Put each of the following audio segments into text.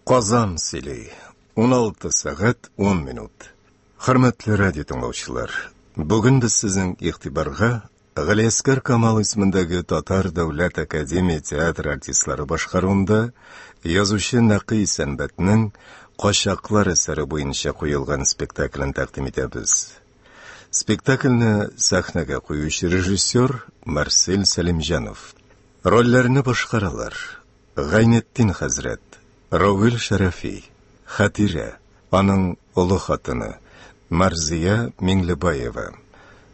Казан сөйли. 16 сәгать 10 минут. Хөрмәтле радио тыңлаучылар, бүген без сезнең игътибарга Галиәсгар Камал исемендәге Татар дәүләт академия театры артистлары башкаруында язучы Нәкый Исәнбәтнең Качаклар әсәре буенча куелган спектаклен тәкъдим итәбез. Спектакльне сәхнәгә куючы режиссер Марсель Сәлимҗанов. Рольләрне башкаралар: Гайнетдин хәзрәт, Равил Шәрәфи, Хәтирә, аның олы хатыны, Марзия Миңлебаева,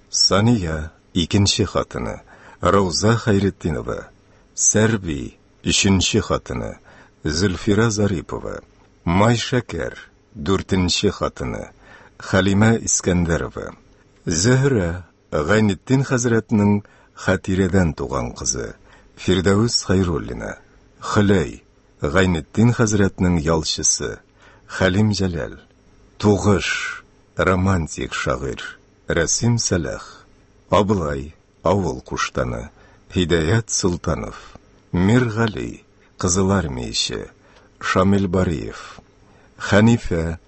Сания, икенче хатыны, Рауза Хәйретдинова, Сәрби, өченче хатыны, Зөлфирә Зарипова, Майшәкәр, дүртенче хатыны, Хәлимә Искәндәрова, Зөһрә, Гайнетдин хәзрәтнең Хәтирәдән туган кызы, Фирдәвес Хәйруллина, Хөләй, Гайнетдин хәзрәтнең ялчысы, Хәлим Җәләл, Тугыш, романтик шагыйрь, Рәсим Сәлах, Аблай, авыл куштаны, Һидаят Солтанов, Миргали, кызылармияче, Шамил Бариев, Хәнифә,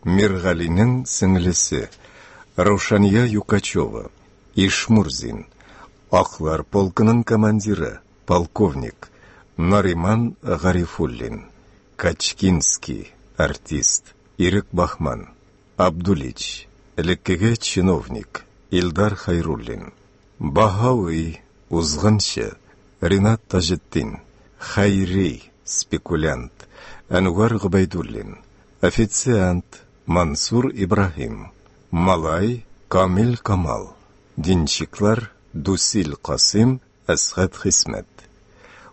Миргалинең сеңлесе, Раушания Юкачева, Ишмурзин, Аклар полкының командиры, полковник, Нариман Гарифуллин, Качкинский, артист, Ирек Бахман, Абдулич, элеккеге чиновник, Илдар Хәйруллин, Баһави, узгынчы, Ринат Таҗетдин, Хәйри, спекулянт, Әнвәр Гобәйдуллин, официант, Мансур Ибраһим, малай, Камил Камал, денщиклар, Дусил Касыйм, Әсгать Хисмәт.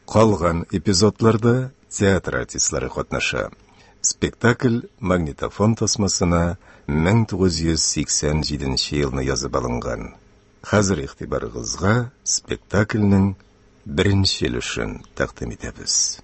Калган эпизодларда театр артистлары катнаша. Спектакль магнитофон тасмасына 1987 елны язып алынган. Хәзер игътибарыгызга спектакльнең беренче өлешен тәкъдим итәбез.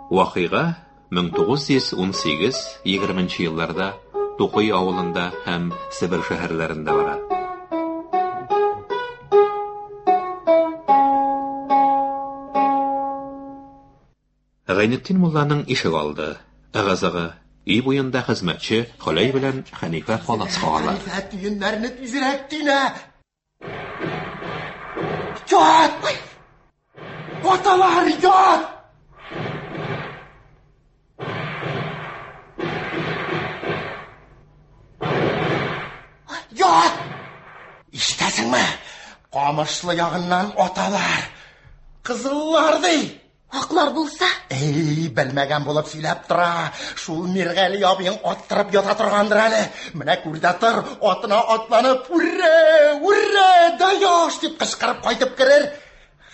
Вакыйга 1918-20 нче елларда Тукай авылында һәм Себер шәһәрләрендә бара. Гайнетдин мулланың ишек алды, ыгы-зыгы, өй буенда хезмәтче Хөләй белән Хәнифә палас кагалар. Хәнифә, төеннәрне тизрәк төйнә! Ят! Аталар, ят! Ят! Ишетәсеңме? Камышлы ягыннан аталар. Кызыллар ди. Аклар булса? Эй, белмәгән булып сөйләп тора. Шул Миргали абыең аттырып ята торгандыр әле. Менә күр дә тор, атына атланып, урра, урра, даешь дип кычкырып кайтып керер.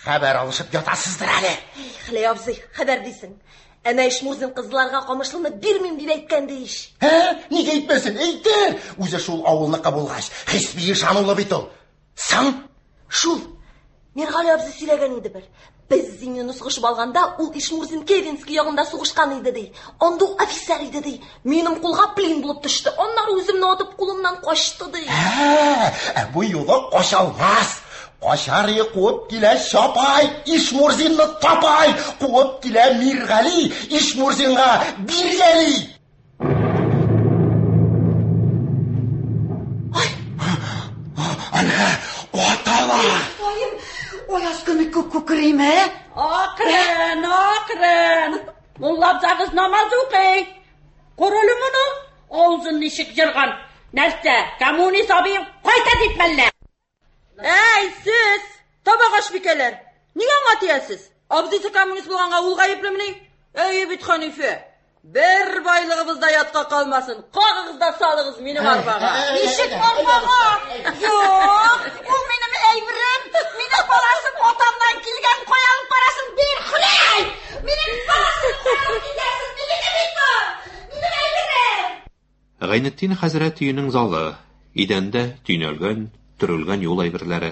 Хәбәр алышып ятасыздыр әле. Эй, Хәләй абзый, хәбәр дисең. Әнә Ишмурзин кызларга Камышлыны бирмим дип әйткән ди ич. Ә, нигә әйтмәсен, әйтер. Үзе шул авылныкы булгач, хисби ышанулы бит ул. Соң? Шул. Миргали абзый сөйләгән иде бер. Без Зимины сугышып алганда, ул Ишмурзин Керенский ягында сугышкан иде ди. Анда ул офицер иде ди. Минем кулга плен булып төште. Аннары үземне атып кулымнан качты ди. Ә, ә бу юлы кача алмас. Качар и куып килә Чапай, Ишмурзинны тапай, куып килә Миргали, Ишмурзинга биргәли. Әнә, аталар! Аем, аяз көне күк күкрәйме? Акрын, акрын. Мулла абзагыз намаз укый. Күр әле моны, авызын ничек җырган. Нәрсә, коммунист абыең кайта дип мәллә? Әй, сез, табак ашбикәләр, нигә аңа тиясез? Абзыйсы коммунист булганга ул гаеплемени? Әйе бит, Хәнифә. Бер байлыгыбыз да ятка калмасын. Кагыгыз да салыгыз минем арбага. Ничек арбага? Юк, ул минем әйберем. Минем баласым атамнан килгән. Кая алып барасың? Бир, Хөрәй! Минем баласым кая алып китәсең? Минеке бит бу! Минем әйберем! Гайнетдин хәзрәт өенең залы, идәндә төйнәлгән, төрелгән юл әйберләре.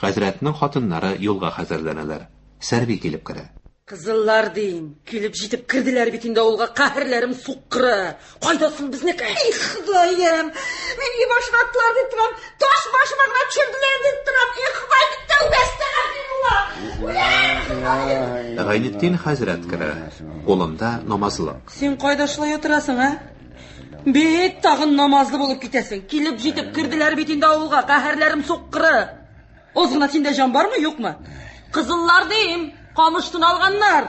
Хәзрәтнең хатыннары юлга хәзерләнәләр. Сәрби килеп керә. Кызыллар дим, килеп җитеп керделәр бит инде авылга, каһәрләрем суккыры. Кайда соң безнеке? Эх, Ходаем, мин өй башына аттылар дип торам, таш башыма гына төшерделәр дип торам. Эх, Ходай, тәүбә әстәгъфирулла. Үләм, Гайнетдин хәзрәт керә. Кулында намазлык. Син кайда шулай утырасың, ә? Бик тагын намазлы булып китәсең. Килеп җитеп керделәр бит инде авылга, каһәрләрем суккыры. Аз гына синдә җан бармы, юкмы? Кызыллар дим, камыштын алганнар.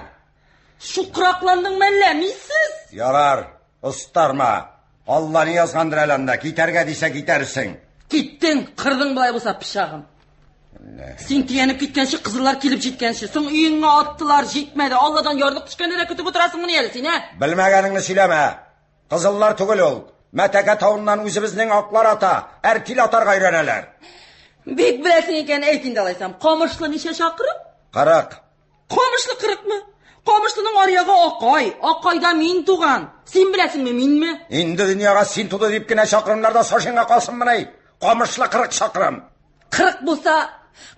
Шукракландың мәллә, мисез? Ярар, остарма. Алла ни язгандыр әле анда, китәргә дисә китәрсең. Киттең, кырдың болай булса пычагым. Син төянеп киткәнче, кызыллар килеп җиткәнче, соң өеңә аттылар, җитмәде. Алладан ярлык төшкәнне дә көтеп утырасыңмыни әле син, ә? Белмәгәнеңне сөйләмә. Кызыллар түгел ул. Мәтәкә тавыннан үзебезнең аклар ата, әртил атарга өйрәнәләр. Бик беләсең икән, әйт инде алайсам. Камышлы ничә чакрым? 40. Камышлы 40-мы? Камышлының аръягы Акай. Акайда мин туган. Син беләсеңме, минме? Инде дөньяга син туды дип кенә чакрымнарда сашинга калсынмыни? Камышлы 40 чакрым. 40 булса,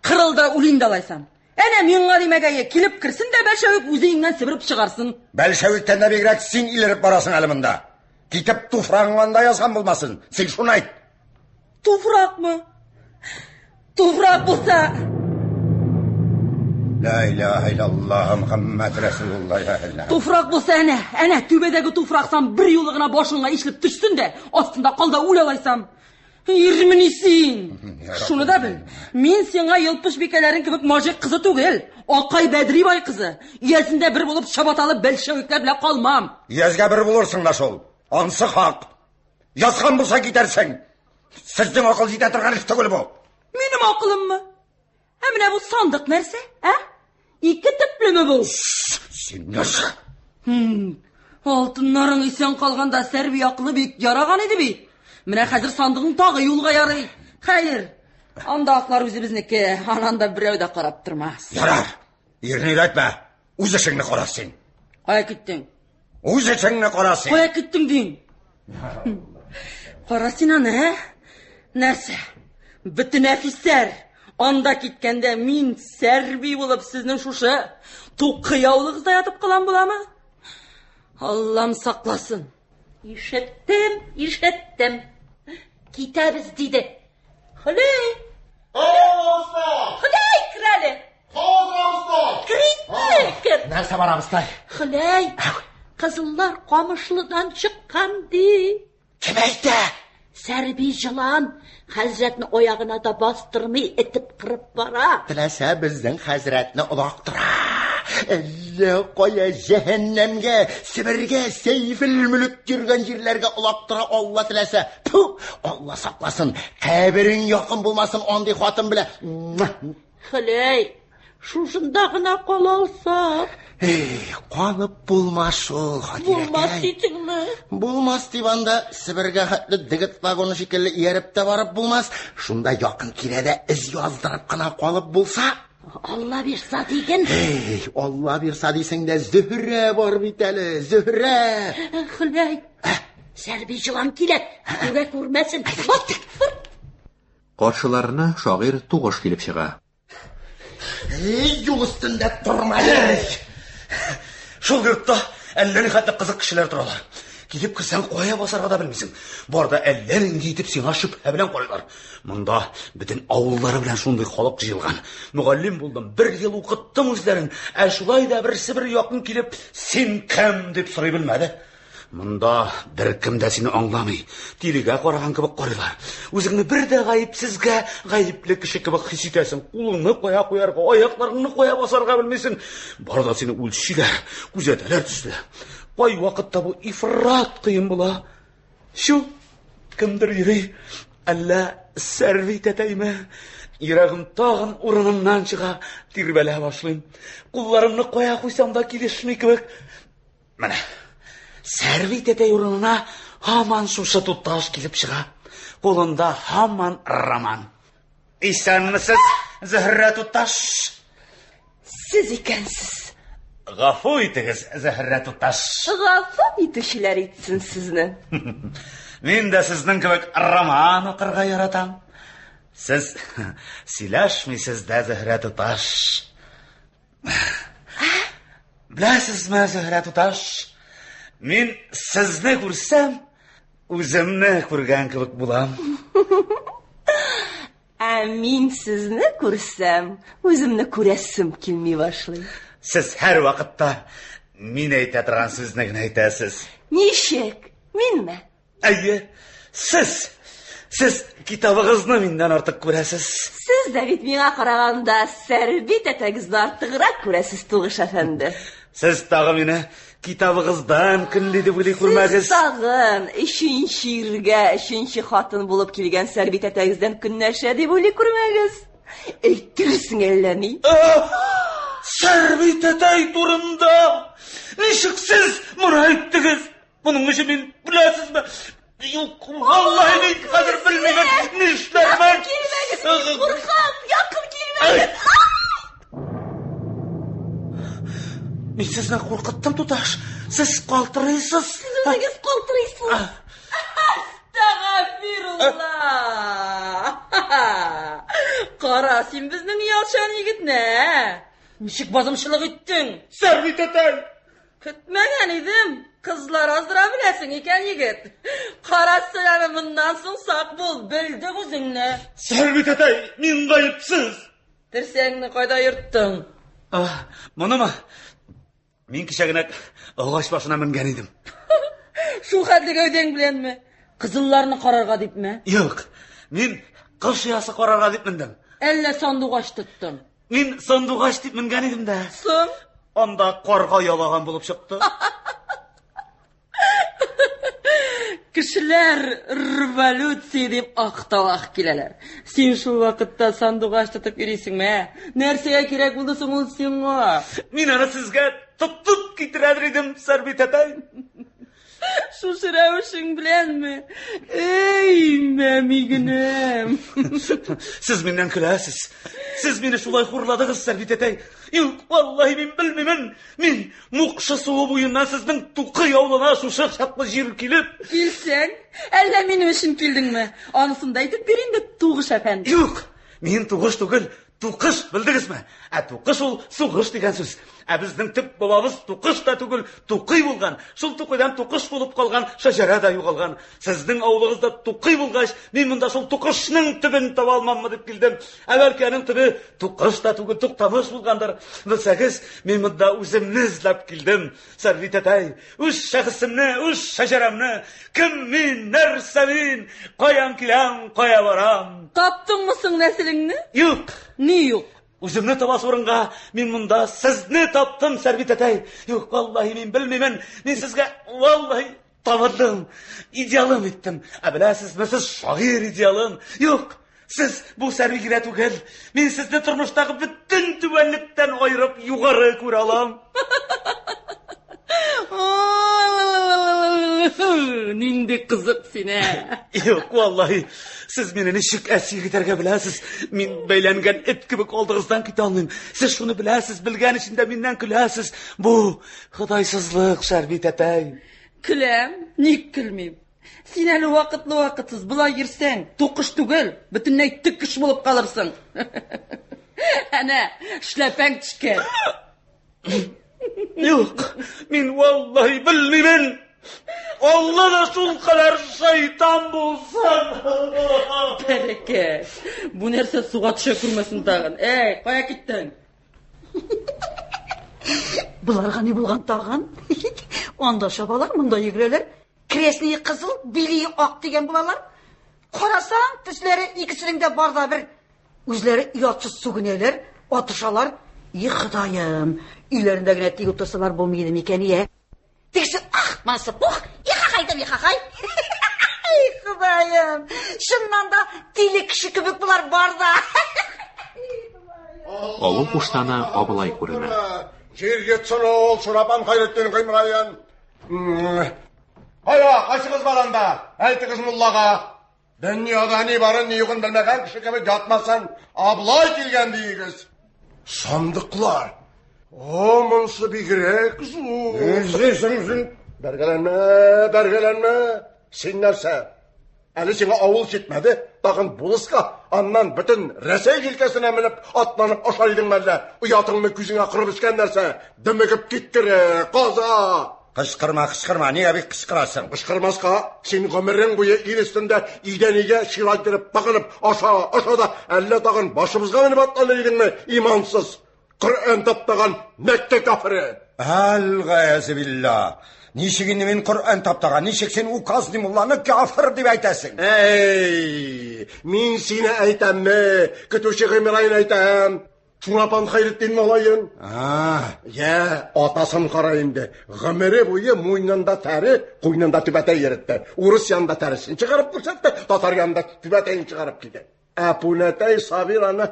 кырыл да үлим дә алайсам. Әнә миңа димәгәе, килеп керсен дә бәлшәвик үзе өеңнән себереп чыгарсын. Бәлшәвиктән дә бигрәк син илереп барасың әле монда. Китеп туфрагың анда язган булмасын. Син шуны әйт. Туфракмы? Туфрак булса... Ла илаһа иллаллаһ Мухаммад Расулуллаһ я Аллаһ. Туфрак булса әнә, әнә түбәдәге туфраксан бер юлы гына башыңа ишелеп төшсен дә, астында кал да үл алайсам. Ирмени син? Шуны да бел. Мин сиңа елпыш бикәләрең кебек мажик кызы түгел. Акай Бәдри бай кызы. Иясендә бер булып чабаталы бәлшәвикләр белән калмам. Язга бер булырсың да шул. Ансы хак. Язган булса китәрсең. Сезнең акыл җитә торган эш түгел бу. Минем акылыммы? Ә менә бу сандык нәрсә, ә? Ике төплеме бу? Син нәрсә? Алтыннарың исән калганда Сәрби акылы бик яраган иде бит. Менә хәзер сандыгың тагы юлга ярый. Хәер, анда аклар үзебезнеке, анан да берәү дә карап тормас. Ярар, ирне өйрәтмә. Үз эшеңне кара син. Кая киттең? Үз эшеңне кара син. Кая киттең дим? Кара син аны, ә? Нәрсә? Бөтен әфисәр анда киткәндә мин Сәрби булып сезнең шушы тукы яулыгызда ятып калам буламы? Аллам сакласын. Ишеттем, ишеттем. Китәбез диде. Хөләй! Хөләй, кер әле. Кер инде, кер. Нәрсә бар, абыстай? Хөләй, кызыллар Камышлыдан чыккан ди. Кем әйтә? Сәрби җылан хәзрәтне аягына да бастырмый, этеп кырып бара. Теләсә безнең хәзрәтне олактыра. Әллә кая җәһәннәмгә, Себергә, Сәйфел Мөлек йөргән җирләргә олактыра Алла теләсә. Тфу, Алла сакласын, каберең якын булмасын андый хатын белән. Хөләй, шушында гына кала алсак. Эй, калып булмас шул, Хатирәкәй. Булмас дисеңме? Булмас дип анда Себергә хәтле дегет вагоны шикелле ияреп тә барып булмас. Шунда якын тирәдә эз яздырып кына калып булса. Алла бирса диген. Эй, Алла бирса дисең дә Зөһрә бар бит әле, Зөһрә. Хөләй, Сәрби җылан килә, күрә күрмәсен. Бат! Каршыларына шагыйрь Тугыш килеп чыга. Эй, юл өстендә торма әле. Шул йортта әллә нихәтле кызык кешеләр торалар. Килеп керсәң, кая басарга да белмисең. Бар да әллә нинди итеп сиңа шөбһә белән карыйлар. Монда бөтен авыллары белән шундый халык җыелган. Мөгаллим булдым, бер ел укыттым үзләрен. Ә шулай да берсе бер якын килеп, син кем дип сорый белмәде. Монда беркем дә сине аңламый. Тилегә караган кебек карыйлар. Үзеңне бер дә гаепсезгә гаепле кеше кебек хис итәсең. Кулыңны кая куярга, аякларыңны кая басарга белмисең. Бар да сине үлчиләр, күзәтәләр төсле. Кай вакытта бу ифрат кыен була. Чү, кемдер йөри. Әллә Сәрви тәтәйме? Йөрәгем тагын урыныннан чыга, тирбәлә башлыйм. Кулларымны кая куйсам да килешми кебек. Менә Сәрви тәтәй урынына һаман шушы туташ килеп чыга. Кулында һаман роман. Исәнмесез, Зөһрә туташ? Сез икәнсез. Гафу итегез, Зөһрә туташ. Гафу итүчеләр итсен сезне. Мин дә сезнең кебек роман укырга яратам. Сез сөйләшмисез дә, Зөһрә туташ. Беләсезме, Зөһрә туташ, мин сезне күрсәм, үземне күргән кебек булам. Ә мин сезне күрсәм, үземне күрәсем килми башлый. Сез һәр вакытта мин әйтә торган сүзне генә әйтәсез. Ничек? Минме? Әйе, сез. Сез китабыгызны миннән артык күрәсез. Сез дә бит миңа караганда Сәрби тәтәгезне артыграк күрәсез, Тугыш әфәнде. Сез тагы мине китабыгыздан көнли дип уйлый күрмәгез. Сез тагын өченче иргә, өченче хатын булып килгән Сәрби тәтәгездән көнләшә дип уйлый күрмәгез. Әйтерсең әллә ни. Сәрби тәтәй турында ничек сез моны әйттегез? Моның өчен мин беләсезме? Юк, валлаһи мин хәзер белмимен, нишләрмен. Якын килмәгез, мин куркам, якын килмәгез. Мин сезне куркыттым, туташ. Сез калтырыйсыз. Сез үзегез калтырыйсыз. Әстәгафирулла. Кара, син безнең оялчан егетне. Ничек базымчылык иттең? Сәрби тәтәй! Көтмәгән идем, кызлар аздыра беләсең икән, егет. Карасы әле моннан соң сак бул, белдек үзеңне. Сәрби тәтәй, мин гаепсез. Терсәңне кайда йөрттең? Монымы? Мин кичә генә агач башына менгән идем. Шул хәтле гәүдәң беләнме? Кызылларны карарга дипме? Юк, мин кош оясы карарга дип мендем. Әллә сандугач тоттың? Мин сандугач дип менгән идем дә. Соң? Анда карга ялаган булып чыкты. Кешеләр революция дип ах та ах киләләр. Син шул вакытта сандугач тотып йөрисеңме, ә? Нәрсәгә кирәк булды соң ул сиңа? Мин аны сезгә тотып китерәдер идем, Сәрби тәтәй. Шушы рәвешең беләнме? Эй, мәми генәм. Сез миннән көләсез. Сез мине шулай хурладыгыз, Сәрби тәтәй. Юк, валлаһи мин белмимен. Мин Мукшы суы буеннан сезнең Тукый авылына шушы чаклы җир килеп. Килсәң, әллә минем өчен килдеңме? Анысын да әйтеп бир инде, Тугыш әфәнде. Юк, мин Тугыш түгел, Тукыш, белдегезме? Ә тукыш ул сугыш дигән сүз. Ә безнең төп бабабыз тукыш та түгел, тукый булган. Шул тукыйдан тукыш булып калган, шәҗәрә дә югалган. Сезнең авылыгызда тукый булгач, мин монда шул тукышның төбен таба алмаммы дип килдем. Ә бәлки аның төбе тукыш та түгел, туктамыш булгандыр. Белсәгез, мин монда үземне эзләп килдем. Сәрви тәтәй, үз шәхесемне, үз шәҗәрәмне, кем мин, нәрсә мин, каян киләм, кая барам? Таптыңмы соң нәселеңне? Юк. Ни юк? Үземне табасы урынга мин монда сезне таптым, Сәрви тәтәй. Юк, валлаһи мин белмимен. Мин сезгә валлаһи табындым, идеалым иттем. Ә беләсезме, сез шагыйрь идеалын. Юк, сез бу Сәрви генә түгел. Мин сезне тормыштагы бөтен түбәнлектән аерып югары күрә алам. Нинди кызык син, ә? Юк, валлаһи, сез мине ничек әсир итәргә беләсез. Мин бәйләнгән эт кебек алдыгыздан китә алмыйм. Сез шуны беләсез, белгән өчен дә миннән көләсез. Бу Ходайсызлык, Сәрби тәтәй. Көләм, ник көлмим? Син әле вакытлы-вакытсыз болай йөрсәң, тукыш түгел, бөтенләй төкеш булып калырсың. Әнә, эшләпәң төшкән. Юк, мин валлаһи белмимен. Алла да шул кадәр шайтан булсын. Бәрәкәт. Бу нәрсә суга төшә күрмәсен тагын. Әй, кая киттең? Боларга ни булган тагын? Анда чабалар, монда йөгерәләр. Крестные кызыл, билие ак дигән булалар. Карасаң, төсләре икесенең дә бар да бер. Үзләре оятсыз сүгенәләр, атышалар. И Ходаем, өйләрендә генә тик утырсалар булмый иде микән, иә? Тегесе ах, монысы пух, ихахай да ихахай. Ай, Ходаем, чыннан да тиле кеше кебек болар бар да. Авыл куштаны Абылай күренә. Җир йотсын ул, Шурапан Хәйретдин Гыймраен. Кая, кайсыгыз бар анда? Әйтегез муллага. Дөньяда ни барын, ни югын белмәгән кеше кебек ятмасын. Аблай килгән диегез. Сандыклар. О, монысы бигрәк зур. Эзлисең син. Бәргәләнмә, бәргәләнмә. Син нәрсә? Әле сиңа авыл җитмәде, тагын булыска, аннан бөтен Рәсәй җилкәсенә менеп, атланып ашар идең мәллә? Оятыңны күзеңә кырып эчкән нәрсә? Дөмегеп киткере, каза! Кычкырма, кычкырма, нигә бик кычкырасың? Кычкырмаска, син гомерең буе ил өстендә өйдән өйгә чират тагынып, аша, аша да, әллә тагын башыбызга менеп атланыр идеңме, имансыз? Коръән таптаган Мәккә кафире! Әл-гаязы билла! Ничек инде мин Коръән таптаган, ничек син указный мулланы кафир дип әйтәсең? Әй, мин сине әйтәмме? Көтүче Гыймрайны әйтәм. Чурапан Хәйретдин малаен. А, Я, атасын кара инде. Гомере буе муенында тәре, куенында түбәтәй йөртте. Урыс янында тәресен чыгарып күрсәтте, татар янында түбәтәен чыгарып киде. Ә Пүнәтәй Сабир аны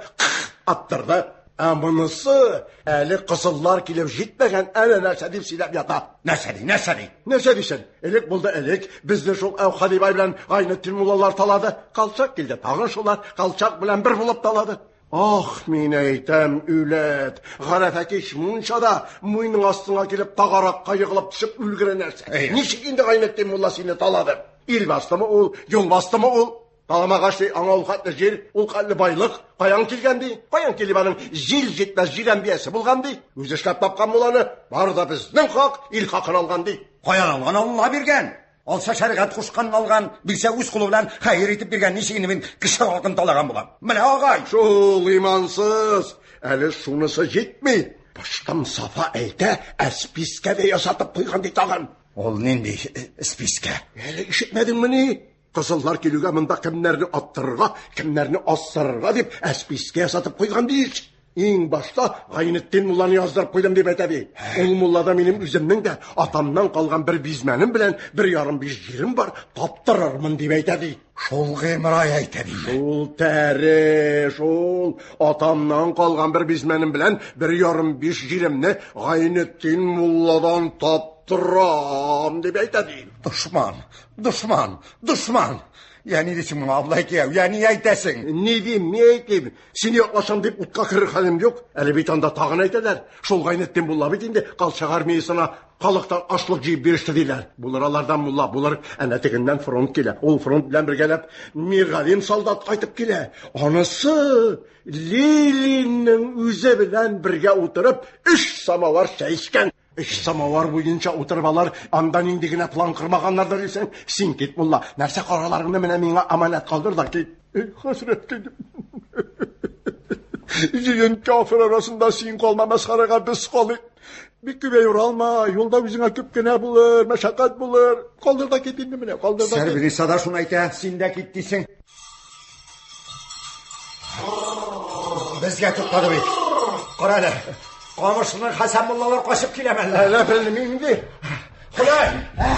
аттырды. Ә монысы әле кызыллар килеп җитмәгән, әле нәрсә дип сөйләп ята. Нәрсә ди, нәрсә ди? Нәрсә дисең? Элек булды элек, безне шул Әүхәди бай белән Гайнетдин муллалар талады. Колчак килде, тагын шулар Колчак белән бер булып талады. Ах, мин әйтәм, үләт. Гарәфә кич мунчада муеның астыңа килеп тагаракка егылып төшеп үлгерә нәрсә. Ничек инде Гайнетдин мулла сине талады? Ил бастымы ул, юл бастымы ул? Таламагач ди, аңа ул хәтле җир, ул хәтле байлык каян килгән ди? Каян килеп аның җил җитмәс җирән биясе булган ди? Үзе эшләп тапкан мулланы, бары да безнең хак, ил хакын алган ди. Каян алган? Алла биргән. Алса шәригать кушканын алган, бирсә үз кулы белән хәер итеп биргән. Ничек инде мин кеше хакын талаган булам? Менә агай. Шул имансыз, әле шунысы җитми. Баштан Сафа әйтә, ә спискә дә ясатып куйган ди тагын. Ул нинди спискә? Әле ишетмәдеңмени? Кызыллар килүгә монда кемнәрне аттырырга, кемнәрне астырырга дип әспискә ясатып куйган ди. Иң башта Гайнетдин мулланы яздырып куйдым дип әйтә ди. Ул муллада минем үземнең дә атамнан калган бер бизмәнем белән бер ярым биш җирем бар, таптырырмын дип әйтә ди. Шул Гыймрай әйтә ди. Шул тәре, шул атамнан калган бер бизмәнем белән бер ярым биш җиремне Гайнетдин мулладан таптырам дип әйтә ди. Дошман, дошман, дошман. Я ни дисең моңа, Аблай кияү, я ни әйтәсең? Ни дим, ни әйтим? Сине яклашам дип утка керер хәлем юк. Әле бит анда тагын әйтәләр. Шул Гайнетдин мулла бит инде Колчак армиясына халыктан ашлык җыеп биреште диләр. Булыр алардан мулла, булыр. Әнә тегеннән фронт килә. Ул фронт белән бергәләп Миргалим солдат кайтып килә. Анысы Ленинның үзе белән бергә утырып, өч самовар чәй эчкән. Өч самовар буенча утырып алар анда нинди генә план кормаганнардыр дисең. Син кит, мулла. Нәрсә караларыңны менә миңа аманат калдыр да кит. Эй, хәсрәт килдем. Җыен кафир арасында син калма, мәсхәрәгә без калыйк. Бик күп юралма, юлда үзеңә күп кенә булыр, мәшәкать булыр. Калдыр да кит инде менә, калдыр да кит. Сәрбиниса да шуны әйтә, син дә кит дисең. Безгә туктады бит. Кара әле. Камышлының Хәсән муллалар качып килә мәллә? Әллә белмим инде. Ходай,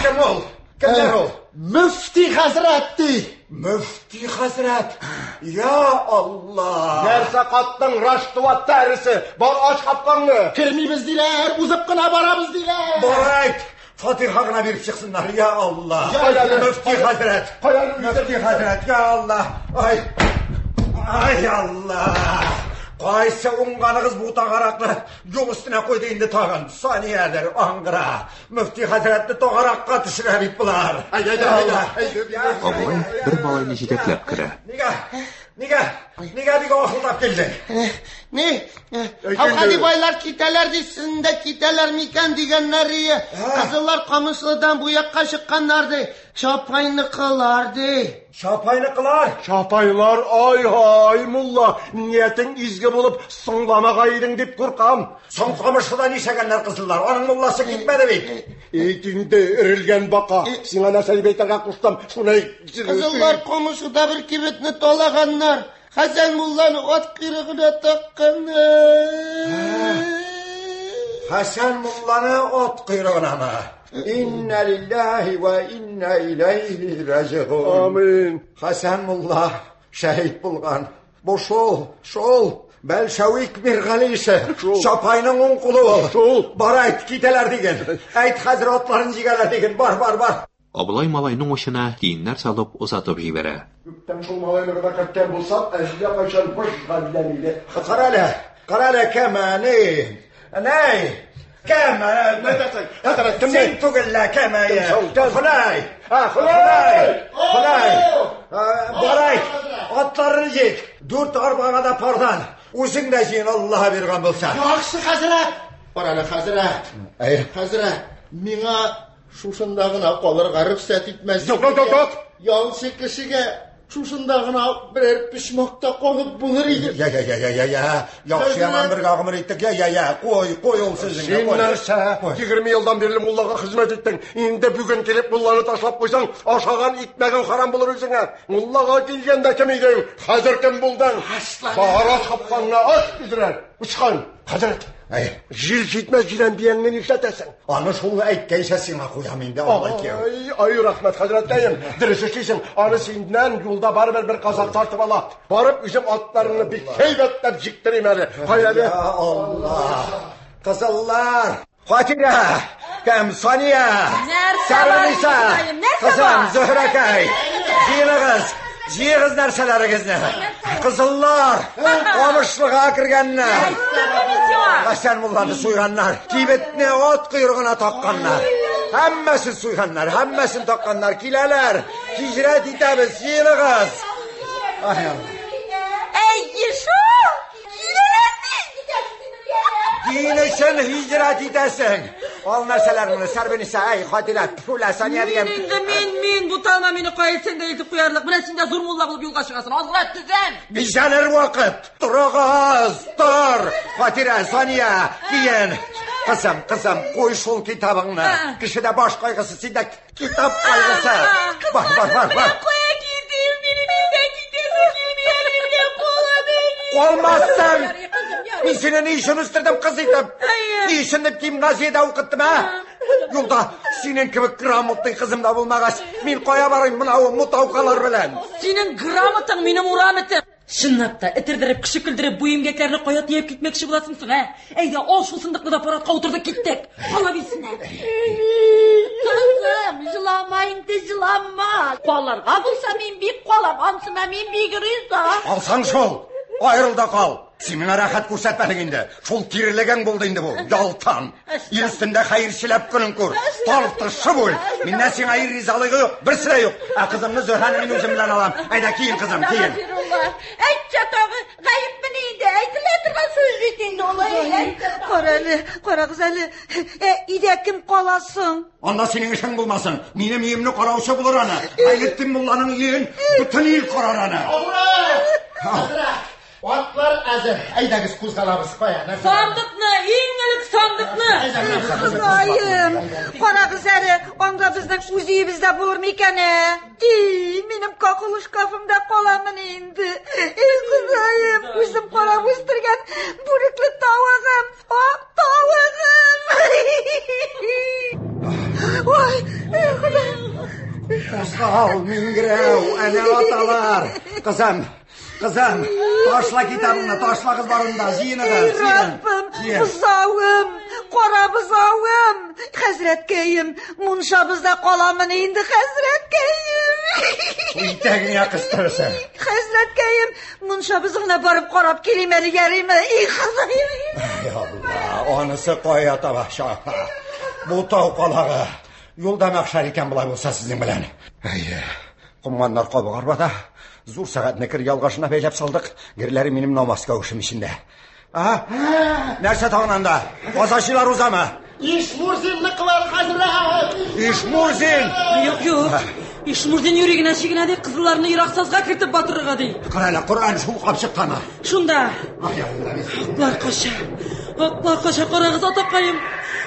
кем ул? Кемнәр ул? Мөфти хәзрәт ди. Мөфти хәзрәт. Я Алла! Нәрсә каттың, Раштуа тәресе? Бар ач капкаңны. Кермибез диләр, узып кына барабыз диләр. Бар әйт. Фатиха гына биреп чыксыннар, я Алла. Мөфти хәзрәт. Мөфти хәзрәт, я Алла. Ай. Ай Алла. Кайсы уңганыгыз бу тагаракны юл өстенә куйды инде тагын. Саниядер, аңгыра. Мөфти хәзрәтне тагаракка төшерә бит болар. Әйдә, әйдә, әйдә. Абылай бер малайны җитәкләп керә. Нигә? Нигә? Нигә бик ахылдап килдең? Ни? Әүхәди байлар китәләр ди, син дә китәләр микән дигәннәр ие. Кызыллар Камышлыдан бу якка чыкканнар ди. Чапайныкылар ди. Чапайныкылар. Чапайлар, ай-һай, мулла, ниятең изге булып, соңламагай идең дип куркам. Соң Камышлыда нишләгәннәр кызыллар? Аның мулласы китмәде бит. Әйт инде, өрелгән бака. Сиңа нәрсә дип әйтергә куштым, шуны әйт. Кызыллар Камышлыда бер кибетне талаганнар. Хәсән мулланы ат койрыгына такканнар. Хәсән мулланы ат койрыгынамы? Инна лиллаһи ва инна иләйһи раҗигун. Амин. Хәсән мулла шәһит булган. Бу шул, шул. Бәлшәвик Миргали ише. Чапайның уң кулы ул. Шул. Бар әйт, китәләр диген. Әйт, хәзер атларын җигәләр диген. Бар, бар, бар. Абылай малайның учына тиеннәр салып озатып җибәрә. Күптән шул малайны гына керткән булсак, әллә кайчан быж галләм иде. Кара әле, кара әле, кәмәне. Әнәй. Кем? Син түгел лә, кем? Хөләй! Хөләй! Хөләй! Барай, атларны җик. Дүрт арбага да пардан. Үзең дә җыен, Аллаһ биргән булса. Яхшы, хәзрәт. Бар әле, хәзрәт. Әйе. Хәзрәт, миңа шушында гына калырга рөхсәт итмәс. Юк, юк, юк, юк. Ялчы кешегә шушында гына берәр почмакта калып булыр иде. Я, я, я, я, я, я. Яхшы яман бергә гомер иттек. Я, я, я. Кой, кой ул сүзеңне. Син кой. нәрсә? Кой. 20 елдан бирле муллага хезмәт иттең. Инде бүген килеп мулланы ташлап куйсаң, ашаган икмәгең харам булыр үзеңә. Муллага килгәндә кем идең? Хәзер кем булдың? Бар ач капкаңны ач тизрәк. Учкан, хәзрәт. Әй, Җил җитмәс җирән бияңне нишләтәсең? Аны шул әйткәнчә сиңа куям инде, Алла кияү. Ай, ай, рәхмәт, хәзрәткәем. Дөрес эшлисең. Аны синнән юлда барыбер бер казак тартып ала. Барып үзем атларыңны бик һәйбәтләп җиктерим әле. Кай әле? Я Алла! Кызыллар! Хатирә! Кем? Сания! Нәрсә бар, Сәрвиса! Ходаем, нәрсә Кызым, бар? Зөһрәкәй! Җыеныгыз! Җыегыз нәрсәләрегезне! Кызыллар! Камышлыга кергәннәр! Әйттемме мин сиңа? Хәсән мулланы суйганнар, кибетне ат койрыгына такканнар. Һәммәсен суйганнар, һәммәсен такканнар. Киләләр, һиҗрәт итәбез, җыеныгыз! Ай, Алла. Әйе шул! Киләләр ди! Дин өчен һиҗрәт итәсең. Ал нәрсәләреңне, Сәрбиниса, әй, Хатирә, тфү, лә, Сания Мин дигән. инде, мин, мин, буталма мине кая илтсәң дә илтеп куярлык. Менә син дә зур мулла булып юлга чыгасың. Аз гына төзән. Бизәнер вакыт. Торыгыз, тор. Хатирә, Сания, киен. Кызым, кызым, куй шул китабыңны. Кешедә баш кайгысы, синдә китап кайгысы. Бар, бар, бар, бар. Кая китим, минем өйдә китәсе килми әле, менә калам әни. Калмассың. Мин сине ни өчен үстердем кыз итеп? Ни өчен дип гимназиядә укыттым, ә? Юлда синең кебек грамотный кызым да булмагач, мин кая барыйм менә ул мутаукалар белән? Синең грамотаң минем урам итем. Чынлап та, этердереп, кеше көлдереп, бу имгәкләрне кая төяп китмәкче буласың соң, ә? Әйдә, ал шул сындыкны да парадка утырдык киттек. Кала бирсеннәр. Кызым, җылама инде, җылама. Калырга булса мин бик калам, ансына мин бик риза. Алсаң шул, айрыл да кал. Син миңа рәхәт күрсәтмәдең инде. Шул кирелегең булды инде бу. Ялтан. Ил өстендә хәерчеләп көнең күр. Тартышып үл. Миннән сиңа ир ризалыгы юк, берсе дә юк. Ә кызымны Зөһрәне мин үзем белән алам. Әйдә, киен, кызым, киен. Әстәгъфирулла. Әйтчә тагы, гаепмени инде? Әйтелә торган сүз бит инде ул. Кара әле, карагыз әле. Ә, өйдә кем кала соң? Анда синең эшең булмасын. Минем өемне караучы булыр аны. Гайнетдин мулланың өен бөтен ил карар аны. Хәзрәт, атлар әзер. Әйдәгез, кузгалабыз. Кая, нәрсә? Сандыкны, иң элек сандыкны. Ходаем, карагыз әле, анда безнең үз өебездә булыр микән, ә? И, минем какыл шкафымда каламын инде. Эй, Ходаем, үзем карап үстергән бүрекле тавыгым, ак тавыгым. Ой, эй, Ходаем. Кузгал, миңгерәү, әнә аталар. Кызым, кызым, ташла китабыңны, ташлагыз барында, җыеныгыз, Эй, җыен. Раббым, Җыен. бозавым, кара бозавым. Хәзрәткәем, мунчабызда каламын инде, хәзрәткәем. Итәгеңә кыстырырсың. Хәзрәткәем, мунчабызга гына барып карап килим әле, ярыймы? И, Ходаем. Ай, Алла, анысы кая таба чаба. Бу тау калагы. Юлда мәхшәр икән болай булса сезнең белән. Әйе, комганнар кабык арбада. Зур сәгатьне кер ялгашына бәйләп салдык. Герләре минем намаз кәвешем эчендә. А? Нәрсә тагын анда? Казачылар узамы? Ишмурзинныкылар, хәзрәт! Ишмурзин! Юк, юк. Ишмурзин юри генә чигенә ди, кызылларны ерак сазга кертеп батырырга ди. Кара әле, Коръән шул капчыктамы? Шунда. Ай, Алла, Атлар кача. Атлар кача, карагыз, атакаем.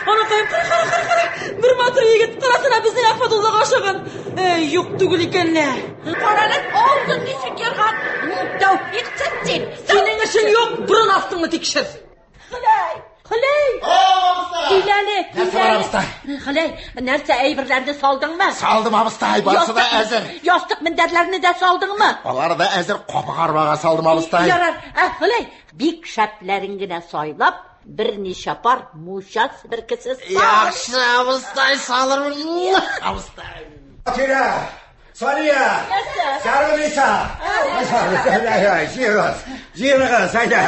Анакаем, кара, кара, кара, кара. Бер матур егет, карасана, безнең Әхмәдуллага ошаган. Эй, юк түгел икән лә. Карале, авызын ничек ерган. Тәүфик син. Синең эшең юк, борын астыңны тикшер. Хөләй, Хөләй. Кил әле, кил Нәрсә бар, әле. абыстай? Хөләй, нәрсә әйберләрне салдыңмы? Салдым, абыстай, барысы да әзер. Ястык мендәрләрне дә салдыңмы? Алары да әзер, кабык арбага салдым, абыстай. Ярар, ә, Хөләй, бик шәпләрен генә сайлап, берничә пар мунча себеркесе сал. Яхшы, абыстай, салырмын. Абыстай. Хатирә! Сания! Сәрвиса! Җыегыз, җыеныгыз, әйдә.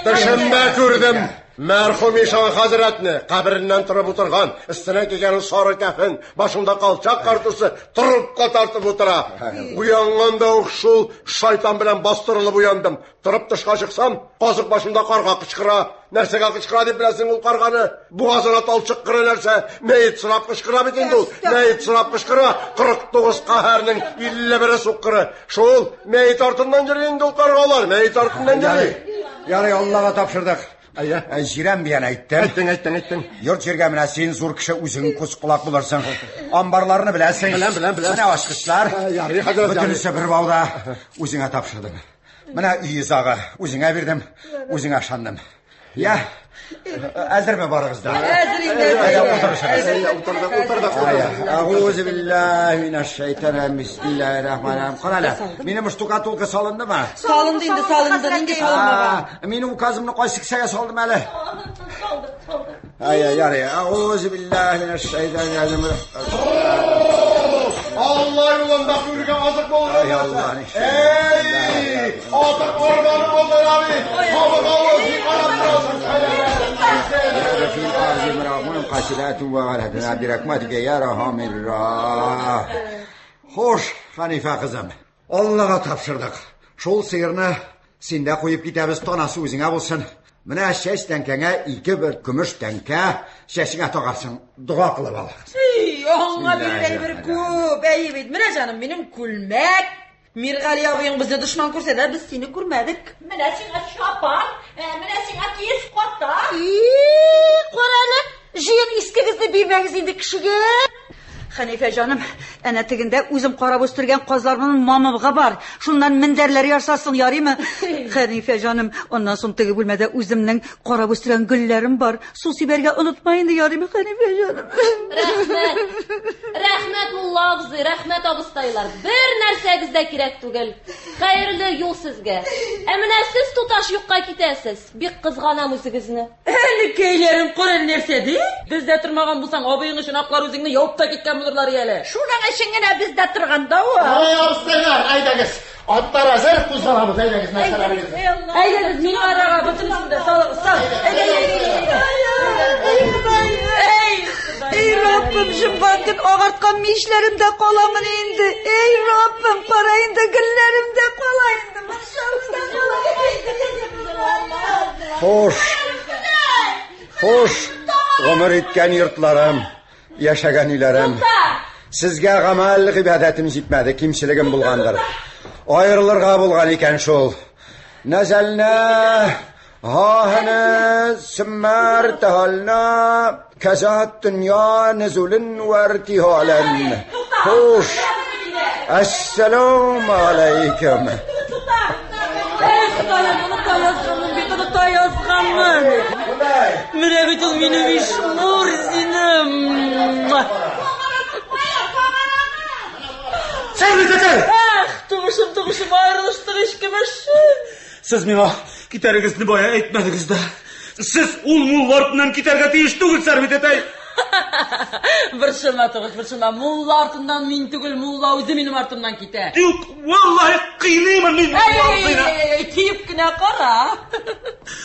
Төшемдә күрдем. Мәрхүм ишан хәзрәтне кабереннән торып утырган, өстенә кигән сары кәфен, башында колчак картусы, трубка тартып утыра. Уянганда ук шул шайтан белән бастырылып уяндым. Торып тышка чыксам, казык башында карга кычкыра. Нәрсәгә кычкыра дип беләсең ул карганы? Бугазына талчык кыры нәрсә? Мәет сорап кычкыра бит инде ул. Мәет сорап кычкыра. 49 каһәрнең 51-е суккыры. Шул мәет артыннан йөри инде ул каргалар. Мәет артыннан йөри. Ярый, Аллага тапшырдык. Әйе. Җирән бияне әйттем. Әйттең, әйттең, әйттең. Йорт җиргә менә син зур кеше үзең күз колак булырсың. Амбарларны беләсең. Беләм, беләм, беләм. Менә ачкычлар. Ярый, хәзрәт, ярый. Бөтенесе бер бауда. Үзеңә тапшырдым. Менә өй йозагы. Үзеңә бирдем, үзеңә ышандым. Я, әзерме барыгыз да? Әзер инде, Әйдә, әзер. утырышыгыз. Әйдә, утырдык, утырдык, утырдык. Әгуз биллаһи минәш шайтанир бисмиллаһир рахманир рахим. Кара әле, минем штукатурка салындымы? Салынды инде, салынды. Нинди салынмаган? Минем указымны кайсы кесәгә салдым әле? Салды, салды. Ай, ай, ярый. Әгуз биллаһи минәш шайтанир раҗим. Алла юлында бүргә азык булыр. Ай, Алла, Эй, азык органы булыр абый. Кабык авыз, карап торасың. في الأرض مراغم قاسلات وغلتنا برحمتك يا رحم الراحمين. Хуш, Ханифа кызым. Аллага тапшырдык. Шул сыерны синдә куеп китәбез, танасы үзеңә булсын. Менә чәч тәңкәңә ике бер көмеш тәңкә чәчеңә тагарсың. Дога кылып ал. Ий, аңа бирер әйбер күп, әйе бит. Менә җаным, минем күлмәк. Миргали абыең безне дошман күрсә дә, без сине күрмәдек. Менә сиңа чапан, менә сиңа киез ката. И, кара әле, җыен искегезне бирмәгез инде кешегә. Хәнифә җаным, әнә тегендә үзем карап үстергән казларның мамыгы бар. Шуннан мендәрләр ясасын, ярыймы? Хәнифә җаным, аннан соң теге бүлмәдә үземнең карап үстергән гөлләрем бар. Су сибәргә онытма инде, ярыймы, Хәнифә җаным? Рәхмәт. Рәхмәт, мулла абзый, рәхмәт абыстайлар. Бер нәрсәгез дә кирәк түгел. Хәерле юл сезгә. Ә менә сез туташ юкка китәсез. Бик кызганам үзегезне. Әнекәйләрем, кара нәрсә ди? Бездә тормаган булсаң, абыең өчен аклар үзеңне яуып та киткән булырлар әле. Шуның өчен генә бездә торганда ул. Ай, абыстайлар, әйдәгез. Атлар әзер, кузгалабыз, әйдәгез, нәрсәләрегез. Әйдәгез, мин арага бөтенесен дә салыгыз, сал. Әйдә, әйдә, әйдә. Әй, Эй, Раббым, җомга көн агарткан мичләрем дә каламын инде. Эй, Раббым, кара инде гөлләрем дә кала инде. Мунчам да кала инде. Хуш. Хуш, гомер иткән йортларым, яшәгән өйләрем. Сезгә гамәл гыйбадәтем җитмәде, кимчелегем булгандыр. Аерылырга булган икән шул. Нәзәлнә һаһына сыммар таһална казат дөнья незулен вартихален. Хуш. Әссәламу алейкум. Эй, Ходаем, оныта язганмын бит, оныта язганмын. Менә бит ул минем Ишмурзиным. Сәрви тәтәй! Ах, тугышым, тугышым, аерылыштык ич көмешем. Сез миңа китәрегезне бая әйтмәдегез дә. Сез ул мулла артыннан китәргә тиеш түгел, Сәрви тәтәй. Борчылма, тугыш, борчылма. Мулла артыннан мин түгел, мулла үзе минем артымнан китә. Юк, валлаһи кыйныймын мин мулла абзыйны. Әй, тиеп кенә кара.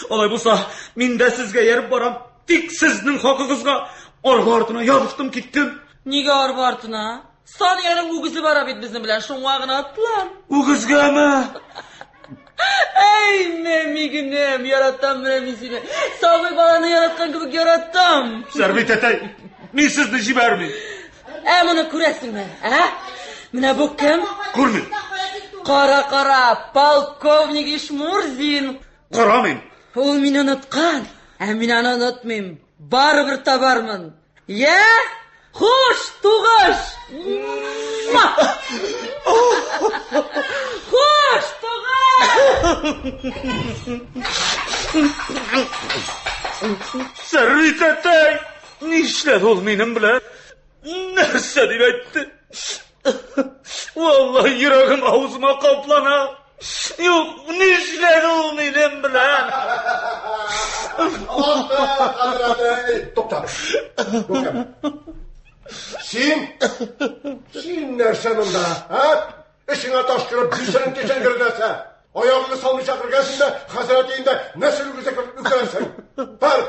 Алай булса, мин дә сезгә ияреп барам. Тик сезнең хакыгызга арба артына ябыштым киттем. Нигә арба артына? Саниянең үгезе бара бит безнең белән, шуңа гына атлан. Үгезгәме? Әй, мәми генәм, яратам менә мин сине. Сабый баланы яраткан кебек яратам. Сәрви тәтәй, мин сезне җибәрмим. Ә моны күрәсеңме, ә? Менә бу кем? Күрмим. Кара, кара, полковник Ишмурзин. Карамыйм. Ул мине оныткан, ә мин аны онытмыйм. Барыбер табармын. Я? Хуш, тугыш! Муа! Хуш, тугыш! Сәрви тәтәй, нишләде ул минем белән? Нәрсә дип әйтте? Валлаһи, йөрәгем авызыма каплана. Юк, нишләде ул минем белән? Тукта. Тукта. Син? Син нәрсә монда, ә? Эшеңә таш кереп, бишерен кешен нәрсә? Аягыңны салмыйча кергәнсең дә, хәзрәт өендә нәрсә үгезә кереп үкерәсең? Бар,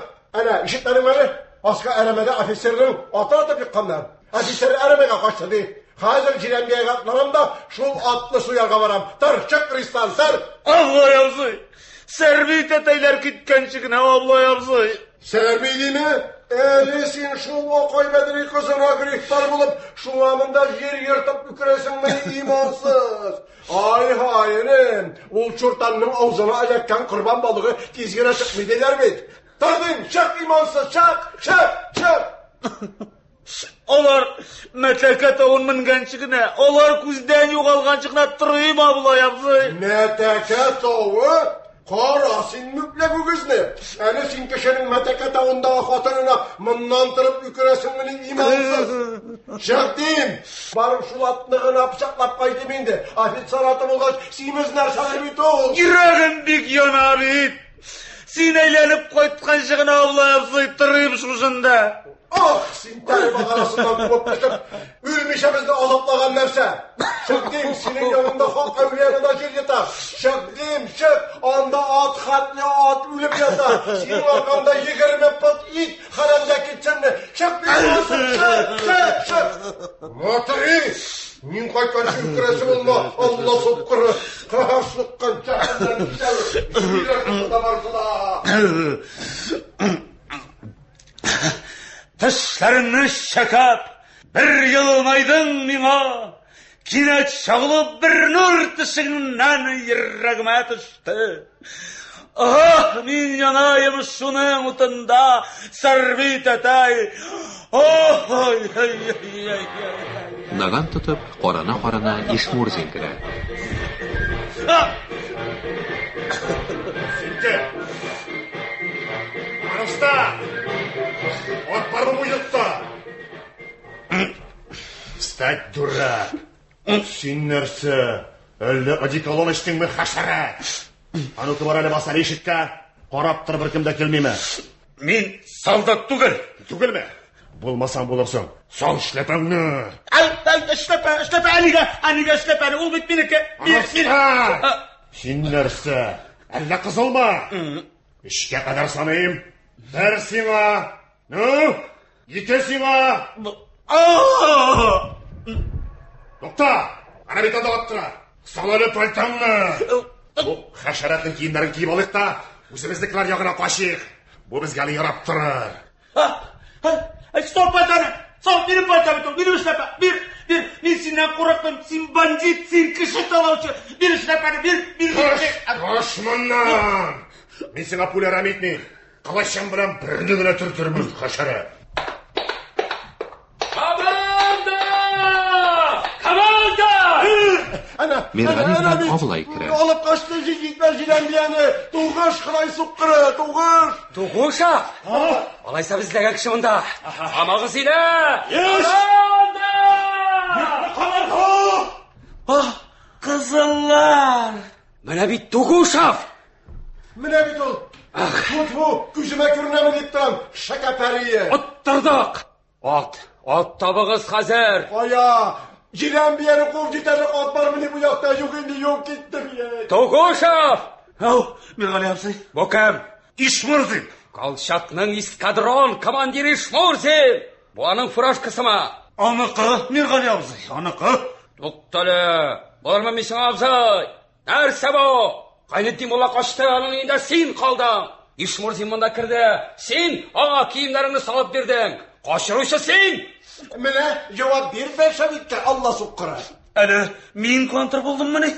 ишетмәдеңме әле? Аскы әрәмәдә офицерның атын атып екканнар. Офицер әрәмәгә качты ди. Хәзер Җирәнбиягә атланам да, шул атны суярга барам. Тор, чык, Ристан, тор! Аблай абзый! Сәрби тәтәйләр киткәнче генә, Аблай абзый! Сәрби диме? Әле син шул Акай Бәдри кызына грифтар булып, шуңа монда җир ертып үкерәсеңмени, имансыз? Ай-һай, энем, ул чуртанның авызына эләккән корбан балыгы тиз генә чыкмый диләр бит. Тор дим, чык, имансыз, чык, чык, чык! Алар Мәтәкә тавын менгәнче генә, алар күздән югалганчы гына торыйм, Аблай абзый. Мәтәкә тавы? Кара син мүкләп үгезне! Әле син кешенең Мәтәкә тавындагы хатынына моннан торып үкерәсеңмени, имансыз? Чык дим! Барып шул атны гына пычаклап кайтыйм инде. Офицер аты булгач, симез нәрсәдер бит ул. Йөрәгем бик яна бит. Син әйләнеп кайтканчы гына, Аблай абзый, торыйм шушында. Ах, син тәре баганасыннан кубып төшеп, үлмичә безне азаплаган нәрсә! Чык дим, синең яныңда хак әүлияне дә җир йота. Чык дим, чык, анда ат хәтле ат үлеп ята. Синең аркаңда 20 пот ит хәрәмгә китсенме? Чык дим, чык, чык, чык! Матри! Мин кайтканчы үкерәсе булма, Алла суккыры! Каһәр суккан җәһәннәм кисәве! Җирәк тотты барысы да! Тешләреңне чәкәп, бер елмайдың миңа, кинәт чагылып бер нур тешеңнән йөрәгемә төште. Ах, мин янаем шуның утында, Сәрби тәтәй. Ох, ай, ай, ай, ай, ай. Наган тотып, карана-карана Ишмурзин керә. Син кем? Староста! Ат бармы бу йортта? Встать, дурак! Син нәрсә? Әллә одеколон эчтеңме, хәшәрәт? А ну-ка бар әле бас әле ишеккә. Карап тор, беркем дә килмиме? Мин солдат түгел. Түгелме? Булмасаң булырсың. Сал эшләпәңне. Ай, ай, эшләпә, эшләпә, әнигә, әнигә эшләпәне, ул бит минеке. Мин, Син нәрсә? Әллә кызылмы? Өчкә кадәр саныйм. Бер сиңа. Ну, ике сиңа. Тукта! Ана бит анда ат тора. Сал әле пальтаңны. Бу хәшәрәтнең киемнәрен киеп алыйк та, үзебезнекеләр ягына качыйк. Бу безгә әле ярап торыр. Стоп, пальтоны! Стоп, минем пальтом бит ул, минем эшләпә. Бир, бир, мин синнән курыкмыйм. Син бандит, син кеше талаучы. Бир эшләпәне, бир, бир, бир. Каш моннан! Мин сиңа пуля әрәм итмим. Кылычым белән берне генә төртермен, хәшәрәт. Команда! Команда! Әнә, Миргали әнә, белән бит. Абылай керә. Алып качты җитмә Җирәнбияне. Тугыш, Ходай суккыры, тугыш! Тугуша! Алайса безләгә кеше монда. Амагыз илә! Ах, кызыллар! Менә бит Тугушев! Менә бит ул. Тфу, тфу, күземә күренәме дип торам, шәкәпәрие. Оттырдык! Ат, ат табыгыз хәзер! Кая? Җирәнбияне куып җитәрлек ат бармыни бу якта? Юк инде, юк китте бия. Тугушев! Ау, Миргали абзый. Бу кем? Ишмурзин! Колчакның эскадрон командиры Ишмурзин! Бу аның фуражкасымы? Аныкы, Миргали абзый, аныкы. Туктале! Булырмы мин сиңа абзый? Нәрсә бу? Гайнетдин мулла качты, аның өендә син калдың. Ишмурзин монда керде. Син аңа киемнәреңне салып бирдең. Качыручы син! Менә җавап бир большевикка, Алла суккыры. Әле мин контр булдыммыни?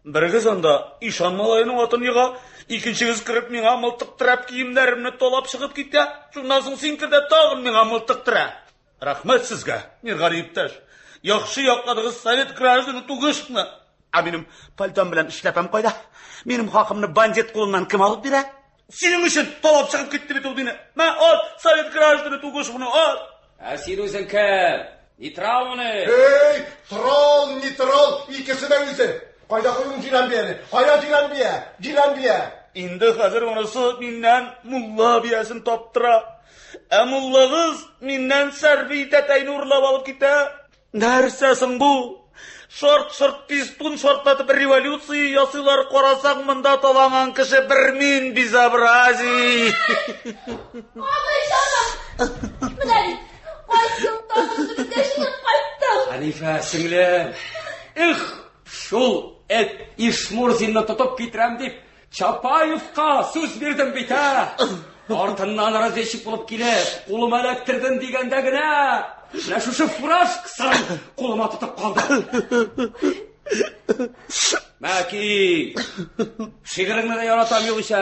Берегез анда ишан малаеның атын ега, икенчегез кереп миңа мылтык терәп киемнәремне талап чыгып китә. Шуннан соң син кер дә тагын миңа мылтык терә. Рәхмәт сезгә, Миргали иптәш. Яхшы якладыгыз совет гражданы Тугышны. Ә минем пальтом белән эшләпәм кайда? Минем хакымны бандит кулыннан кем алып бирә? Синең өчен талап чыгып китте бит ул мине. Мә, ат, совет гражданы Тугышевны ат. Ә син үзең кем? Нейтралмыни? Эй, трол, нейтрал, икесе дә үзе. Кайда куйдың Җирәнбияне? Кая Җирәнбия? Җирәнбия! Инде хәзер монысы миннән мулла биясен таптыра. Ә муллагыз миннән Сәрби тәтәйне урлап алып китә. Нәрсә соң бу? Шарт-шорт пистун шартлатып революция ясыйлар, карасаң монда таланган кеше бер мин, безобразие. Абый! Зөһрә, сеңлем. Эх, шул эт Ишмурзинны тотып китерәм дип, Чапаевка сүз бирдем бит, ә! Артыннан разведчик булып килеп, кулыма эләктердем дигәндә генә, менә шушы фуражкасын кулыма тотып калды. Мәки, шигыреңне дә яратам югыйсә,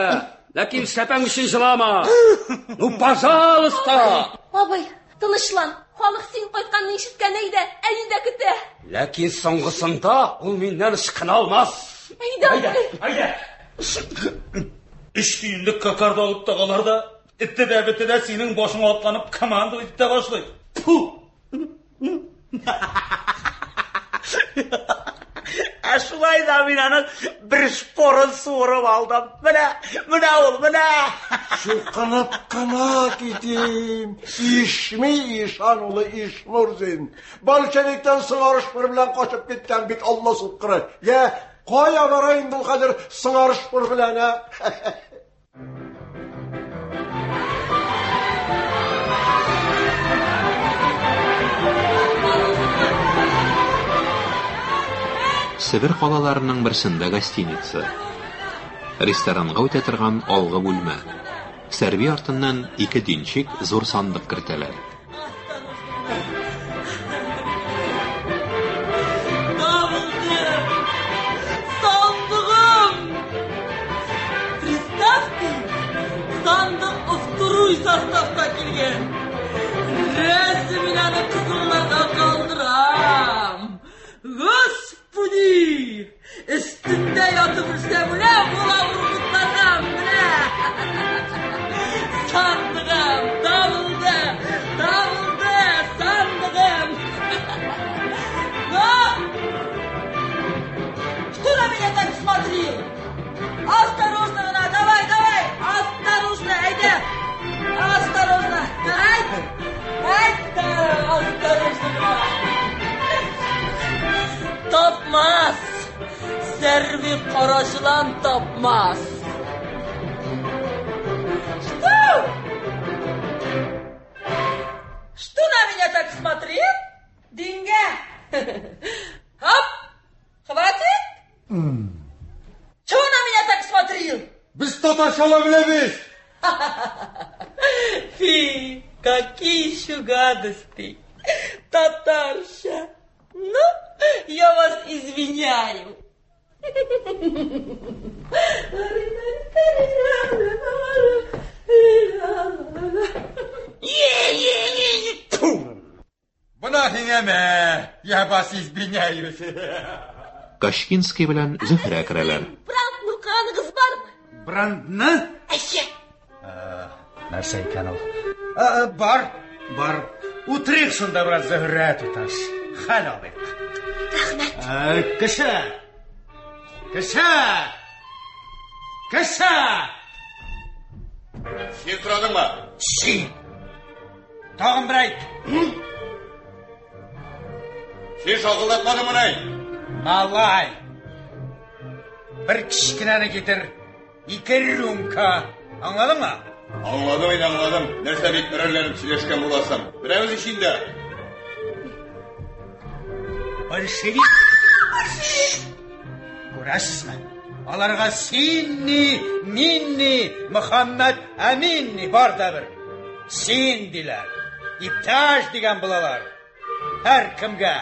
ләкин шәпәң өчен җылама. Ну, пожалуйста! Абый, тынычлан. Халык син кайтканны ишеткән, әйдә, әни дә көтә. Ләкин соңгысында ул миннән ычкына алмас. Әйдә, Әйдә, әйдә. Өч тиенлек кокарда алып тагалар да, эте дә бете дә синең башыңа атланып команда итеп тә башлый. Фу! Ә шулай да мин аның бер шпорын суырып алдым. Менә, менә ул, менә. Чукынып кына китим. Ишми ишан улы Ишмурзин. Большевиктан сыңар шпор белән качып киткән бит Алла суккыры. Я, кая бара инде ул хәзер сыңар шпор белән, ә? Себер калаларының берсендә гостиница. Ресторанга үтә торган алгы бүлмә. Сәрби артыннан ике денщик зур сандык кертәләр. Табылды! Сандыгым! Представьте, сандык второй составта килгән. Рәсем мин аны кызылларга калдырам. Господи! Өстендә ятып үлсәм үләм, ул авыру менә. Сандыгым табылды, табылды, сандыгым. Но! Что на меня так смотрел? Осторожно гына, давай, давай, осторожно, әйдә. Осторожно. Әйт, әйт, осторожно гына. Тапмас. Сәрви кара җылан тапмас. Что? Что на меня так смотрел? Деньга. Хоп, хватит? Чего на меня так смотрел? Без татарчала беләбез. Фи, какие еще гадости. Татарша. Ну, я вас извиняю. Бына һиңә мә, я вас извиняюсь. Кашкинский белән Зөһрә керәләр. Брандны укыганыгыз бармы? Брандны? Әйе. Нәрсә икән ул? Бар, бар. Утырыйк шунда бераз, Зөһрә туташ. Хәл алыйк. Рәхмәт. Кеше! Кеше! Кеше! Син сорадыңмы? Син! Тагын бер әйт. Син шакылдатмадыңмыни? Малай! Бер кечкенәне китер. Ике рюмка. Аңладыңмы? Аңладым инде, аңладым. Нәрсә бик мөрәрләнеп сөйләшкән буласың? Берәвез ич инде. Большевик. Күрәсезме? Аларга син ни, мин ни, Мөхәммәд Әмин ни бар да бер. Син диләр. Иптәш дигән булалар. Һәр кемгә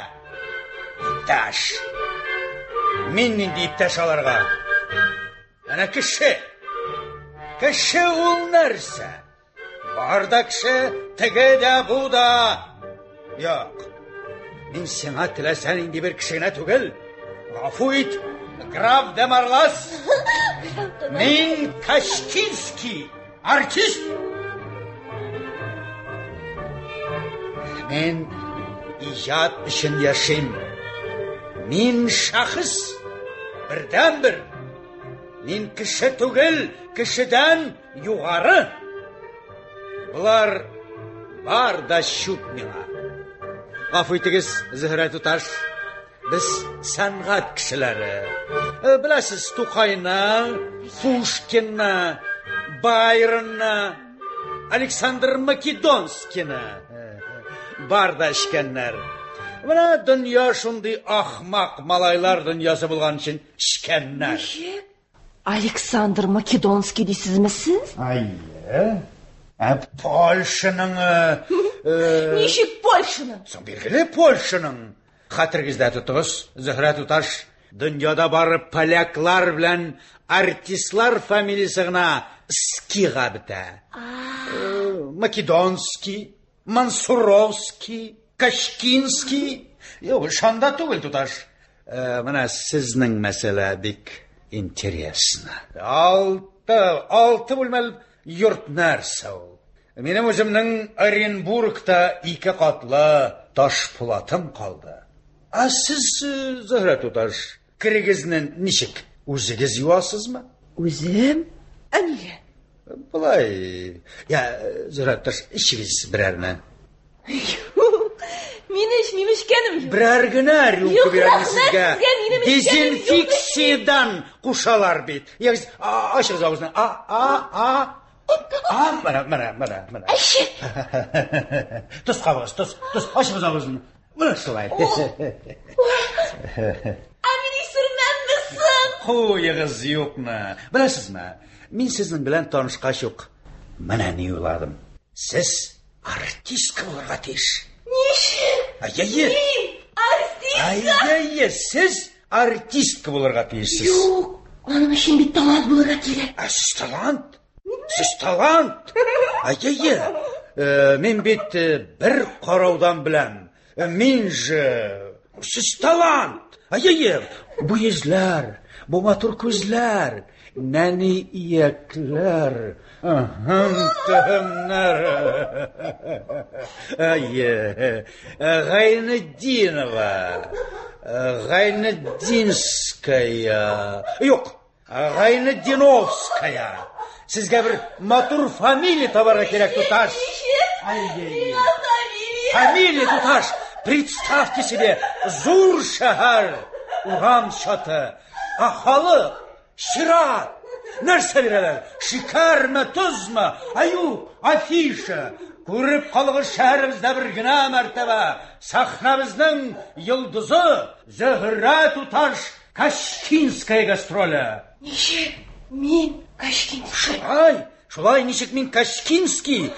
иптәш. Мин нинди иптәш аларга? Әнә кеше. Кеше ул нәрсә? Бар да кеше, теге дә, бу да. Юк. Мин сиңа теләсә нинди бер кеше генә түгел. Гафу ит, граф де Марлас. Мин Кашкинский, артист. Мин иҗат өчен яшим. Мин шәхес, бердәнбер. Мин кеше түгел, кешедән югары. Болар бар да чүп миңа. Гафу итегез, Зөһрә туташ. Без сәнгать кешеләре. Беләсез, Тукайны, Пушкинны, Байронны, Александр Македонскийны бар да эчкәннәр. Менә дөнья шундый ахмак малайлар дөньясы булган өчен эчкәннәр. Ничек? Александр Македонский дисезме сез? Әйе. Ә Польшаның Ничек Польшаның? Соң билгеле Польшаның. Хәтерегездә тотыгыз, Зөһрә туташ, дөньяда бары поляклар белән артистлар фамилиясе гына скига бетә. Македонский, Мансуровский, Кашкинский. Юк, шанда түгел, туташ. Менә сезнең мәсьәлә бик интересно. Алты, алты бүлмәле йорт нәрсә ул? Минем үземнең Оренбургта ике катлы таш пулатым калды. Ә сез, Зөһрә туташ, керегезне ничек, үзегез юасызмы? Үзем? Ә нигә? Болай, я, Зөһрә туташ, эчегез берәрне. Юк, мин эчмим, эчкәнем юк. Берәр генә рюмка Юк, бирәм рәхмәт сезгә. сезгә, минем эчкәнем юк. Дезинфекциядән кушалар бит. Ягез, ачыгыз авызны. А, а, а. А, менә, менә, менә, менә. Әче. Тоз кабыгыз, тоз, тоз, ачыгыз авызны. Менә шулай. Ә мин исермәмме соң? Куегыз юкны. Беләсезме, мин сезнең белән танышкач ук менә ни уйладым. Сез артистка булырга тиеш. Ничек? Әйе. Мин артистка? Әйе, сез артистка булырга тиешсез. Юк, аның өчен бит талант булырга кирәк. Ә сез талант? Сез талант? Әйе. Мин бит бер караудан беләм. Мин же сез талант. Әйе, бу йөзләр, бу матур күзләр, нәни иякләр, аһым, тәһемнәр. Әйе, Гайнетдинова, Гайнетдинская. Юк, Гайнетдиновская. Сезгә бер матур фамилия табарга кирәк, туташ. Ничек? Әйе. Миңа фамилия. Фамилия, туташ. Представьте себе, зур шәһәр, урам чаты, ә халык, чират. Нәрсә бирәләр? Шикәрме, тозмы? Ә юк, афиша. Күреп калыгыз шәһәребездә бер генә мәртәбә. Сәхнәбезнең йолдызы Зөһрә туташ Кашкинская гастроле. Ничек? Мин Кашкинская. Шулай, шулай ничек мин Кашкинский?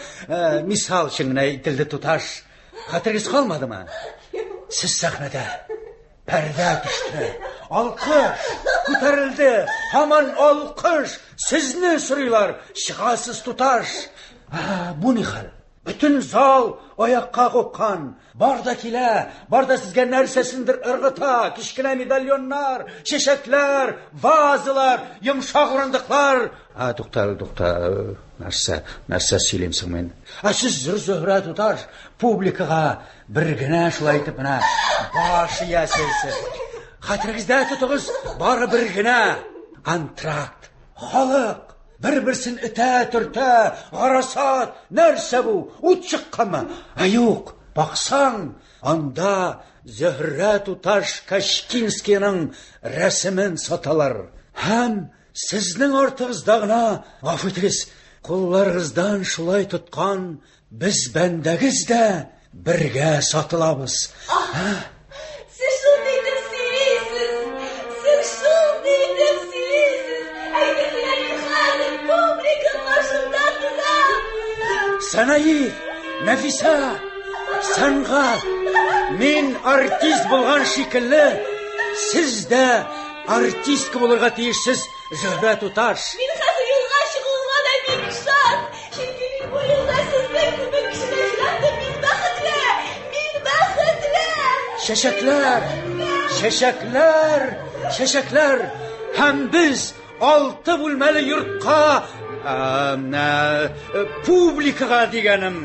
Мисал өчен генә әйтелде, туташ. Хәтерегез калмадымы? Сез сәхнәдә. Пәрдә төште. Алкыш күтәрелде. Һаман алкыш. Сезне сорыйлар. Чыгасыз, туташ. Бу ни хәл? Бөтен зал аякка купкан. Бар да килә, бар да сезгә нәрсәсендер ыргыта, кечкенә медальоннар, чәчәкләр, вазалар, йомшак урындыклар. А, тукта, тукта, нәрсә, нәрсә сөйлим соң мин? Ә сез, Зөһрә туташ, публикага бер генә шулай итеп менә баш иясез. Хәтерегездә тотыгыз, бары бер генә антракт. Халык бер-берсен этә-төртә, гарасат, нәрсә бу? Ут чыкканмы? Ә юк, баксаң, анда Зөһрә туташ Кашкинскийның рәсемен саталар. Һәм сезнең артыгызда гына, гафу итегез, кулларыгыздан шулай тоткан без бәндәгез дә бергә сатылабыз. Сез шундый итеп сөйлисез. Сез шундый итеп сөйлисез. Әйтерсең, мин хәзер публика каршында торам. Санаи, Нәфисә, сәнгать, мин артист булган шикелле, сез дә артистка булырга тиешсез, Зөһрә туташ. Мин хәзер юлга чыгуыма да бик шат. Чөнки мин бу юлда сезнең кебек кешене очраттым. Мин бәхетле! Мин бәхетле! Чәчәкләр, чәчәкләр, чәчәкләр. Һәм без алты бүлмәле йортка, публикага дигәнем,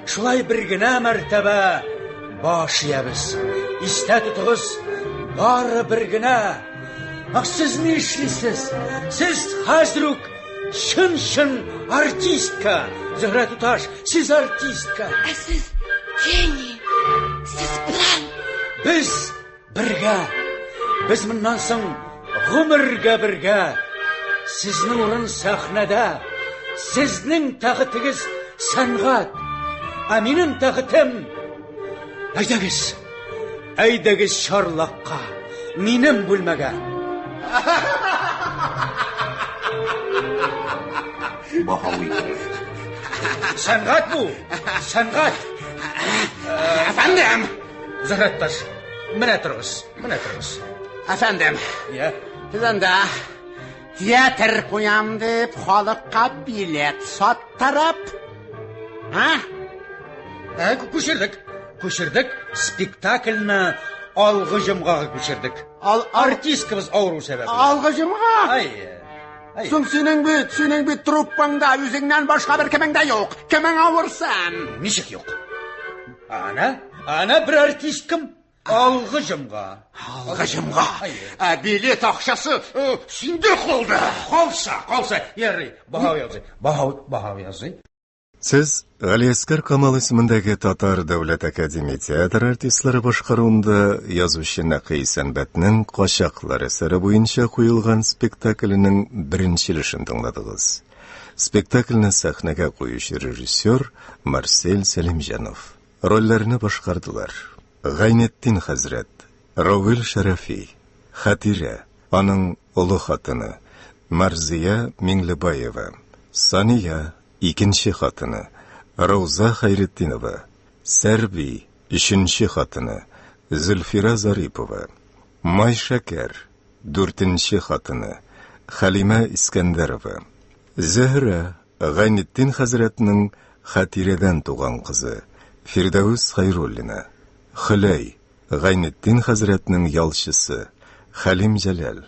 шулай бер генә мәртәбә баш иябез. Истә тотыгыз, бары бер генә. Ах, сез ни эшлисез? Сез хәзер үк чын-чын артистка, Зөһрә туташ, сез артистка. Ә сез гений, сез план. Без бергә. Без моннан соң гомергә бергә. Сезнең урын сәхнәдә. Сезнең тәхетегез сәнгать. Ә минем тәхетем. Әйдәгез. Әйдәгез чарлакка, минем бүлмәгә. Баһави керә. Сәнгать бу, сәнгать. Әфәндем! Зөһрәтташ, менә торыгыз, менә торыгыз. Әфәндем. Я. Сез анда театр куям дип халыкка билет саттырып, а? Ә, күчердек. Күчердек. Спектакльне алгы җомгага күчердек. Ал, Артисткабыз авыру сәбәпле. Алгы җомга? Ай. Ай. Соң синең бит, синең бит труппаңда үзеңнән башка бер кемең дә юк. Кемең авырсын? Ничек юк? Ана, ана бер артисткам алгы җомга. Алгы җомга. Ә билет акчасы синдә калды. Калса, калса. Ярый, Баһави абзый. Баһави, Баһави абзый. Сез Галиәскәр Камал исемендәге Татар дәүләт академия театры артистлары башкаруында язучы Нәкый Исәнбәтнең Качаклар әсәре буенча куелган спектакленең беренче өлешен тыңладыгыз. Спектакльне сәхнәгә куючы режиссер Марсель Сәлимҗанов. Рольләрне башкардылар: Гайнетдин хәзрәт, Равил Шәрәфи, Хәтирә, аның олы хатыны, Марзия Миңлебаева, Сания, икенче хатыны, Рауза Хәйретдинова, Сәрби, өченче хатыны, Зөлфирә Зарипова, Майшәкәр, дүртенче хатыны, Хәлимә Искәндәрова, Зөһрә, Гайнетдин хәзрәтнең Хәтирәдән туган кызы, Фирдәвес Хәйруллина, Хөләй, Гайнетдин хәзрәтнең ялчысы, Хәлим Җәләл,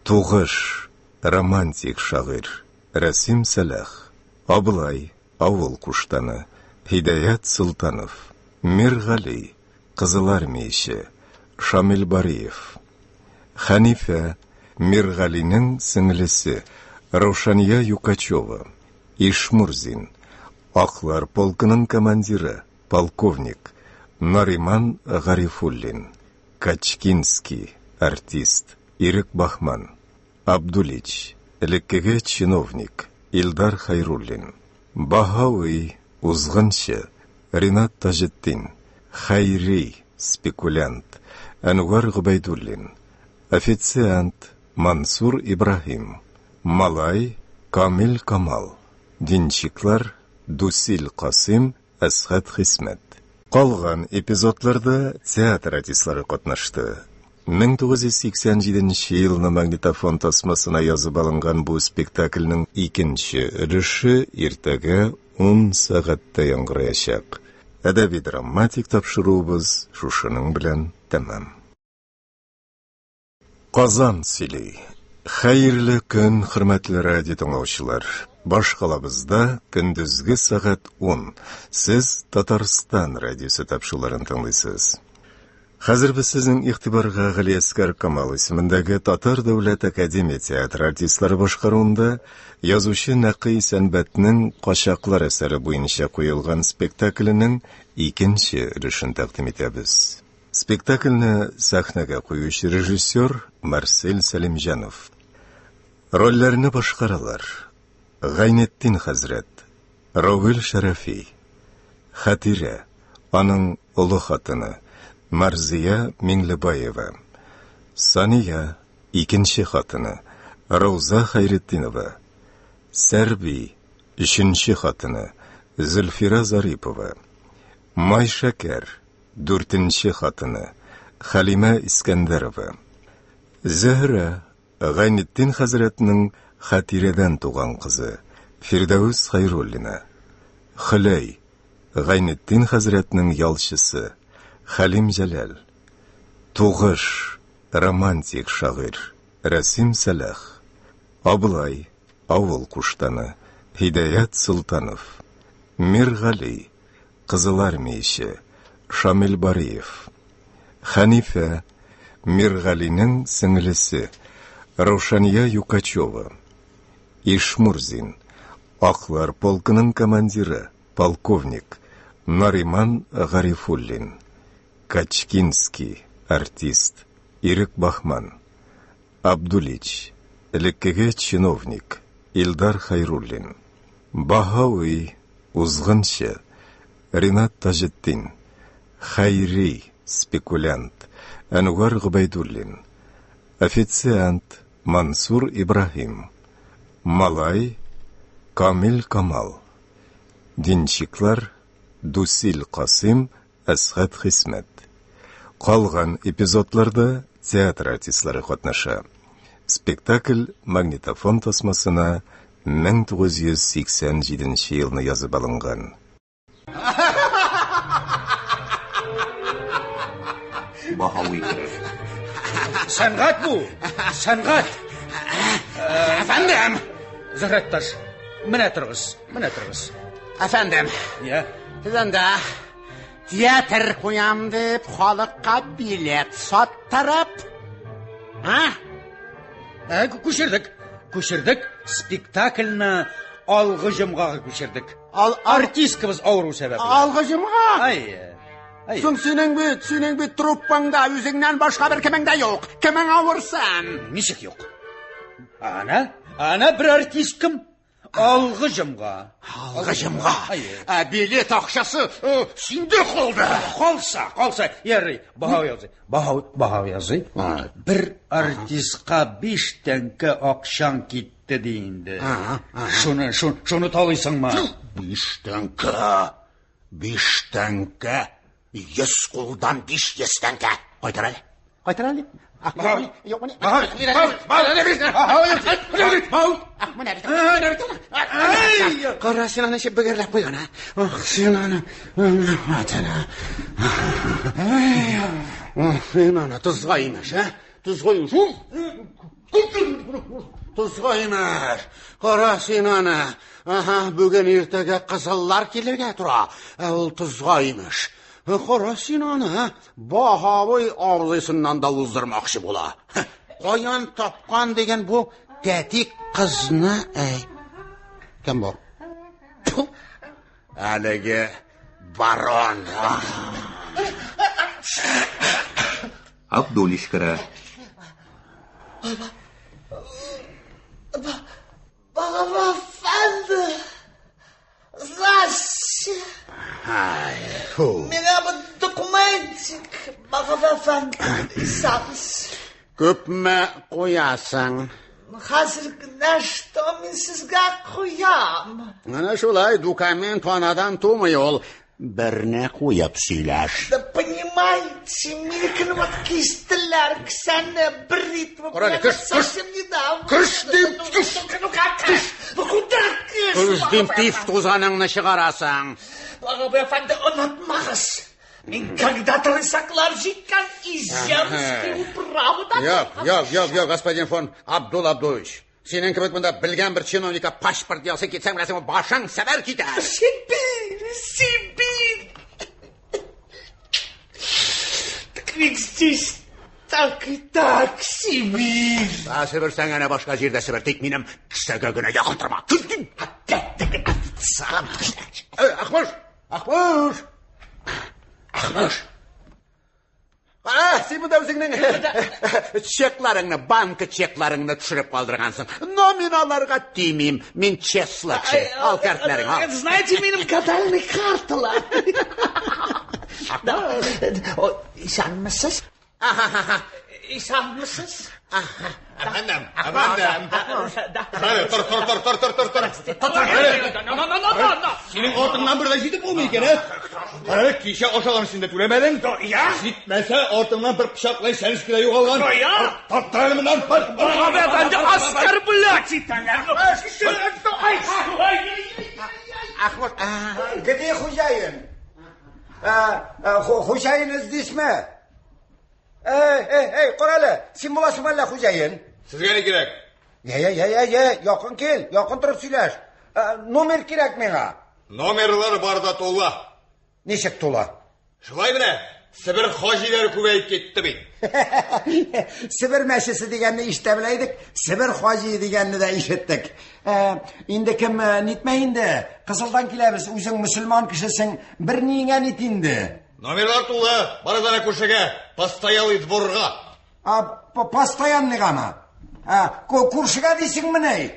Тугыш, романтик шагыйрь, Рәсим Сәлах, Аблай, авыл куштаны, Һидаят Солтанов, Миргали, кызылармияче, Шамил Бариев, Хәнифә, Миргалинең сеңлесе, Раушания Юкачева, Ишмурзин, Аклар полкының командиры, полковник, Нариман Гарифуллин, Качкинский, артист, Ирек Бахман, Абдулич, элеккеге чиновник, Илдар Хәйруллин, Баһави, узгынчы, Ринат Таҗетдин, Хәйри, спекулянт, Әнвәр Гобәйдуллин, официант, Мансур Ибраһим, малай, Камил Камал, денщиклар, Дусил Касыйм, Әсхәт Хисмәт. Калган эпизодларда театр артистлары катнашты. 1987 нче елны магнитофон тасмасына язып алынган бу спектакльнең икенче өлеше иртәгә 10 сәгатьтә яңгыраячак. Әдәби-драматик тапшыруыбыз шушының белән тәмам. Казан сөйли. Хәерле көн, хөрмәтле радио тыңлаучылар. Башкалабызда көндезге сәгать 10. Сез Татарстан радиосы тапшыруларын тыңлыйсыз. Хәзер без сезнең игътибарга Галиәскәр Камал исемендәге Татар дәүләт академия театры артистлары башкаруында язучы Нәкый Исәнбәтнең Качаклар әсәре буенча куелган спектакленең икенче өлешен тәкъдим итәбез. Спектакльне сәхнәгә куючы режиссер Марсель Сәлимҗанов. Рольләрне башкаралар: Гайнетдин хәзрәт, Равил Шәрәфи, Хәтирә, аның олы хатыны, Марзия Миңлебаева, Сания, икенче хатыны, Рауза Хәйретдинова, Сәрби, өченче хатыны, Зөлфирә Зарипова, Майшәкәр, Дүртенче хатыны, Хәлимә Искәндәрова. Зөһрә, Гайнетдин хәзрәтнең Хәтирәдән туган кызы, Фирдәвес Хәйруллина. Хөләй, Гайнетдин хәзрәтнең ялчысы, Хәлим Җәләл. Тугыш, романтик шагыйрь, Рәсим Сәлах. Аблай, авыл куштаны, Һидаят Солтанов. Миргали, Кызылармияче, Шамил Бариев. Хәнифә, Миргалинең сеңлесе, Раушания Юкачева. Ишмурзин, Аклар полкының командиры, полковник, Нариман Гарифуллин. Качкинский, артист, Ирек Бахман. Абдулич, элеккеге чиновник, Илдар Хәйруллин. Баһави, узгынчы, Ринат Таҗетдин. Хәйри, Спекулянт Әнвәр Гобәйдуллин. Официант Мансур Ибраһим. Малай Камил Камал. Денщиклар Дусил Касыйм, Әсхәт Хисмәт. Калган эпизодларда театр артистлары катнаша. Спектакль магнитофон тасмасына 1987 елны язып алынган. Баһави керә. Сәнгать бу! Сәнгать! Әфәндем! Зөһрәтташ, менә торыгыз, менә торыгыз. Әфәндем. Я. Сез анда театр куям дип халыкка билет саттырып, а? Ә, күчердек. Күчердек. Спектакльне алгы җомгага күчердек. Ал, Артисткабыз авыру сәбәпле. Алгы җомга? Ай. Ай. Соң синең бит, синең бит труппаңда үзеңнән башка бер кемең дә юк. Кемең авырсын? Ничек юк? Ана, ана бер артисткам. Алгы җомга. Алгы җомга. Ә билет акчасы синдә калды. Калса, калса. Ярый, Баһави абзый. Баһави, Баһави абзый. Бер артистка 5 тәңкә акчаң китте ди инде. Шуны, шуны, шуны талыйсыңмы? 5 тәңкә. 5 тәңкә. 100 кулдан 500 тәңкә. Кайтар әле. Кайтар әле. Кара, син аны ничек бөгәрләп куйган, а? Ах, син аны. Атана. Ах, син аны тозга имеш, а? Тозга имеш. Тозга имеш. Кара син аны. Аһа, бүген иртәгә кызыллар килергә тора. Ә ул тозга имеш. Кара син аны, Баһавый абзыйсыннан да уздырмакчы була. Каян тапкан дигән бу тәти кызны, әй. Кем бу? Әлеге барон. Абдулич керә. Баба әфәнде! Здрасте! Миңа бу документик, Баба әфәнде, исәнмесез. Күпме куясың? Хәзер генә что мин сезгә куям. Менә шулай документ анадан тумый ул. Берне куеп сөйләш. Да понимаете, минекене вот кистеләр, кесәне бритва Кара әле, белән кыш, кыш. совсем недавно. Кыш дим, кыш. Ну как кыш? Ну куда кыш? Кыш дим, тиф тузаныңны чыгарасың. Баба әфәнде, онытмагыз. Мин когда-то рысаклар җиткән из земской управы да. Юк, юк, юк, юк, господин фон Абдул Абдулович. Синең кебек монда белгән бер чиновникка паспорт ясый китсәң, беләсең, башың сәбәр китә. Сибирь, Сибирь. Так ведь здесь так и так, Сибирь. Ә Себерсәң әнә башка җирдә Себер, тик минем кесәгә генә якын торма. Опять-таки официант. Ахмыш, Ахмыш. Ахмыш. А, син монда үзеңнең чекларыңны, банка чекларыңны төшереп калдыргансың. Но мин аларга тимим. Мин честно кеше. Ал картларың, ал. Знаете, минем гадальный карталар. Да. Исәнмесез? Исәнмесез? Әфәндем, әфәндем. Хәле, тор, тор, тор, тор, тор, тор, тор. Синең артыңнан бер дә җитеп булмый икән, ә? Кара, кичә ашаган өчен дә түләмәдең. Җитмәсә, артыңнан бер пычак белән чәнечке дә югалган. Тарттыр әле моннан. Бар, бар. Баба әфәнде, оскорблять Ахмыш, Где хозяин? Хозяин здесьме? Эй, эй, эй, кара әле, син буласыңмы әллә хозяин? Сезгә ни кирәк? Я, я, я, я, я, якын кил, якын торып сөйләш. Номер кирәк миңа. Номерлар бар да тула. Ничек тула? Шулай менә, Себер хаҗиләре күбәеп китте бит. Себер мәчесе дигәнне ишетә белә идек, Себер хаҗи дигәнне дә ишеттек. Инде кем нитмә инде? Кызылдан киләбез, үзең мөселман кешесең, бер ниеңә нит инде. Номерлар тулы, барыгыз әнә күршегә, постоялый дворга. А, постоянныйгамы? А, күршегә дисеңмени?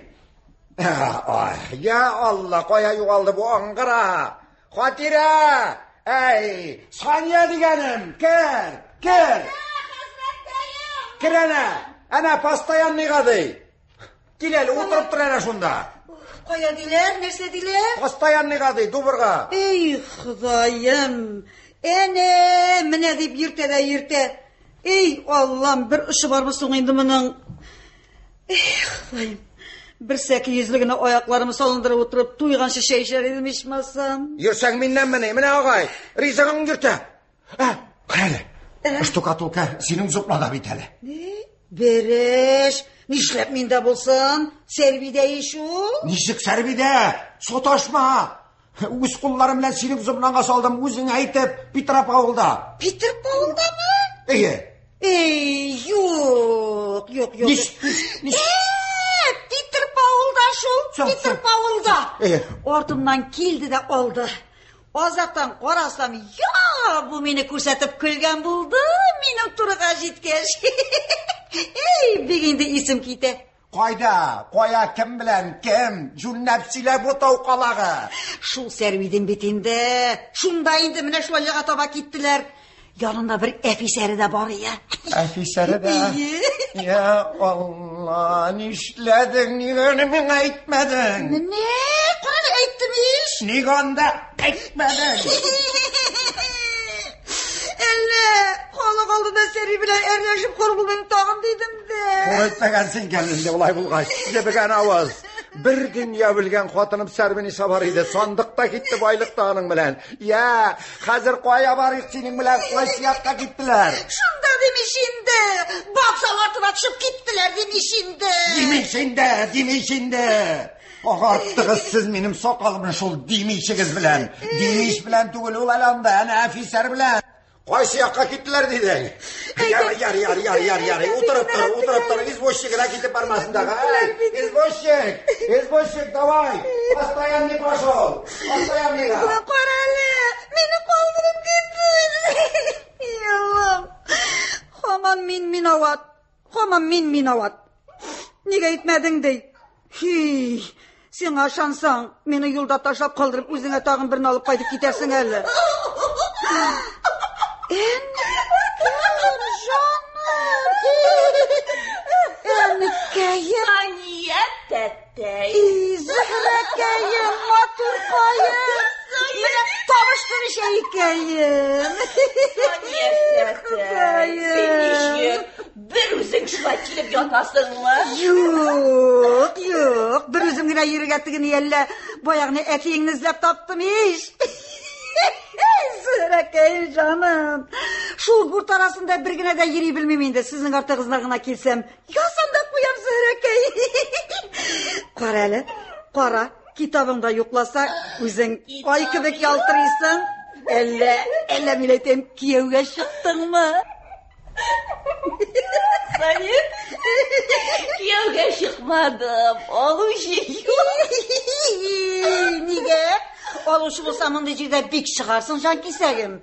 Ай, я Алла, кая югалды бу аңгыра? Хатирә! Әй, Сания дигәнем, кер, кер. Кер әнә, әнә постоянныйга ди. Кил әле, утырып тор әнә шунда. Кая диләр, нәрсә диләр? Постоянныйга ди, дубырга. Эй, Ходаем! Әнә, менә дип йөртә дә йөртә. Эй, Аллам, бер очы бармы соң инде моның? Эх, Ходаем. Бер сәке йөзлегенә аякларымны салындырып утырып, туйганчы чәй эчәр идем ичмасам. Йөрсәң миннәнмени? Менә агай, ризыгың йөртә. Ә, кара әле. Штукатурка синең зоплада бит әле. Ни? Береш, нишләп миндә булсын? Сәрбидә ич ул. Ничек Сәрбидә? Саташма. Үз кулларым белән синең зобнаңа салдым, үзең әйтеп, Петропавлда. Петропавлдамы? Әйе. Эй, юк, юк, юк. Нич, нич, Э, Петропавлда шул, Петропавлда. Әйе. Артымнан килде дә алды. Азактан карасам, я, бу мине күрсәтеп көлгән булды, минем турыга җиткәч. Эй, бик инде исем китә. Кайда? Кая кем белән? Кем? Җүнләп сөйлә бу тау калагы. Шул Сәрвидин бит инде. Шунда инде менә шулай яга таба киттеләр. Янында бер әфисәре дә бар ия. Әфисәре дә. Я Алла, нишләдең? Нигә аны миңа әйтмәдең? Менә, кара әйттем ич. Нигә анда әйтмәдең? Әллә халык алдында Сәрви белән әрләшеп хур булмыйм тагын дидем дә. Хур итмәгәнсең икән инде болай булгач. Җебегән авыз. Бер дөнья белгән хатыным Сәрвиниса бар иде. Сандык та китте байлык та аның белән. Я, хәзер кая барыйк синең белән? Кайсы якка киттеләр? Шунда димеш инде. Вокзал артына төшеп киттеләр димеш инде. Димеш инде, димеш инде. Агарттыгыз сез минем сакалымны шул димишегез белән. Димиш белән түгел ул әле анда, әнә әфисәр белән. Кайсы якка киттеләр дидең? Яр, яр, яр, яр, яр, яр. Утырып тор, утырып тор. Извозчик гына китеп бармасын да. Эй, извозчик, извозчик, давай. Постоянный пошел. Постоянный. Кара әле, мине калдырып китте. Аллам. Хаман мин минават. Хаман мин минават. Нигә әйтмәдең ди? Хи, сиңа ышансаң, мине юлда ташлап калдырып, үзеңә тагын берне алып кайтып китәрсең әле. Әнкәем, җаным. Әнкәем. Сания тәтәй. И, Зөһрәкәем, матуркаем. Менә табыштым ич әйкәем. Сания тәтәй, син ничек? Бер үзең шулай килеп ятасыңмы? Юк, юк, бер үзем генә йөрергә тегене әллә баягыны әтиеңне эзләп таптым ич. Зөһрәкәем җаным. Шул гурт арасында бер генә дә йөри белмим инде, сезнең артыгыздан гына килсәм. Язам да куям, Зөһрәкәй. Кара әле, кара, китабыңда юкласа, үзең ай кебек ялтырыйсың. Әллә, әллә мин әйтәм, кияүгә чыктыңмы? Сания, кияүгә чыкмадым, алучы юк. Нигә? Алучы булса мондый җирдә бик чыгарсың, җан кисәгем.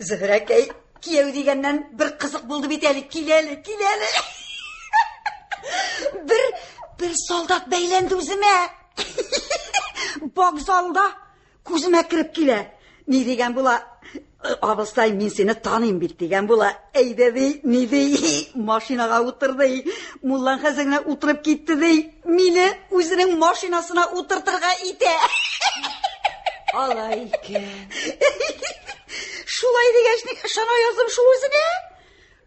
Зөһрәкәй, кияү дигәннән бер кызык булды бит әле, кил әле, кил әле. Бер, бер солдат бәйләнде үземә. Вокзалда күземә кереп килә. Ни дигән була? Абыстай, мин сине таныйм бит дигән була. Әйдә ди, ни ди, машинага утыр ди. Муллаң хәзер генә утырып китте ди. Мине үзенең машинасына утыртырга итә. Алай икән. Шулай дигәч, ник ышана яздым шул үзенә?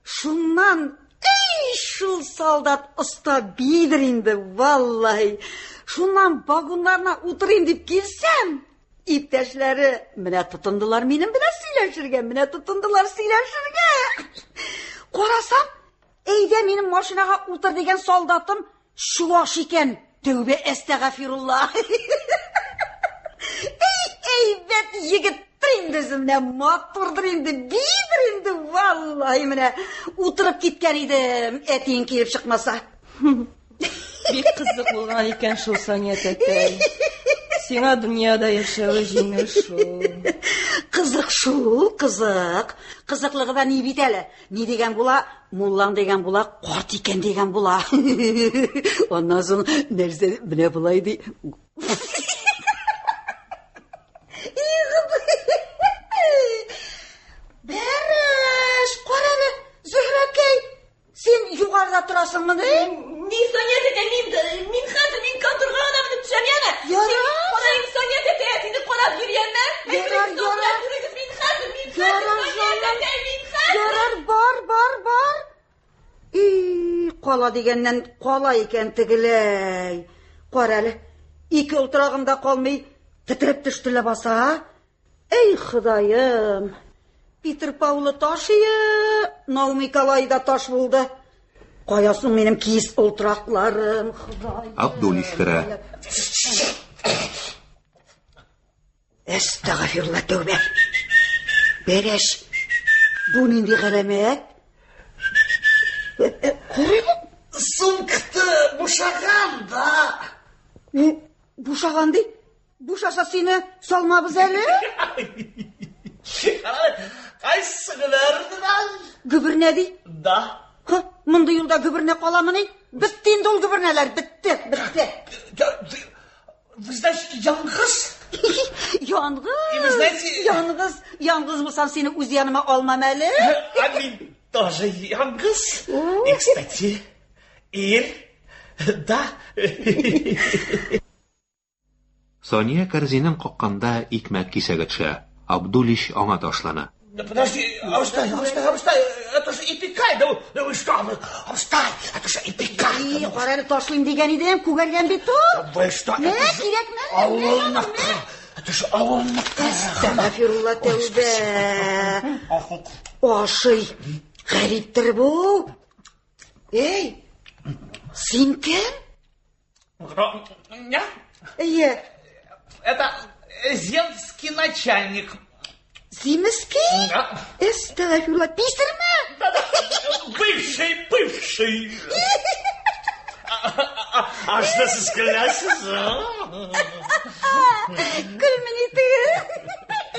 Шуннан, эй, шул солдат оста бидер инде, валлаһи. Шуннан вагоннарына утырыйм дип килсәм, иптәшләре менә тотындылар минем белән сөйләшергә, менә тотындылар сөйләшергә. Карасам, әйдә минем машинага утыр дигән солдатым чуваш икән. Тәүбә әстәгафирулла. Эй, әйбәт егеттер инде үзе, менә матурдыр инде, бидер инде, валлаһи менә утырып киткән идем, әтиең килеп чыкмаса. Бик кызык булган икән шул, Сания тәтәй. Сиңа дөньяда яшәве җиңел шул. Кызык шул, кызык. Кызыклыгы да ни бит әле. Ни дигән була? Муллаң дигән була, карт икән дигән була. Аннан соң нәрсә менә болай ди. каласыңмыни? Ни, Сания тәтә, мин, мин хәзер мин конторга гына менеп төшәм, яме. Ярар. Караем, Сания тәтә, сине карап йөргәннәр. Ярар, ярар. Күрегез, мин хәзер, мин хәзер, Ярар, Сания җаным. тәтә, мин хәзер. Ярар, бар, бар, бар. И, кала дигәннән кала икән тегеләй. Кара әле, ике олтырагым да калмый, тетрәп төште ләбаса. Эй, Ходаем! Питер Паулы таш ие, Наум Николай да таш булды. Кая соң минем киез олтыракларым, Ходаем? Абдуллич керә. Әстәгъфирулла тәүбә. Бәрәш. Бу нинди галәмәт? Карыйм. Сумкты бушаган да. Бушаган ди. Бушаса сине салмабыз әле. Кайсы гөбернәдән? Гөбернә ди. Да. Ха, мондый юлда гөбернә каламыни? Бетте инде ул гөбернәләр, бетте, бетте. Вы значит, яңгыз? Янгыз. И вы знаете- Янгыз, янгыз булсам сине үз яныма алмам әле. А мин тоже яңгыз. И, кстати, ир, да. Сания кәрзинен какканда икмәк кисәге төшә. Абдуллич аңа ташлана. Да подожди, абыстай, абыстай, абыстай, это же ипикай, да, да вы что, вы, абыстай, это же ипикай. И, кара әле ташлыйм дигән идем, күгәргән бит ул. Вы что, Мә, это же кирәкме? авылныкы, это же авылныкы. Әстәгъфирулла тәүбә. Ашый. Гариптер бу. Эй, син кем? Я? Әйе, Это земский начальник. Зимский? Да. Әстәгъфирулла, писерме? Бывший, бывший. А что сез көләсез? Көлмени теге.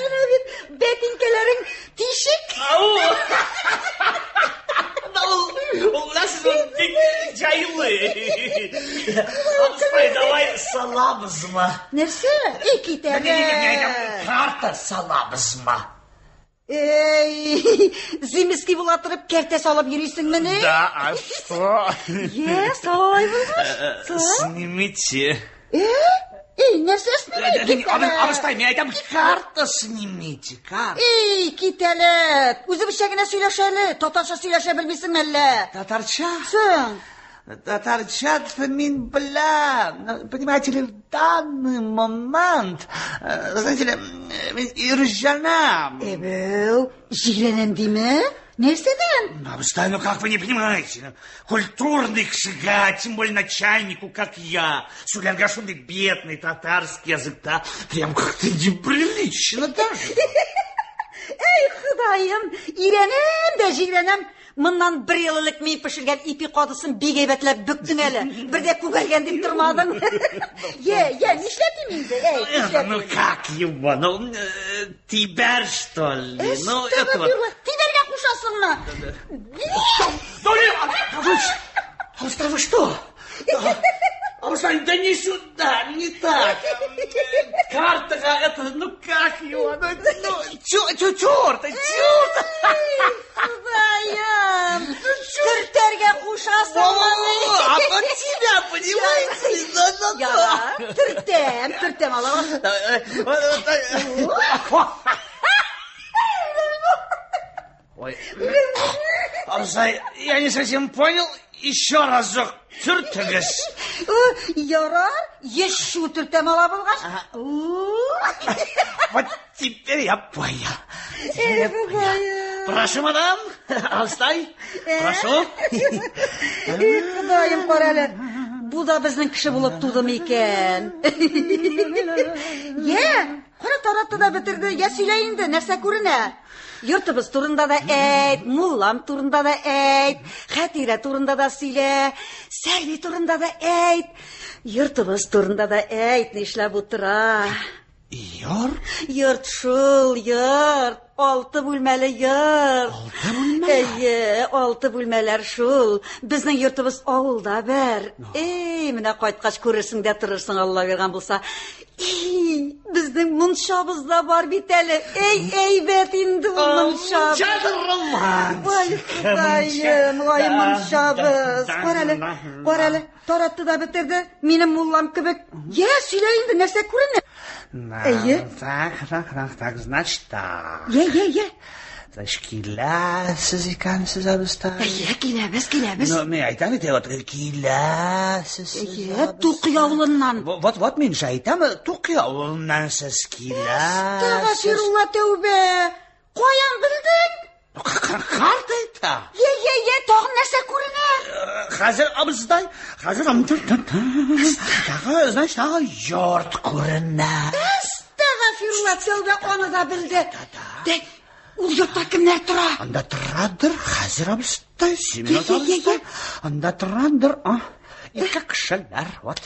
Әнә бит бәтинкәләрең тишек. Ау! Ул беләсез, ул бик җайлы. Абыстай, давай салабызмы? Нәрсә? Эй, кит әле. Карта салабызмы? Эй, зимский була торып кәртә салып йөрисеңмени? Да, а что? Е, салалай булгач. Сал. Снимите. Э? Эй, нәрсә снимите? Кит әле. Абыстай, мин әйтәм, карта снимите, карта. Эй, кит әле. Үзебезчә генә сөйләшәле. Татарча сөйләшә белмисеңме әллә? Татарча? Соң. Татарча мин беләм. Но, Понимаете ли, в данный момент, знаете ли, мин ирҗәнәм. Әбәү, җирәнәм диме? Нәрсәдән? Абыстай, ну как вы не понимаете? Ну, Культурный кешегә, тем более начальнику, как я, сөйләргә шундый бедный татарский языкта, прям как-то неприлично даже. Эй, Ходаем, ирәнәм дә җирәнәм. Моннан бер ел элек мин пешергән ипи кадысын бик әйбәтләп бөктең әле. Бер дә күгәргән дип тормадың. Е, е, нишләтим инде? Эй, Это, ну как его, ну, тибәр, что ли? Ну, это вот. Тибәргә кушасыңмы? Да не, а вы, Абыстай, вы что? Абыстай, да не сюда, не так. Карта, это, ну как его, ну, ну, чё, чё, черт, черт. Ходаем, төртәргә кушасыңмы? А под тебя, понимаете ли? Да, да, да. Ярар, төртәм, төртәм алам. Ой, Абыстай, я не совсем понял. Еще разок төртегез. Ярар, еще төртәм ала булгач. Вот теперь я понял. Теперь я понял. Прошу, мадам, абыстай, прошу. Эй, Ходаем, кара әле. Бу да безнең кеше булып тудымы икән? Йә, кара таратты да бетерде. Йә сөйлә инде, нәрсә күренә? Йортыбыз турында да әйт, муллам турында да әйт, Хәтирә турында да сөйлә, Сәрви турында да әйт, йортыбыз турында да әйт, нишләп утыра? Йорт? Йорт шул, йорт. Алты бүлмәле йорт. Алты бүлмәле? Әйе, алты бүлмәләр шул. Безнең йортыбыз авылда бер. Эй, менә кайткач күрерсең дә торырсың, Алла биргән булса. Эй, безнең мунчабыз да бар бит әле. Эй, әйбәт инде ул мунча. Мунчабыз. Мунчадыр романтика. Ой, Ходаем, ой, мунчабыз. Карале, карале, таратты да бетерде. Минем муллам кебек. Я, сөйлә инде, нәрсә күренә? Әйе. Так, так, так, так, значит так. Я, я, я. Значит, киләсез икәнсез, абыстай. Әйе, киләбез, киләбез. Ну, мин әйтәм бит, вот киләсез. Әйе, Тукый авылыннан. Вот, вот мин же әйтәм, Тукый авылыннан сез киләсез. Әстәгъфирулла тәүбә. Каян белдең? Карта әйтә. Я, я, я, тагын нәрсә күренә? Хәзер абыстай, хәзер тагы, значит, тагы йорт күренә. Әстәгъфирулла тәүбә, аны да белде. Дә, ул йортта кемнәр тора? Анда торадыр, хәзер абыстай, Семен абыстай. Анда торадыр, а, ике кешеләр, вот.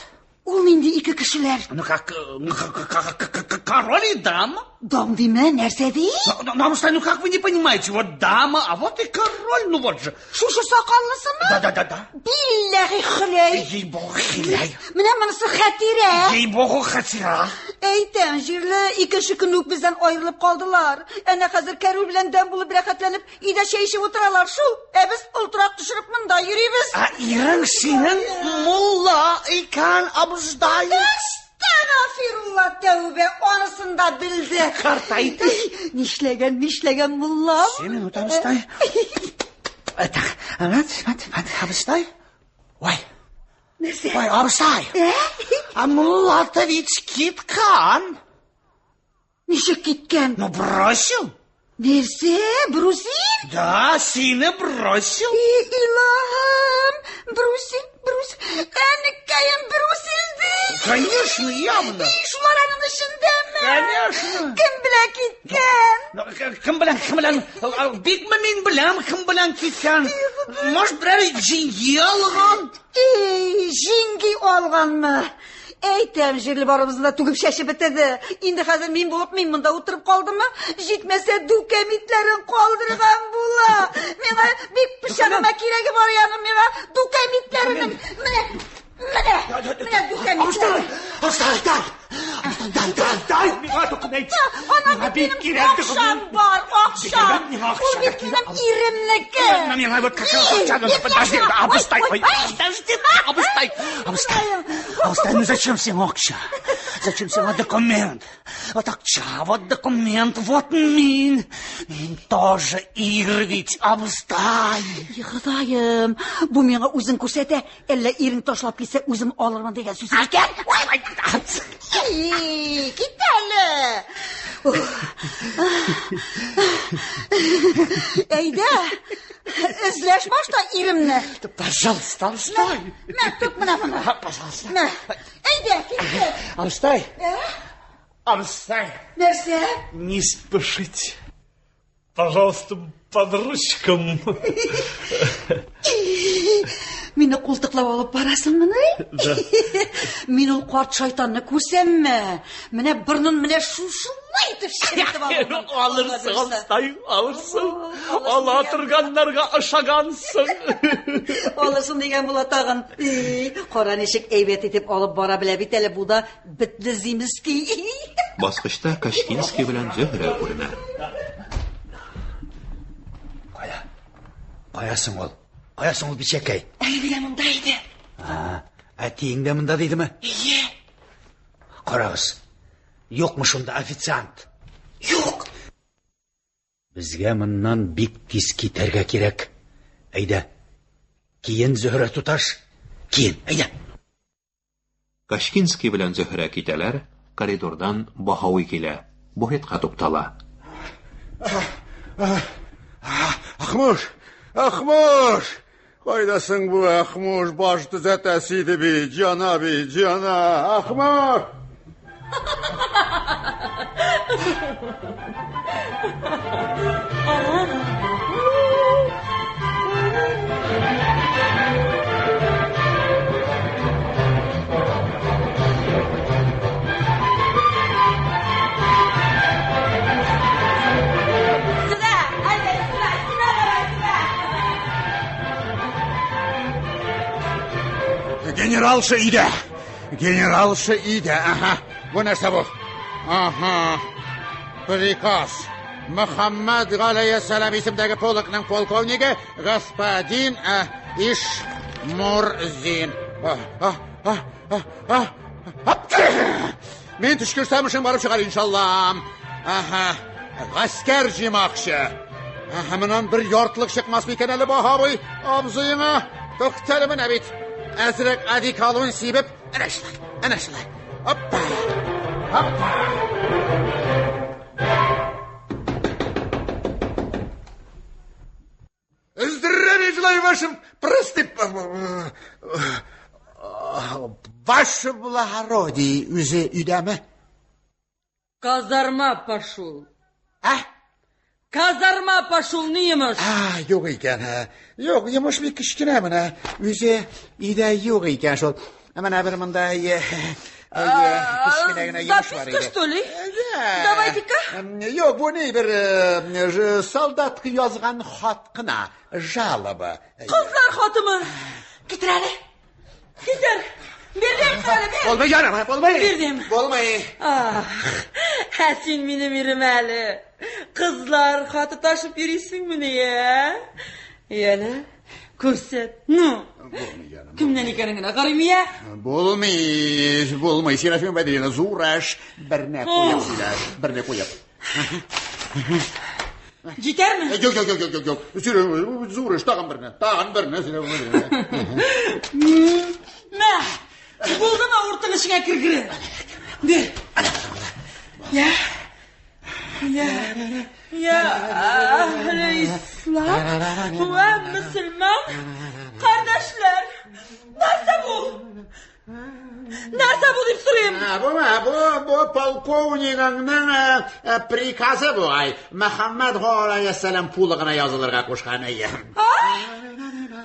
Ул нинди ике кешеләр? Ну как, король и дама. Дам диме, нәрсә ди? Ну, абыстай, ну как вы не понимаете, вот дама, а вот и король, ну вот же. Шушы сакаллысымы? Да, да, да, да. Билләһи хөләй. Ей-богу, хиләй. Менә монысы хәтирә. Ей-богу, хәтирә. Әйтәм, җирле икенче көн үк бездән аерылып калдылар. Әнә хәзер кәрүл белән дәм булып рәхәтләнеп өйдә чәй эчеп утыралар шул. Ә без олтырак төшереп монда йөрибез. Ә ирең синең мулла икән, абыстай. Әстәгъфирулла тәүбә, анысын да белде. Картайды. Нишләгән, нишләгән мулла? Минут, абыстай. Так, вот, вот, вот, абыстай. Ой. Нәрсә? Ой, абыстай. А мулла-то ведь киткән. Ничек киткән? Ну, бросил. Нәрсә? Брусил? Да, сине бросил. И, илаһым, брусил, брусил. Әнекәем брусил ди. Конечно, явно. И, шулар аның эчендәме? Конечно. Кем белән киткән? Ну, Кем белән, кем белән? Бикме мин беләм, кем белән киткән? Может, берәр җиңги алган? Эй, җиңги алганмы? Әйтәм, җирле барыбызны да түгеп чәчеп бетерде. Инде хәзер мин булып мин монда утырып калдыммы? Җитмәсә дукәмитләрен калдырган була. Миңа бик пычагыма кирәге бар яны миңа дукәмитләренең. Менә, менә, менә дукәмитләре. Абыстай, дай! Абыстай, дай, дай, дай! Миңа документ! Ана Миңа бит бик минем кирәк акчам документ. бар, акчам. Миңа Ул акча бит кирәк. минем иремнеке. Миңа вот как раз Эй, акча нужно. бир Подожди, миңа. абыстай, Ой, ой, ой, подожди, абыстай, абыстай, абыстай, ну зачем сиңа акча? Зачем сиңа документ? Вот акча, вот документ, вот мин. Мин тоже ир ведь, абыстай. И, Ходаем, бу миңа үзен күрсәтә, әллә ирең ташлап китсә, үзем алырмын дигән сүз икән. Ой, кит әле. Әйдә, эзләш башта иремне. Пожалуйста, абыстай. Мә, тот менә моны. Пожалуйста. Мә, әйдә, киттек. Абыстай, Ә? абыстай. Нәрсә? Не спешите. Пожалуйста, под ручкам. Мине култыклап алып барасыңмыни? Да. Мин ул карт шайтанны күрсәмме? Менә борынын менә шушылай итеп чиертеп алырмын. Алырсың, абыстай, алырсың. Ала торганнарга ошагансың. Алырсың дигән була тагын. И, Кара ничек әйбәт итеп алып бара белә бит әле бу да бетле зимский. Баскычта Качкинский белән Зөһрә күренә. Кая? Кая соң ул? Кая соң ул бичәкәй? Әле генә монда иде. Әтиең дә монда дидеме? Әйе. Карагыз. Юкмы шунда официант? Юк. Безгә моннан бик тиз китәргә кирәк. Әйдә. Киен, Зөһрә туташ. Киен, әйдә. Качкинский белән Зөһрә китәләр, коридордан Баһави килә, буфетка туктала. Ахмуш! Ахмуш! Кайдасың бу, Ахмуш? Баш төзәтәсе иде бит, җана бит, җана! Ахмуш! Сюда! Әйдә, сюда, сюда давай, сюда! Генералша өйдә. Генералша өйдә. Ага. Бу нәрсә бу? Ага. Приказ. Мөхәммәд галәйһиссәлам исемдәге полкның полковнигы господин Ишмурзин. Мин төшкерсәм эшең барып чыгар, иншалла. Аһа, гаскәр җыймакчы. Аһа, моннан бер яртылык чыкмас микән әле Баһавый абзыеңа? Туктале менә бит. Әзрәк одеколон сибеп, әнә шулай, әнә шулай. Оппа! Оппа! Здравия желаю вашим простым... Ваше благородие, үзе өйдәме? Казарма пошел. А? Казарма пошел, ни йомыш? А, юк икән. Юк, йомыш бик кечкенә менә. Үзе өйдә юк икән шул. Менә бер монда кечкенә генә йомыш бар Записка, иде. что ли? Давайте-ка. Юк, бу ни бер солдат язган хат кына, жалоба. Кызлар хатымы? Китер әле. Китер. Бирдем әле, бир. Булмый, җаным, булмый. Бирдем. Булмый. Ах, ә син минем ирем әле. Кызлар хаты ташып йөрисеңмени, ә? Яне, күрсәт. Ну. Кемнән икәнен генә карыйм, я? Булмый, булмый. Серафима Бәдриевна, зур эш. Берне куеп сөйләш, берне куеп. Җитәрме? Юк, юк, юк, юк, юк. Серега, зур эш, тагын берне, тагын берне, Серега Бәдриевна. Мә, булдымы уртың эчеңә кергере? Бир. Я. Я. Я әһле ислам вә мөселман кардәшләр. Нәрсә бу? Нәрсә бу дип сорыйм? Бу, бу, бу полковнигыңның приказы бугай. Мөхәммәд галәйһиссәлам пулыгына язылырга кушкан әйе.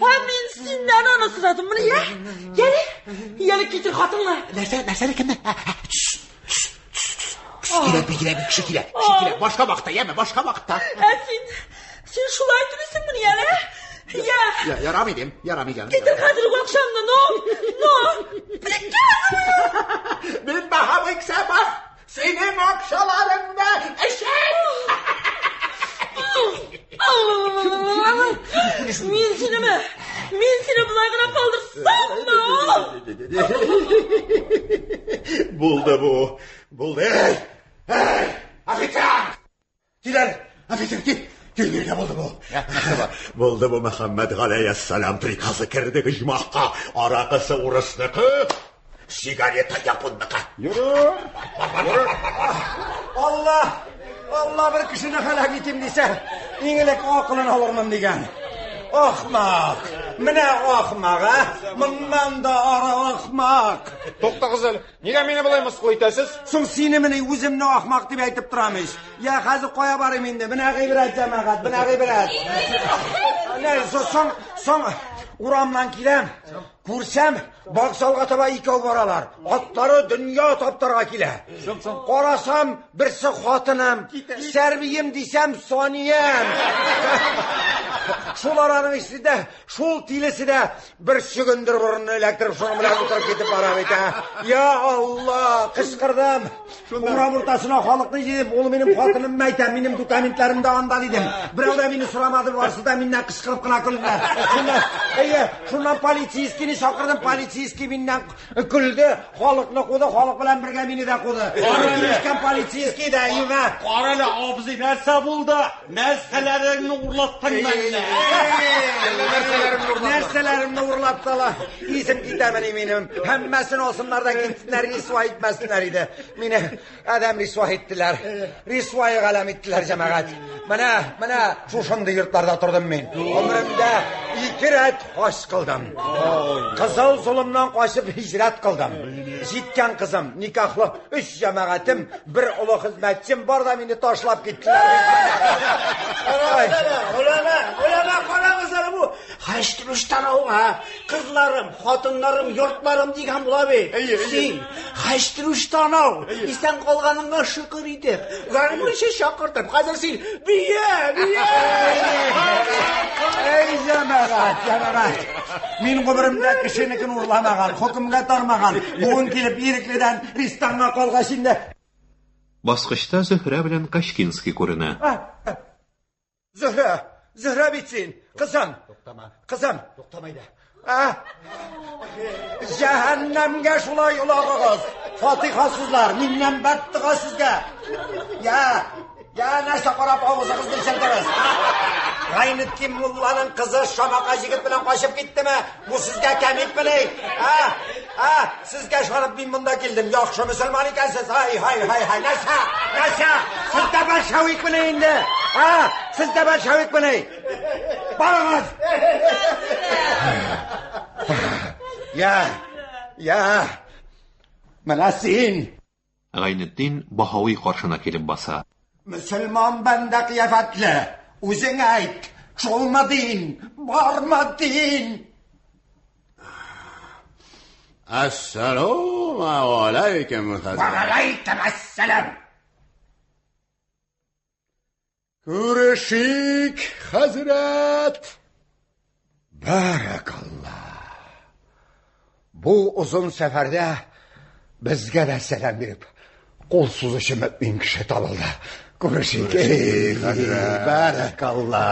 Ә мин синнән аны сорадым моны, я? Яле, яле китер хатыңны. Нәрсә, нәрсә кемне? Килә, килә, кеше килә, кеше килә. Башка вакытта, яме, башка вакытта. Ә син, син шулай түлисеңмени әле? Я. Я, ярамый дим, ярамый җаным. Китер хәзер үк акчамны, ну, ну. Приказываю. Мин Баһавый Ксәпов, синең акчаларыңны эчәм. Мин синеме? Мин сине болай гына калдырсаммы? Булды бу. Булды. Эй! Эй! Официант! Кил әле. Офицер, кил. Кил, биргә булды бу. Булды бу Мөхәммәд галәйһиссәлам приказы керде оҗмахка. Аракысы урысныкы, сигарета японныкы. Йөрер. Алла! Алла бер кешене һәлак итим дисә, иң элек акылын алырмын дигән. Ахмак! Менә ахмак, ә? Моннан да ары ахмак! Туктагыз әле. Нигә мине болай мыскыл итәсез? Соң сине менә үземне ахмак дип әйтеп торам ич. Я хәзер кая барыйм инде? Менә гыйбрәт, җәмәгать, менә гыйбрәт. Менә соң, соң урамнан киләм. Күрсәм, вокзалга таба икәү баралар. Атлары дөнья таптарга килә. Карасам, берсе хатыным, Сәрбием дисәм, Саниям. Шул араның эчендә, шул тилесе дә бер чөгендер борынны эләктереп, шуның белән утырып китеп бара бит, ә. Я Алла, кычкырдым. Урам уртасына халыкны җыеп, ул минем хатыным әйтә, минем документларым да анда дидем. Берәү дә мине сорамады, барысы да миннән кычкырып кына көлделәр. Шуннан, әйе, шуннан полицейскийны чакырдым, полицейский миннән көлде, халыкны куды, халык белән бергә мине дә куды. Килешкән полицейский да, юга. Карале, абзый, нәрсә булды? Нәрсәләреңне урлаттың мәллә? Нәрсәләремне урлаттылар. Исем китәмени минем. Һәммәсен алсыннар да китсеннәр, рисва итмәсеннәр иде. Мине адәм рисва иттеләр. Рисваи галәм иттеләр, җәмәгать. Менә, менә шушындый йортларда тордым мин. Гомеремдә ике рәт хаҗ кылдым. Кызыл золымнан качып һиҗрәт кылдым. Җиткән кызым, никахлы өч җәмәгатем, бер олы хезмәтчем бар да мине ташлап киттеләр. Голәмә, голәмә, карагыз әле бу. Хаҗ тарауга кызларым, хатыннарым, йортларым дигән була бит. Син хаҗ танау, исән калганыңа шөкер итеп, гармунчы чакыртып, хәзер син бия, бия. Эй, җәмәгать, җәмәгать. Мин гомеремдә кешенекен урламаган, хөкемгә тармаган. Бүген килеп ирекледән ресторанга калгач инде. Баскычта Зөһрә белән Качкинский күренә. Зөһрә, Зөһрә бит син. Кызым. Туктама. Кызым. Туктама әйдә. Ә? Җәһәннәмгә шулай олагыгыз. Фатихасызлар, миннән бәддога сезгә. Я, я нәрсә карап авызыгызны ишелдегез? Гайнетдин мулланың кызы Шамака егет белән качып киттеме? Бу сезгә кәмитмени? А? А? Сезгә ышанып мин монда килдем. Яхшы мөселман икәнсез. Ай, һай, һай, һай. Нәрсә? Нәрсә? Сез дә большевикмени инде? А? Сез дә большевикмени? Барыгыз! Я, я. Менә син. Гайнетдин Баһави каршына килеп баса. Мөселман бәндә кыяфәтле. Үзең әйт, шулмы дин, бармы дин? Әссәләмә алейкум, хәзрәт. Вәгаләйкем әссәлам. Күрешик, хәзрәт. Бәрәкалла. Бу озын сәфәрдә безгә дә сәлам биреп, кул сузучы мөмин кеше табылды. Күрешик, Күрешик, хәзрәт. Бәрәкалла.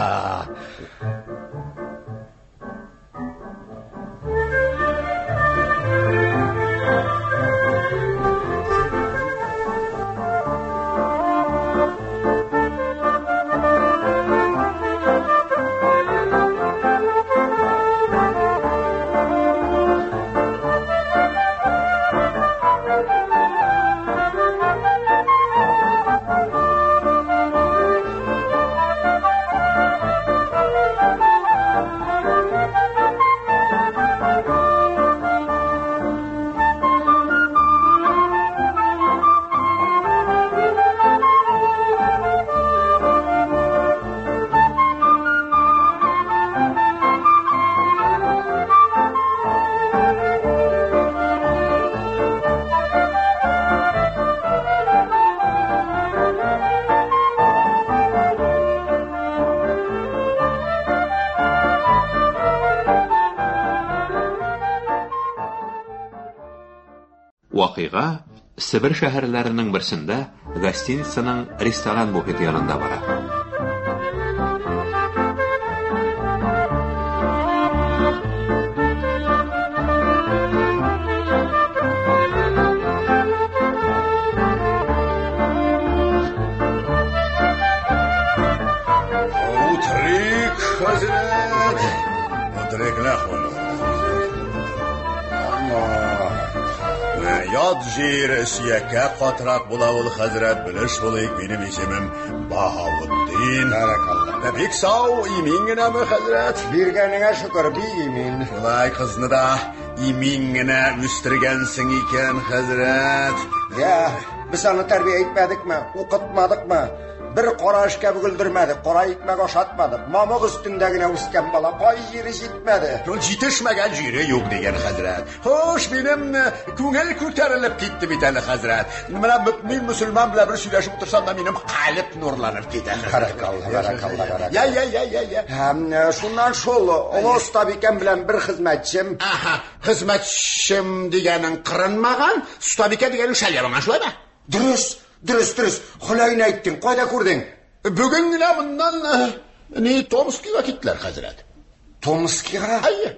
Вакыйга Себер шәһәрләренең берсендә гостиницаның ресторан буфеты янында бара. Утырыйк, хәзрәт. Утырыйк, ләхвәл. Ят җир сөяккә катырак була ул, хәзрәт, белеш булыйк, минем исемем Баһаутдин. Бәрәкалла. Бик сау, имин генәме, хәзрәт? Биргәнеңә шөкер, бик имин. Шулай кызны да имин генә үстергәнсең икән, хәзрәт. Я, без аны тәрбия итмәдекме, укытмадыкмы? Бер кара эшкә бөгелдермәдек, кара икмәк ашатмадык. Мамык өстендә генә үскән бала, кай җире җитмәде? Ул җитешмәгән җире юк дигән хәзрәт. Хуш, минем күңел күтәрелеп китте бит әле, хәзрәт. Менә мөмин мөселман белән бер сөйләшеп утырсам да минем калеб нурланып китә. Бәрәкалла, бәрәкалла, бәрәкалла. Я, я, я, я, я. Һәм шуннан шул олы остабикәм белән бер хезмәтчем. Аһа, хезмәтчем дигәнең кырынмаган, остабикә дигәнең шәлгә шулаймы? Дөрес, дөрес, дөрес. Хөләйне әйттең, кайда күрдең? Бүген генә моннан ни Томскига киттеләр, хәзрәт. Томскига? Әйе.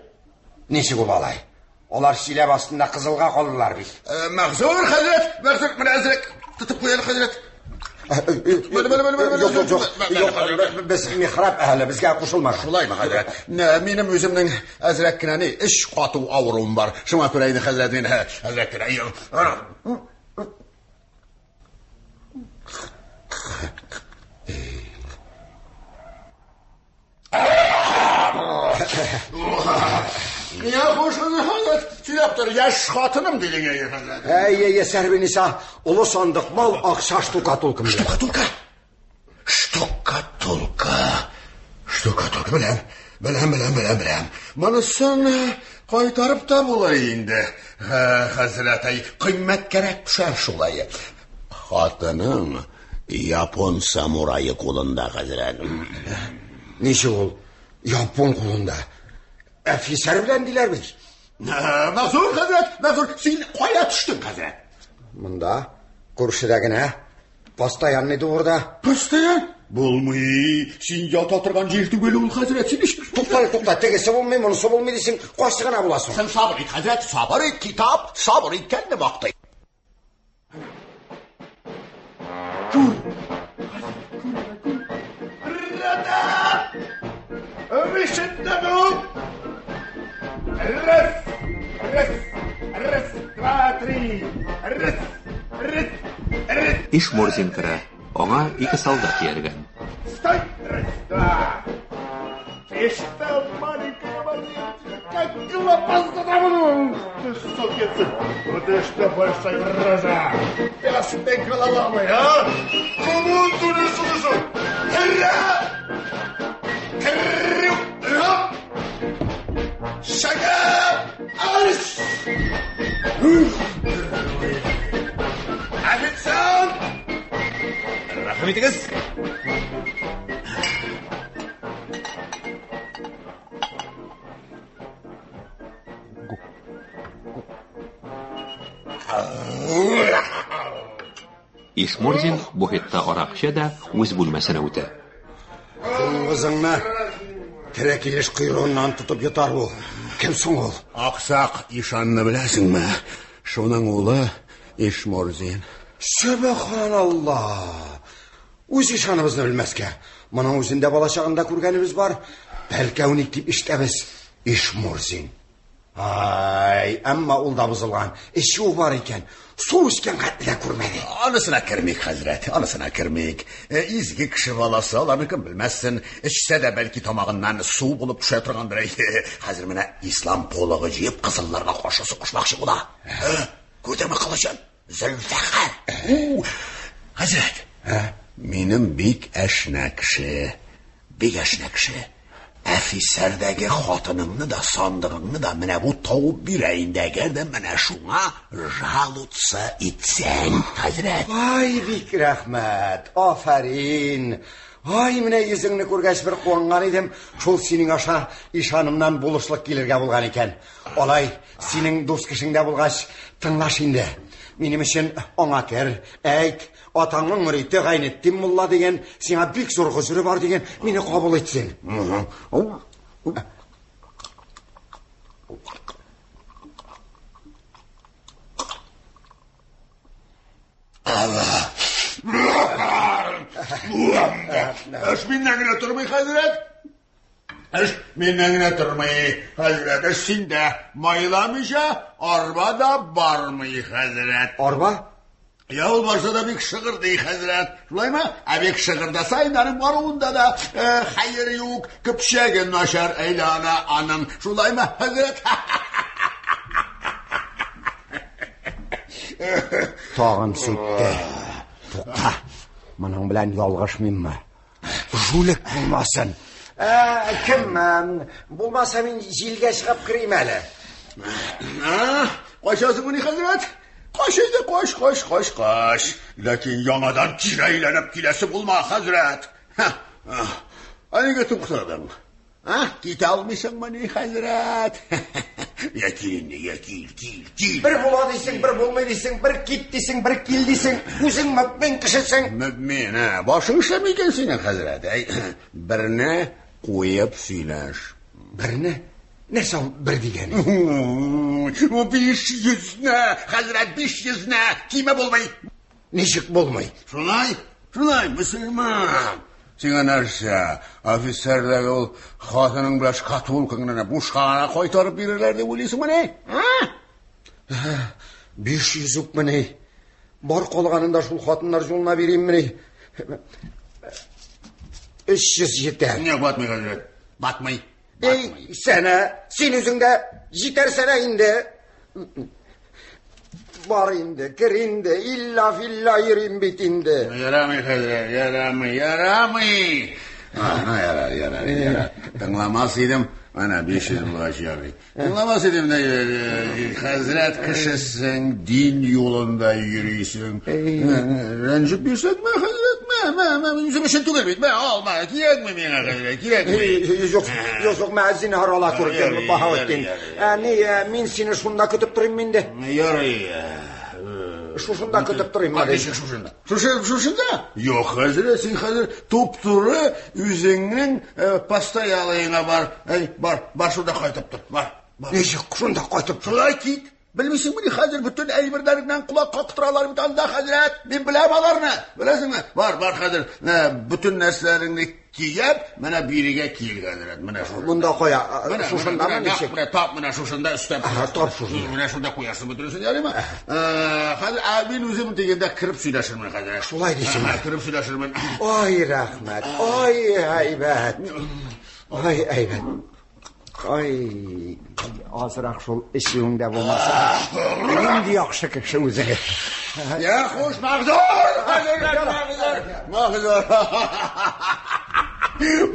Ничек ул алай? Алар Чиләбе астында кызылга калдылар бит. Мәгъзур, хәзрәт, мәгъзур, менә әзрәк тотып куй әле, хәзрәт. Юк, юк, юк, юк, без михраб әһеле, безгә кушылма. Шулаймы, хәзрәт? Минем үземнең әзрәк кенә ни, эч кату авыруым бар. Шуңа күрә инде, хәзрәт, мин әзрәк кенә. Я хушын, хәзрәт, сөйләп тор, яшь хатыным дидең, әй, хәзрәт. Әй, әй, Сәрбиниса, олы сандык мал, акча штукатулка. Штукатулка? Штукатулка. Штукатулка, беләм, беләм, беләм, беләм, беләм. Монысын кайтарып та булыр инде. Хәзрәт, әй, кыйммәткәрәк төшәр шулай. Хатының япон самурайы кулында, хәзрәт. Ничек ул? Япон кулында. Әфисәр белән диләр бит. Мәгъзур, хәзрәт, мәгъзур, син кая төштең, хәзрәт? Монда, күршедә генә. Постоянный дворда. Постоян? Булмый, син ята торган җир түгел ул, хәзрәт, син эш. Тукта, тукта, тегесе булмый, монысы булмый дисең, кайсы гына була соң? Син сабыр ит, хәзрәт, сабыр ит, китап сабыр иткәнне мактый. Күр! Ишеттем! Раз, раз, раз, два, три. Раз, раз, раз. Ишмурзин керә. Аңа ике солдат ияргән. Стой! Раз, два. Ты что, маленькая монетка, как клопа задавлю! Ты сукин Вот ты что, большая рожа! Пес ты головой, а? Кому ты не слышу? Хря! Крю! Хоп! Шагам! Арш! Официант! Рәхим итегез. Ишмурзин буфетта арак эчә дә үз бүлмәсенә үтә. Дуңгызыңны тере килеш койрыгыннан тотып йотар бу. Кем соң ул? Аксак ишанны беләсеңме? Шуның улы Ишмурзин. Сөбханалла! Үз ишаныбызны белмәскә. Моның үзен дә балачагында күргәнебез бар. Пәлкәүник дип ишетәбез. Ишмурзин. Ай, әмма ул да бозылган. Эчү бар икән. Су эчкән хәтле дә күрмәде. Анысына кермик, хәзрәт, анысына кермик. Изге кеше баласы, аларны кем белмәссен. Эчсә дә бәлки тамагыннан су булып төшә торгандыр. Хәзер менә ислам полыгы җыеп кызылларга каршы сугышмакчы була. Күрдеңме кылычын? Зөлфәхәр. Хәзрәт, минем бик әшнә кеше, бик әшнә кеше. Әфисәрдәге хатыныңны да, сандыгыңны да менә бу тавып бирә инде, әгәр дә менә шуңа жалутса итсәң, хәзрәт. Ай, бик рәхмәт, афәрин. Ай, менә йөзеңне күргәч бер куанган идем, шул синең аша ишанымнан булышлык килергә булган икән. Алай, синең дус кешең дә булгач, тыңлаш инде. Минем өчен аңа кер, әйт, атаңның мөрите Гайнетдин мулла дигән, сиңа бик зур гозере бар дигән, мине кабул итсен. Эш миннән генә тормый, хәзрәт. Эш миннән генә тормый, хәзрәт. Эш синдә. Майламыйча арба да бармый, хәзрәт. Арба? Я ул барса да бик шыгырдый, хәзрәт. Шулаймы? Ә бик шыгырдаса инде аның баруында да хәер юк, көпчәге начар әйләнә аның. Шулаймы, хәзрәт? Тагын сүтте. Тукта. Моның белән ялгышмыйммы? Жулик булмасын. Кем? Булмаса мин җилгә чыгып керим әле. Качасың мени, хәзрәт? Кач инде, кач, кач, кач, кач. Ләкин яңадан кире әйләнеп киләсе булма, хәзрәт. Ә нигә туктадың? А, китә алмыйсыңмыни, хәзрәт? Я кил инде, я кил, кил, кил. Бер була дисең, бер булмый дисең, бер кит дисең, бер кил дисең. Үзең мөмин кешесең. Мөмин, ә, башың эшләми икән синең, хәзрәт. Әй, берне куеп сөйләш. Берне? Нәрсә ул бер дигәне? 500-не, хәзрәт, 500-не, киме булмый. Ничек булмый? Шулай, шулай, мөселман. Сиңа нәрсә, офицерләр ул хатының белән шкатулкаңны бушка гына кайтарып бирерләр дип уйлыйсыңмыни? 500 үкмени? Бар калганын да шул хатыннар юлына бириммени? 300 җитәр. Юк, батмый, хәзрәт, батмый. Эй, сәнә, син үзең дә җитәрсәнә инде. Бар инде, кер инде, илла-филла йөрим бит инде. Ярамый, хәзрәт, ярамый, ярамый. Ана, ярар, ярар, ярар. Тыңламас идем, ана 500 булгач ярый. Тыңламас идем дә, хәзрәт кешесең, дин юлында йөрисең. Рәнҗеп бирсәкме, хәзрәт, мә, мә, мә, үзем өчен түгел бит, мә, ал, мә, кирәкме миңа, хәзрәт, кирәкме? Юк, юк, юк, мә, зинһар ала күр, Баһаветдин. Ни, мин сине шунда көтеп торыйм инде. Ярый. Шушында көтеп торыйммы? Ничек шушында? Шушында? Юк, хәзрәт, син хәзер туп-туры үзеңнең постоялыеңа бар. Әй, бар, бар шунда кайтып тор. Бар. Ничек шунда кайтып тор? Шулай кит. Белмисеңмени, хәзер бөтен әйберләреңнән колак кактыралар бит анда, хәзрәт. Мин беләм аларны. Беләсеңме? Бар, бар хәзер бөтен нәрсәләреңне төяп, менә бирегә кил, хәзрәт. Менә шул. Монда кая? Шушындамы ничек? Менә тап менә шушында өстәп. Тап шушында. Менә шунда куясың бөтенесен, ярыймы? Хәзер мин үзем дигәндә кереп сөйләшермен, хәзрәт. Шулай дисеңме? Кереп сөйләшермен. Ай, рәхмәт. Ай, әйбәт. Ай, әйбәт. Ай, азрак шул эчүең дә булмаса. Нинди яхшы кеше үзең. Я хуш, мәгъзур! Мәгъзур! Мәгъзур!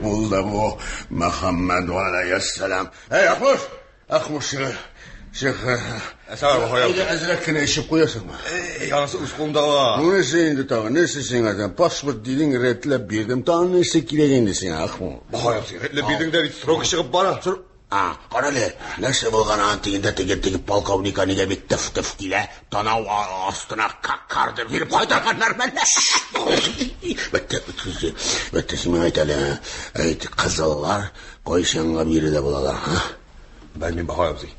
Булды бу, Мөхәммәд алейһиссәлам. Әй, Ахмуш! Ахмуш, чык. Әйдә, әзрәк кенә эчеп куясыңмы? Эй, анысы үз кулымда. Ну, нәрсә инде тагы, нәрсә сиңа? Паспорт дидең, рәтләп бирдем. Тагы нәрсә кирәк инде сиңа, Ахмуш? Баһай абзый, рәтләп бирдең дә бит, срогы чыгып бара. Кара әле, нәрсә булган аның тегендә теге полковника нигә бит тыф-тыф килә, танау астына карды биреп кайтарганнар мәллә? Бетте, бетте, бетте, син миңа әйт әле, әйт, кызыллар кайчанга биредә булалар, ха? Белмим, Баһай абзый.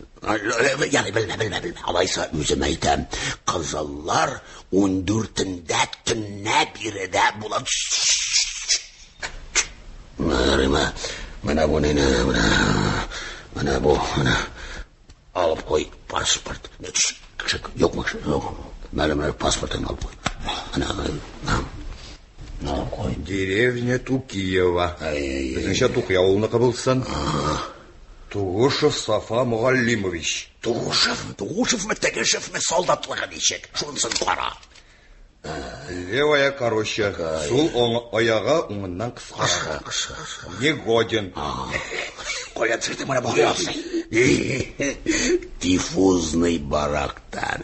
Ярый, белмә, белмә, белмә. Алайса үзем әйтәм, кызыллар 14-ндә төннә биредә була. Менә, менә бу нене, менә, менә бу, менә. Алып куй паспорт. Юкмы? Юк. Менә, менә паспортыңны алып куй. Менә, менә. Алып куй. Деревня Тукиева. Безнеңчә Тукый авылыныкы булсын. Тугушев Сафа Мугаллимович. Тугушев? Тугушевмы, Тегешевме, солдатлыгы ничек? Шунысын кара. Левая короче, сул аягы уңыннан кыска. Негоден. Кая төшердең менә бу абзый? Диффузный барактан.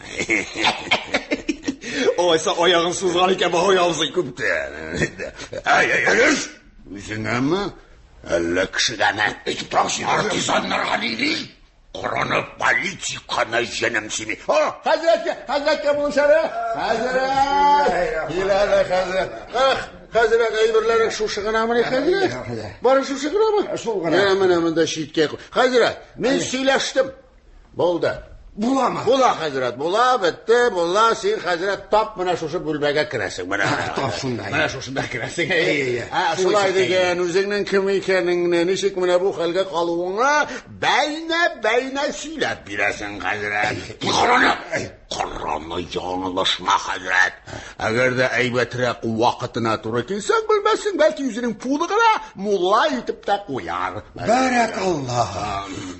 Алайса аягын сузган икән Баһай абзый. Күптән. Әй, әй, әй, үзеңәме? Әллә кешегәме? Әйтеп торасың, партизаннарга ни ди? Кораны политиканы җенем сине. О, хәзрәткә, хәзрәткә булыш әле. Хәзрәт! Кил әле, хәзрәт. Ах, хәзрәт, әйберләрең шушы гынамыни, хәзрәт? Бары шушы гынамы? Шул гына. Менә, менә монда читкә. Хәзрәт, мин сөйләштем. Булды. Буламы? Була, хәзрәт, була, бетте, була. Син, хәзрәт, тап менә шушы бүлмәгә керәсең. Менә. Тап шунда. Менә шушында керәсең. Шулай дигән, үзеңнең кем икәнеңне, ничек менә бу хәлгә калуыңны бәйнә-бәйнә сөйләп бирәсең, хәзрәт. Кораны, кораны яңылышма, хәзрәт. Әгәр дә әйбәтрәк вакытына туры килсәң, белмәссең, бәлки үзенең пулы гына мулла итеп тә куяр. Бәрәкалла.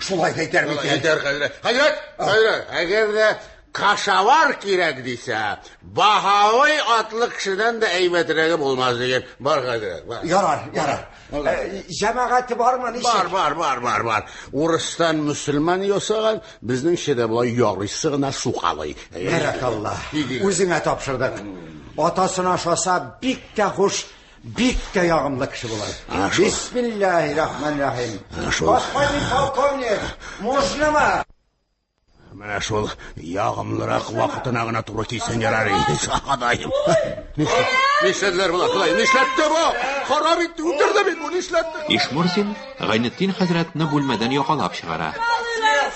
Шулай да әйтәр микән? Әйтәр, хәзрәт. Хәзрәт, хәзрәт, әгәр дә кашавар кирәк дисә, Баһавый атлы кешедән дә әйбәтрәге булмас дигән. Бар, хәзрәт, бар. Ярар, ярар. Җәмәгате бармы ничек? Бар, бар, бар, бар, бар. Урыстан мөселман ясаган, безнеңчә дә болай ярыйсы гына сукалый. Бәрәкалла. Үзеңә тапшырдык. Атасына ошаса бик тә хуш, бик тә ягымлы кеше була. Бисмиллаһир-рахманир-рахим. Господин полковник, можнымы? Менә шул ягымлырак вакытына гына туры килсәң ярар инде, Ходаем. Нишләделәр болар, Ходай? Нишләтте бу? Харап итте, үтерде бит бу, нишләтте? Ишмурзин Гайнетдин хәзрәтне бүлмәдән якалап чыгара.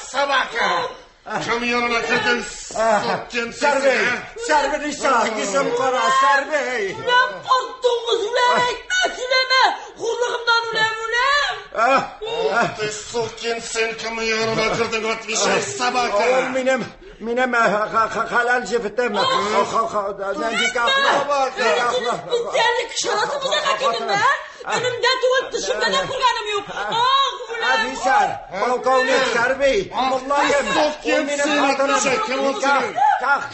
Собака! Кем янына кердең? Сәрби! Сәрби ниса, йөзем кара, Сәрби! Үләм, карт дуңгыз, үләм, әйтмә, сөйләмә! Хурлыгымнан үләм, үләм! Ты сукин сын, кем янына кердең, отвечай, собака! Ул минем, минем хәләл җефетем. Никахлы. Специаль кеше арасы бузарга килдеңме, ә? Өнемдә түгел, төшемдә дә күргәнем юк. Ах, үләм! Офицер, полковник Сәрби, муллаем. Сукин сын, отвечай, кем ул синең?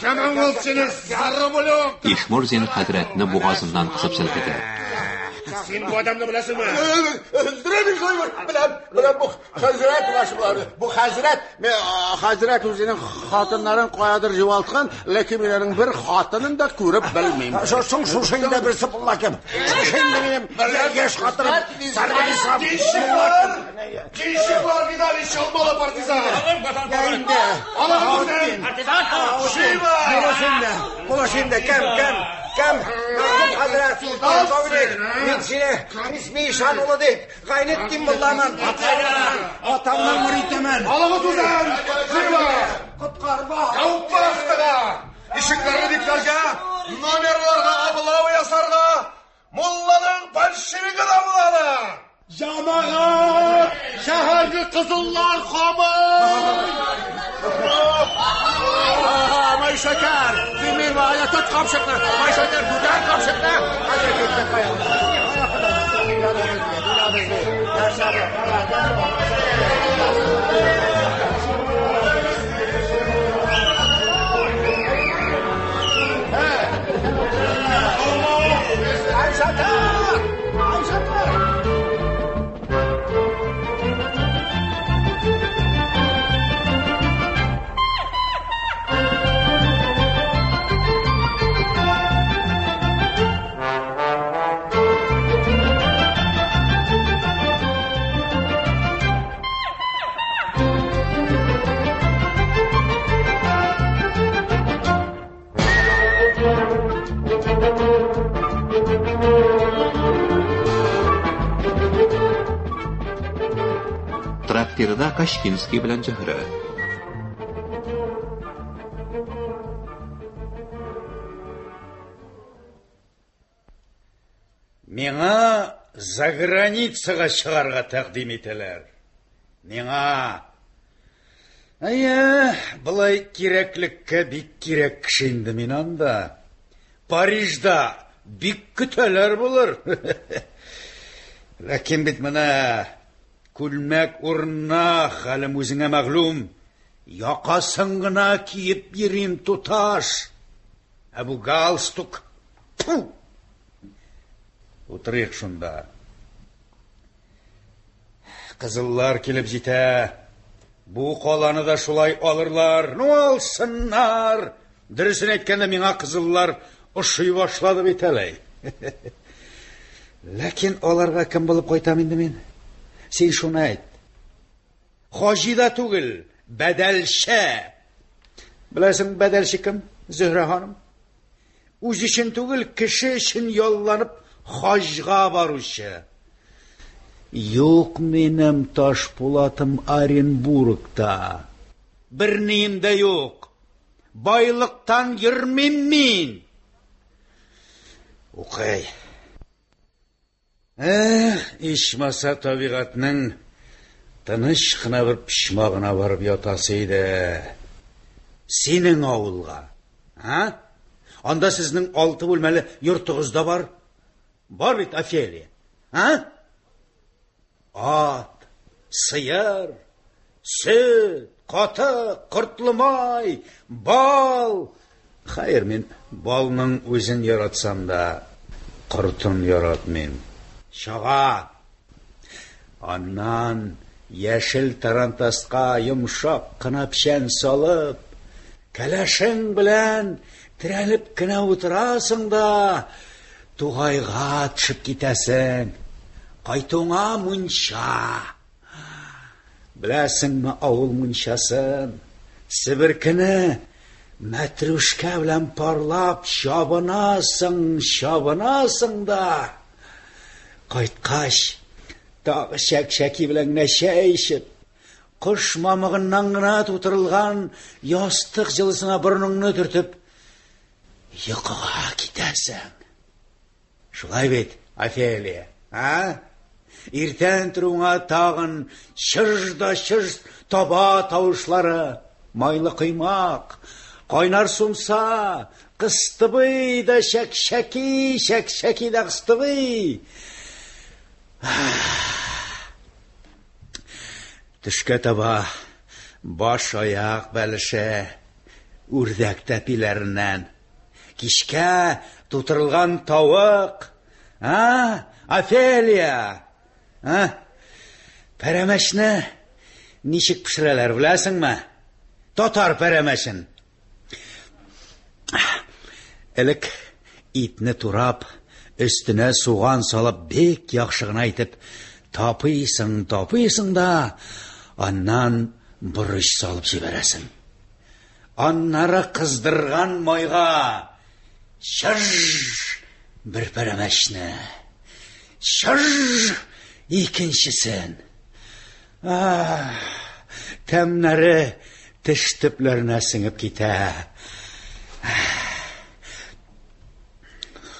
Кемең ул синең, зарублю! Ишмурзин хәзрәтне бугазыннан кысып селкетә. Син бу адамны беләсеңме? Беләм, беләм бу хәзрәт башлары. Бу хәзрәт, хәзрәт үзенең хатыннарын каядыр югалткан, ләкин мин аның бер хатынын да күреп белмим. Соң шушы инде берсе булла кем? Шушы инде минем яшь хатыным. Сарбай Денщиклар! Денщиклар видали чалмалы партизан! Инде. Алабыз Партизан! Живо! Булашинда, булашинда, кем, кем, кем? Мәрхүм хәзрәт, полковник, мин сине Хисми ишан улы дип, Гайнетдин мулламын, атамның мөритемен. Алабыз үзен! Живо! Коткарма! Гауптвахтага! Ишекләрне бикләргә, номерларга облава ясарга, мулланың большевигы да булады! Җәмәгать! Шәһәрне кызыллар камый! Майшәкәр, син мин тот капчыкны, Майшәкәр, күтәр капчыкны. Хәзер китте кая. Айшәкәр! Айшәкәр! Трактирда Качкинский белән Зөһрә. Миңа заграницага чыгарга тәкъдим итәләр. Миңа. Әйе, болай кирәклеккә бик кирәк кеше инде мин анда. Парижда бик көтәләр булыр. Ләкин бит менә күлмәк урынына хәлем үзеңә мәгълүм. Якасын гына киеп йөрим, туташ. Ә бу галстук. Тьфу! Утырыйк шунда. Кызыллар килеп җитә. Бу каланы да шулай алырлар. Ну, алсыннар. Дөресен әйткәндә, миңа кызыллар ошый башлады бит әле. Ләкин аларга кем булып кайтам инде мин? Син шуны әйт. Хаҗи да түгел, бәдәлче. Беләсең, бәдәлче кем? Зөһрә ханым. Үз өчен түгел, кеше өчен ялланып хаҗга баручы. Юк минем Ташпулатым Оренбургта. Бернием дә юк. Байлыктан йөрмим мин. Укый. Эх, ичмаса табигатьнең тыныч кына бер почмагына барып ятасы иде. Синең авылга. А? Анда сезнең алты бүлмәле йортыгыз да бар. Бар бит, Офелия. А? Ат, сыер, сөт, катык, кортлы май, бал. Хәер, мин балның үзен яратсам да, кортын яратмыйм. Чага. Аннан яшел тарантаска йомшак кына печән салып, кәләшең белән терәлеп кенә утырасың да, тугайга төшеп китәсең. Кайтуңа мунча. Беләсеңме авыл мунчасын? Себеркене мәтрүшкә белән парлап чабынасың, чабынасың да. Кайткач, тагы чәк-чәки белән генә чәй эчеп, кош мамыгыннан гына тутырылган ястык җылысына борыныңны төртеп, йокыга китәсең. Шулай бит, Офелия, а? Иртән торуыңа тагын чыж да чыж таба тавышлары, майлы коймак, кайнар сумса, кыстыбый да чәк-чәки, чәк-чәки дә кыстыбый. Төшкә таба баш аяк бәлеше, үрдәк тәпиләреннән. Кичкә тутырылган тавык, а? Офелия! А? Пәрәмәчне ничек пешерәләр, беләсеңме? Татар пәрәмәчен. Элек итне турап, өстенә суган салып, бик яхшы гына итеп тапыйсың, тапыйсың да, аннан борыч салып җибәрәсең. Аннары кыздырган майга чыж бер пәрәмәчне, чыж икенчесен. Ах, тәмнәре теш төпләренә сеңеп китә.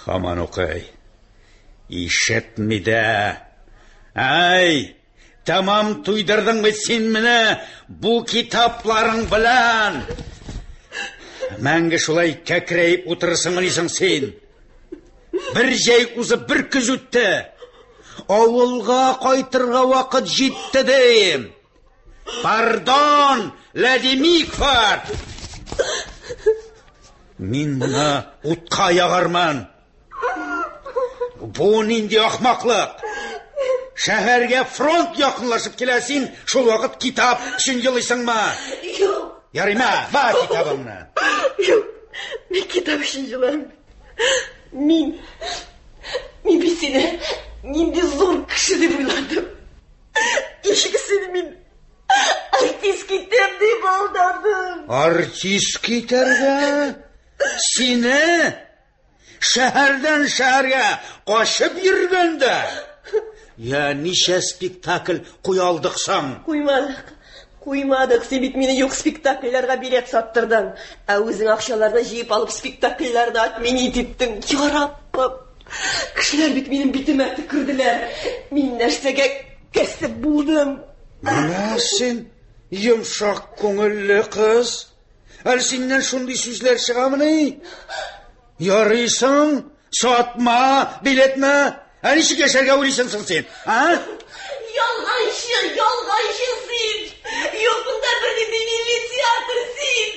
Хаман укый. Ишетми дә. Әй, тәмам туйдырдың бит син мине бу китапларың белән. Мәңге шулай кәкрәеп утырырсыңмыни соң син? Бер җәй узып, бер көз үтте. Авылга кайтырга вакыт җитте дим. Пардон, леди Микфорд. Мин моны утка ягармын. Бу нинди ахмаклык? Шәһәргә фронт якынлашып килә, син шул вакыт китап өчен елыйсыңмы? Юк. Ярыйма, ба китабыңны. Юк, мин китап өчен елам. Мин, мин бит сине нинди зур кеше дип уйладым. Ничек сине мин артист китәм дип алдадым. Артист китәргә? Сине шәһәрдән шәһәргә качып йөргәндә? Я ничә спектакль куя алдык соң? Куймадык. Куймадык, син бит мине юк спектакльләргә билет саттырдың. Ә үзең акчаларны җыеп алып спектакльләрне отменить иттең. Я Раббым! Кешеләр бит минем битемә төкерделәр. Мин нәрсәгә кәсеп булдым? Менә син йомшак күңелле кыз. Әле синнән шундый сүзләр чыгамыни? Ярыйсың, сатма билетны. Ә ничек яшәргә уйлыйсың соң син, а? Ялганчы, ялганчы син! Юк монда бернинди милли театр син!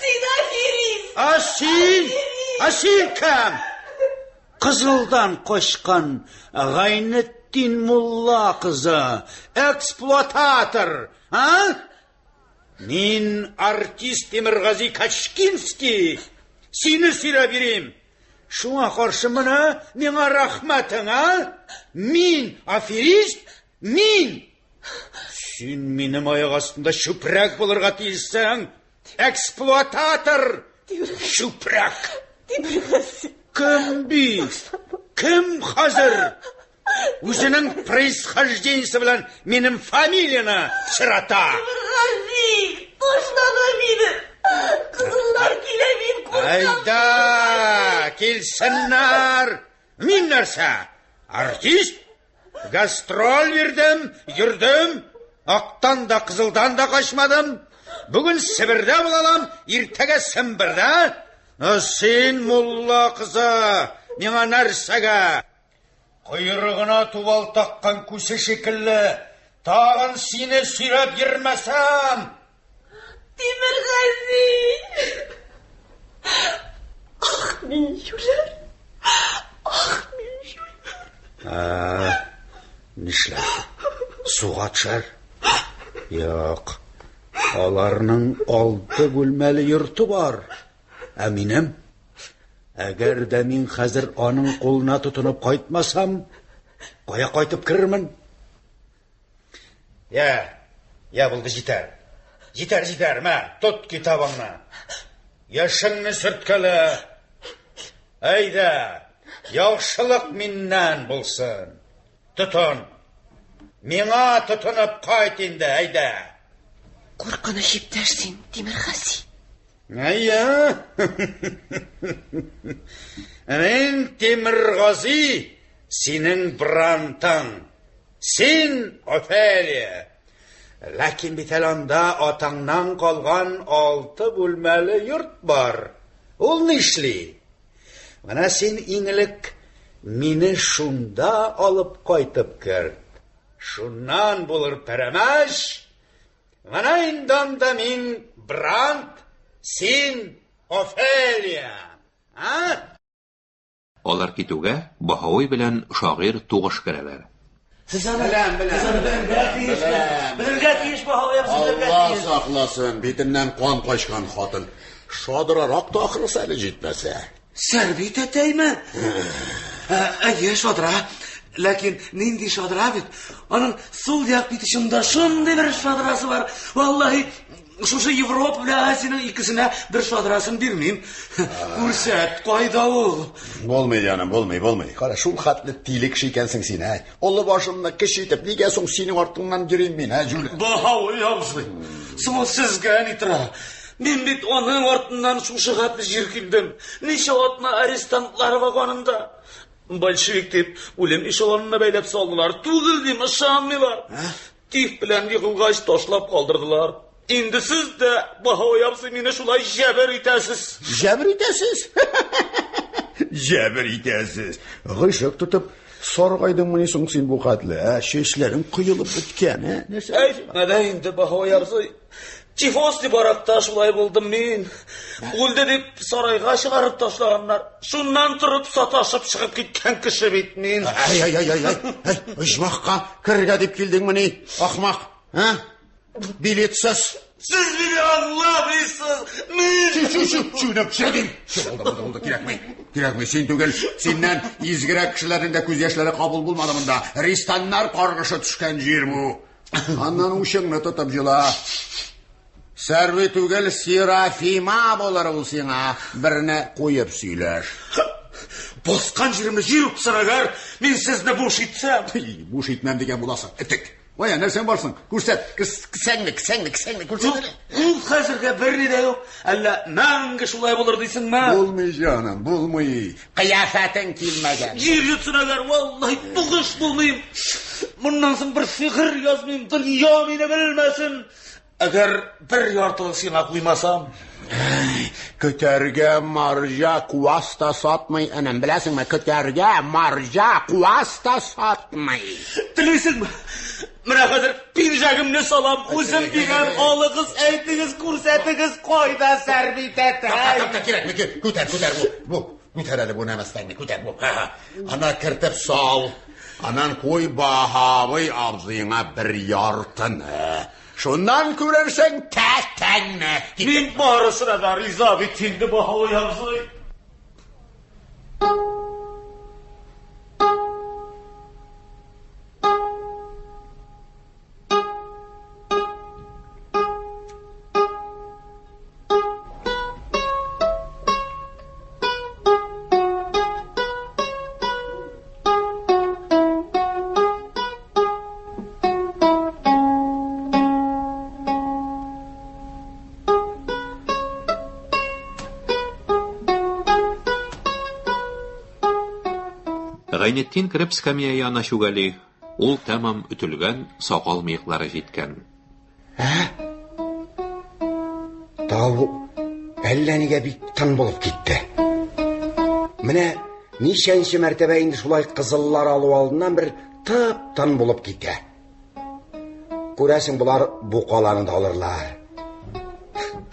Син аферист! Ә син? Ә син кем? Кызылдан качкан Гайнетдин мулла кызы, эксплуататор, а? Мин артист Тимергази Качкинский, сине сөйләп йөрим. Шуңа каршы менә миңа рәхмәтең, а? Мин аферист? Мин! Син минем аяк астында чүпрәк булырга тиешсең. Эксплуататор! Чүпрәк! Кем бит? Кем хәзер? Үзенең происхождениесе белән минем фамилияне чырата. Тимергази, ташлама мине. Кызыллар килә, мин куркам. Әйдә, килсеннәр. Мин нәрсә? Артист? Гастроль бирдем, йөрдем. Актан да, кызылдан да качмадым. Бүген Себердә булалам, иртәгә Сембердә. Син, мулла кызы, миңа нәрсәгә? Койрыгына тубал таккан күсе шикелле, тагын сине сөйрәп йөрмәсәм! Тимергази! Ах, мин юләр! Ах, мин юләр! Ә, нишләр? Суга төшәр? Юк. Аларның алты бүлмәле йорты бар. Ә минем? Әгәр дә мин хәзер аның кулына тотынып кайтмасам, кая кайтып керермен? Я, я булды җитәр. Җитәр, җитәр, мә, тот китабыңны. Яшеңне сөрткәле. Әйдә, яхшылык миннән булсын. Тотын. Миңа тотынып кайт инде, әйдә. Куркыныч иптәш син, Тимергази. Әйе. Мин Тимергази, синең Брантың. Син Офелия. Ләкин бит әле анда атаңнан калган алты бүлмәле йорт бар. Ул нишли? Менә син иң элек мине шунда алып кайтып керт. Шуннан булыр пәрәмәч, Менә инде анда мин Брандт, син Офелия. А? Алар китүгә, Баһави белән шагыйрь тугыш керәләр. Сез аны беләм, беләм. Сез аны белергә тиеш. Белергә тиеш, Баһави абзый, белергә тиеш. Алла сакласын, битеннән кан качкан хатын. Шадрарак та ахрысы әле җитмәсә. Сәрби тәтәйме? Әйе, шадра. Ләкин нинди шадра бит. Аның сул як бит очында шундый бер шадрасы бар. Валлаһи, шушы Европа белән Азиянең икесенә бер шадрасын бирмим. Күрсәт, кайда ул? Булмый, җаным, булмый, булмый. Кара, шул хәтле тиле кеше икәнсең син, ә? Олы башымны кече итеп, нигә соң синең артыңнан йөрим мин, ә, җүләр? Баһави абзый, соң ул сезгә ни тора? Мин бит аның артыннан шушы хәтле җир килдем. Ничә атна арестантлар вагонында. Большевик дип, үлем эшелонына бәйләп салдылар. Түгел дим, ышанмыйлар. Тиф белән егылгач, ташлап калдырдылар. Инде сез дә, Баһави абзый, мине шулай җәбер итәсез. Җәбер итәсез? Җәбер итәсез. Гыйшык тотып, саргайдыңмыни соң син бу хәтле, ә? Чәчләрең коелып беткән, ә? Нәрсә? Әйтмә дә инде, Баһави абзый. Тифоз дип аракта шулай булдым мин. Үлде дип сарайга чыгарып ташлаганнар. Шуннан торып саташып чыгып киткән кеше бит мин. Ай, ай, ай, ай, ай, оҗмахка керергә дип килдеңмени, ахмак, ә? Билетсыз. Сез мине аңламыйсыз. Мин... Чү, чү, чү, чү, чү, дим. Чү, булды, булды, булды, кирәкми. Кирәкми, син түгел. Синнән изгерәк кешеләрнең дә күз яшьләре кабул булмады монда. Ристаннар каргышы төшкән җир бу. Аннан учыңны тотып җыла. Сәрви түгел, Серафима булыр ул сиңа. Берне куеп сөйләш. Баскан җиремне җир үпсен әгәр, мин сезне буш итсәм. Буш итмәм дигән буласың, этек. Вая, нәрсәң бар соң? Күрсәт, кесәңне, кесәңне, кесәңне күрсәт әле. Ул хәзергә берни дә юк. Әллә мәңге шулай булыр дисеңме? Булмый, җаным, булмый. Кыяфәтең килмәгән. Җир йотсын әгәр, валлаһи, тугыш булмыйм. Моннан соң бер шигырь язмыйм, дөнья мине белмәсен. Әгәр бер яртылык сиңа куймасам. Көтәргә марҗа куас та сатмый, энем, беләсеңме? Көтәргә марҗа куас та сатмый. Телисеңме? Менә хәзер пинжәгемне салам, үзем бирәм, алыгыз, әйтегез, күрсәтегез, кайда Сәрби тәтәй? Тукта, кирәкми, күтәр, күтәр бу, бу, күтәр әле бу нәмәстәңне, күтәр бу. Ана кертеп сал, аннан куй Баһавый абзыеңа бер яртыны. Шуннан күрерсең тәтәңне. Мин барысына да риза бит инде, Баһавый абзый. Гайнетдин кереп скамья янына чүгәли. Ул тәмам өтелгән, сакал-мыеклары җиткән. Ә? Тау әллә нигә бик тын булып китте. Менә ничәнче мәртәбә инде шулай кызыллар алу алдыннан бер тып-тын булып китә. Күрәсең, болар бу каланы да алырлар.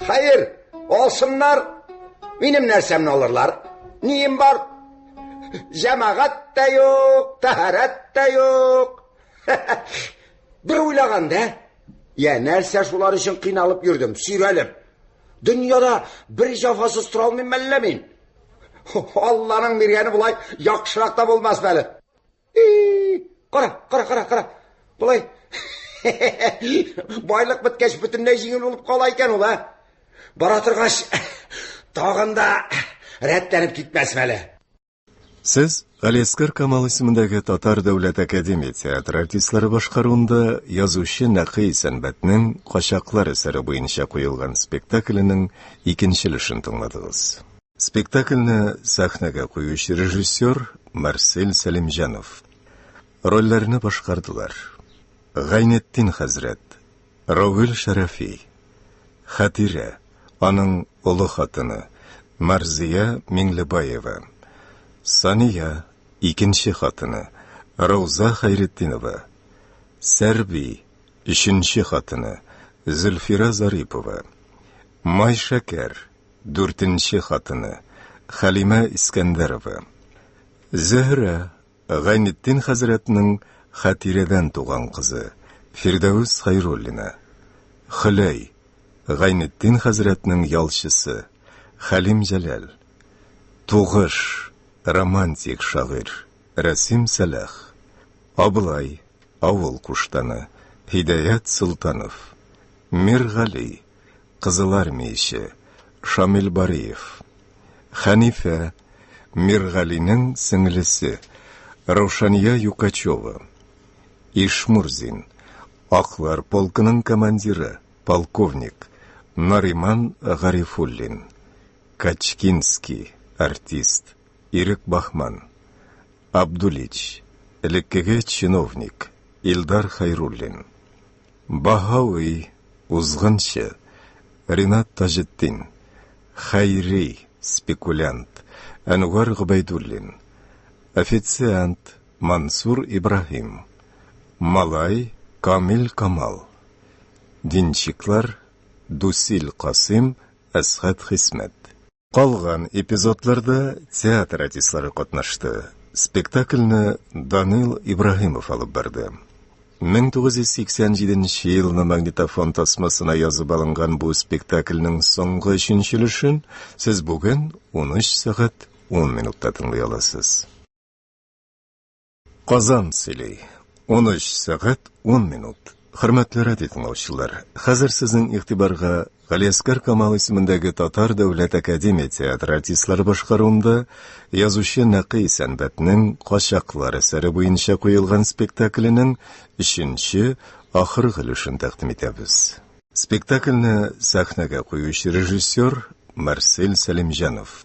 Хәер, алсыннар, минем нәрсәмне алырлар. Нием бар? Җәмәгать тә юк, тәһарәт тә юк. Бер уйлаганда, я нәрсә шулар өчен кыйналып йөрдем, сөйрәлеп. Дөньяда бер җафасыз тора алмыйм мәллә мин? Алланың биргәне болай яхшырак та булмас әле. Кара, кара, кара, кара. Болай байлык беткәч бөтенләй җиңел булып кала икән ул, ә? Бара торгач, тагын да рәтләнеп китмәсме әле. Сез Галиәсгар Камал исемендәге Татар дәүләт академия театры артистлары башкаруында язучы Нәкый Исәнбәтнең Качаклар әсәре буенча куелган спектакленең икенче өлешен тыңладыгыз. Спектакльне сәхнәгә куючы режиссер Марсель Сәлимҗанов. Рольләрне башкардылар: Гайнетдин хәзрәт, Равил Шәрәфи, Хәтирә, аның олы хатыны, Марзия Миңлебаева, Сания, икенче хатыны, Рауза Хәйретдинова, Сәрби, өченче хатыны, Зөлфирә Зарипова, Майшәкәр, дүртенче хатыны, Хәлимә Искәндәрова, Зөһрә, Гайнетдин хәзрәтнең Хәтирәдән туган кызы, Фирдәвес Хәйруллина. Хөләй, Гайнетдин хәзрәтнең ялчысы, Хәлим Җәләл. Тугыш, романтик шагыйрь, Рәсим Сәлах. Аблай, авыл куштаны, Һидаят Солтанов. Миргали, кызылармияче, Шамил Бариев. Хәнифә, Миргалинең сеңлесе, Раушания Юкачева. Ишмурзин, Аклар полкының командиры, полковник, Нариман Гарифуллин. Качкинский, артист, Ирек Бахман. Абдулич, элеккеге чиновник, Илдар Хәйруллин. Баһави, узгынчы, Ринат Таҗетдин. Хәйри, спекулянт, Әнвәр Гобәйдуллин. Официант, Мансур Ибраһим. Малай, Камил Камал. Денщиклар, Дусил Касыйм, Әсхәт Хисмәт. Калган эпизодларда театр артистлары катнашты. Спектакльне Данил Ибраһимов алып барды. 1987 елны магнитофон тасмасына язып алынган бу спектакльнең соңгы өченче өлешен сез бүген 13 сәгать 10 минутта тыңлый аласыз. Казан сөйли. 13 сәгать 10 минут. Хөрмәтле радио тыңлаучылар, хәзер сезнең игътибарга Галиәсгар Камал исемендәге Татар дәүләт академия театры артистлары башкаруында язучы Нәкый Исәнбәтнең Качаклар әсәре буенча куелган спектакленең өченче, ахыргы өлешен тәкъдим итәбез. Спектакльне сәхнәгә куючы режиссер Марсель Сәлимҗанов.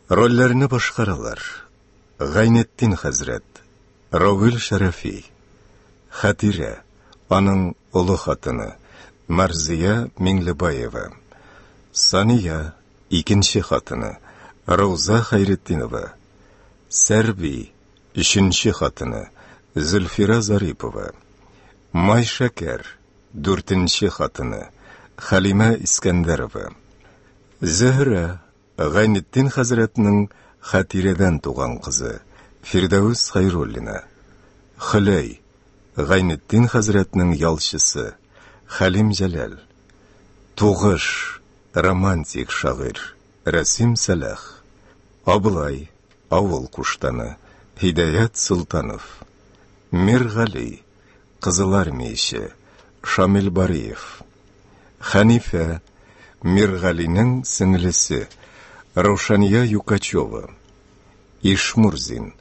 Рольләрне башкаралар. Гайнетдин хәзрәт, Равил Шәрәфи, Хәтирә, аның олы хатыны, Марзия Миңлебаева, Сания, икенче хатыны, Рауза Хәйретдинова, Сәрби, өченче хатыны, Зөлфирә Зарипова, Майшәкәр, дүртенче хатыны, Хәлимә Искәндәрова, Зөһрә, Гайнетдин хәзрәтнең Хәтирәдән туган кызы, Фирдәвес Хәйруллина. Хөләй, Гайнетдин хәзрәтнең ялчысы, Хәлим Җәләл. Тугыш, романтик шагыйрь, Рәсим Сәлах. Аблай, авыл куштаны, Һидаят Солтанов. Миргали, кызылармияче, Шамил Бариев. Хәнифә, Миргалинең сеңлесе, Раушания Юкачева. Ишмурзин,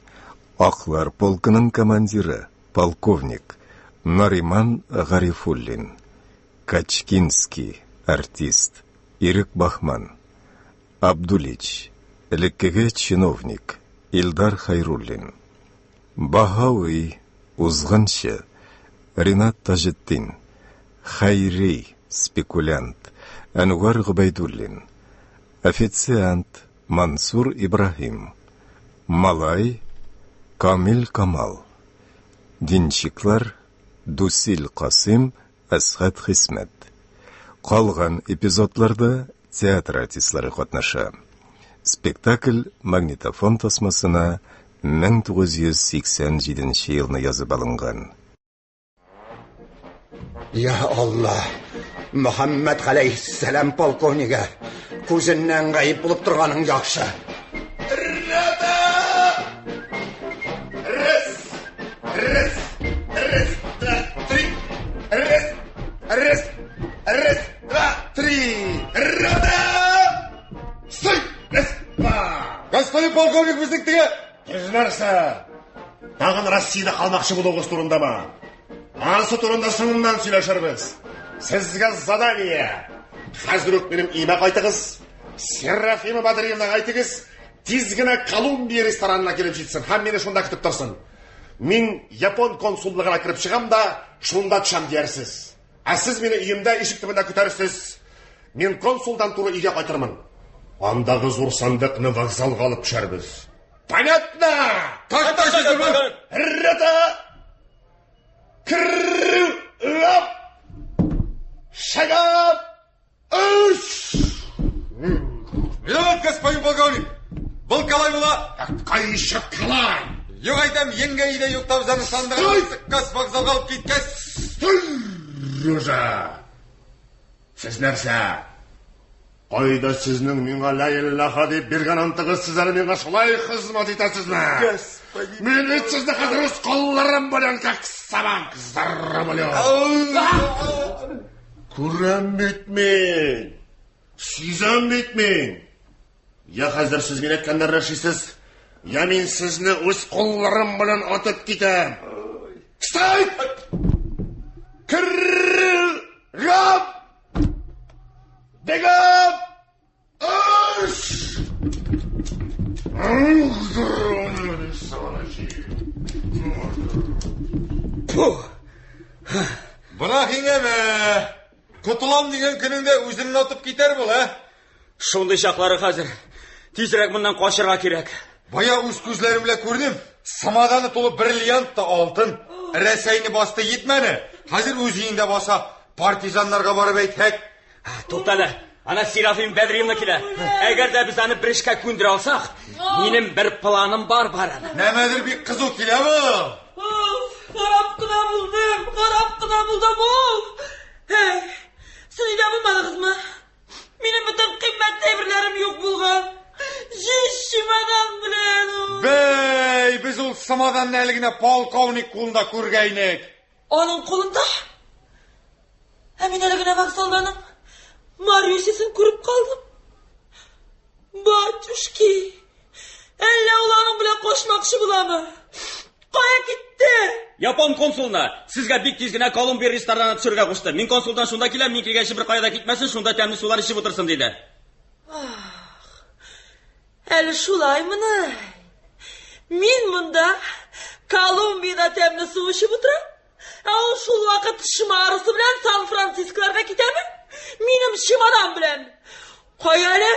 Аклар полкының командиры, полковник, Нариман Гарифуллин. Качкинский, артист, Ирек Бахман. Абдулич, элеккеге чиновник, Илдар Хәйруллин. Баһави, узгынчы, Ринат Таҗетдин, Хәйри, спекулянт, Әнвәр Гобәйдуллин, официант, Мансур Ибраһим, малай, Камил Камал, денщиклар, Дусил Касыйм, Әсхәт Хисмәт. Калган эпизодларда театр артистлары катнаша. Спектакль магнитофон тасмасына 1987 елны язып алынган. Я Алла! Мөхәммәд галәйһиссәлам полковнигы, күзеннән гаип булып торганың яхшы. Раз, раз, раз, два, три. Раз, раз, раз, два, три. Рота! Стой! Раз, два. Господин полковник, безнең теге... Сез нәрсә? Тагын Россиядә калмакчы булуыгыз турындамы? Анысы турында соңыннан сөйләшербез. Сезгә задание. Хәзер үк минем өемә кайтыгыз. Серафима Бадриевнага әйтегез, тиз генә Колумбия ресторанына килеп җитсен һәм мине шунда көтеп торсын. Мин япон консуллыгына кереп чыгам да, шунда төшәм диярсез. Ә сез мине өемдә ишек төбендә көтәрсез. Мин консулдан туры өйгә кайтырмын. Андагы зур сандыкны вокзалга алып төшәрбез. Понятно? Так точно, Рота! Крылап! Шагап! Өч! Виноват, господин полковник! Был калай була! Кайчаклар! Юк әйтәм, еңгә өйдә юк табзаны сандыгын сыккас вокзалга алып киткәс. Ружа! Сез нәрсә? Кайда сезнең миңа ла илаха дип биргән антыгыз, сез әле миңа шулай хезмәт итәсезме? Господин. Мин бит сезне хәзер үз кулларым белән как собак зарублю. Күрәм бит мин. Сизәм бит мин. Я хәзер сез мин әйткәннәрне эшлисез, я мин сезне үз кулларым белән атып китәм. Стой! Кыр-гап! Бегап! Аш! Бына һиңәме? Котылам дигән көнеңдә үзеңне атып китәр бул, ә? Шундый чаклары хәзер. Тизрәк моннан качырга кирәк. Бая үз күзләрем белән күрдем. Самаданы тулы бриллиант та алтын. Рәсәйне басты йитмәне. Хәзер үз өендә баса. Партизаннарга барып әйтһәк. Туктале. Ана Серафим Бәдриевна килә. Әгәр дә без аны бер эшкә күндерә алсак, минем бер планым бар бар аны. Нәмәдер бик кызу килә бу. Уф, харап кына булдым, харап кына булдым, уф. Эй, сез өйдә булмадыгызмы? Минем бөтен кыйммәтле әйберләрем юк булган. Җиз чемодан белән. уф. Бәй, без ул самаданны әле генә полковник кулында күргәйнек. Аның кулында? Ә мин әле генә вокзалда аның Марюсясын күреп калдым. Батюшки, әллә ул аның белән качмакчы буламы? Кая китте? Япон консулына сезгә бик тиз генә Колумбия ресторанына төшерергә кушты. Мин консулдан шунда киләм, мин килгәнче бер кая да китмәсен, шунда тәмле сулар эчеп утырсын диде. Әле шулаймыни? Мин монда Колумбиядә тәмле су эчеп утырам. Ә ул шул вакыт шмарысы белән Сан-Францисколарга китәме? Минем чемодан белән. Кая әле?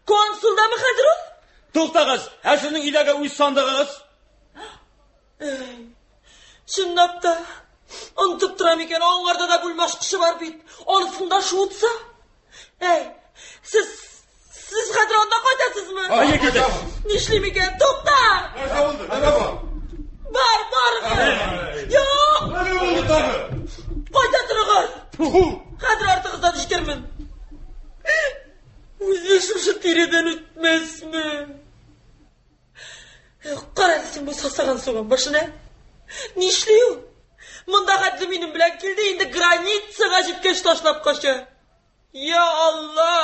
Консулдамы хәзер ул? Туктагыз, ә сезнең өйдәге үз сандыгыгыз? Эй, чынлап та, онытып торам икән, аңарда да бүлмә ачкычы бар бит. Анысын да шуытса. Эй, сез сез хәзер анда кайтасызмы? Әйе, китәм. Нишлим икән? Тукта! Нәрсә булды? Нәрсә бу? Бар, барыгыз! Юк! Нәрсә булды тагы? Кайта торыгыз! Хәзер артыгыздан җитермен. Үзе шушы тирәдән үтмәсме? Кара әле син бу сасыган суган башына. Нишли ул? Монда хәтле минем белән килде, инде границага җиткәч ташлап кача. Я Алла!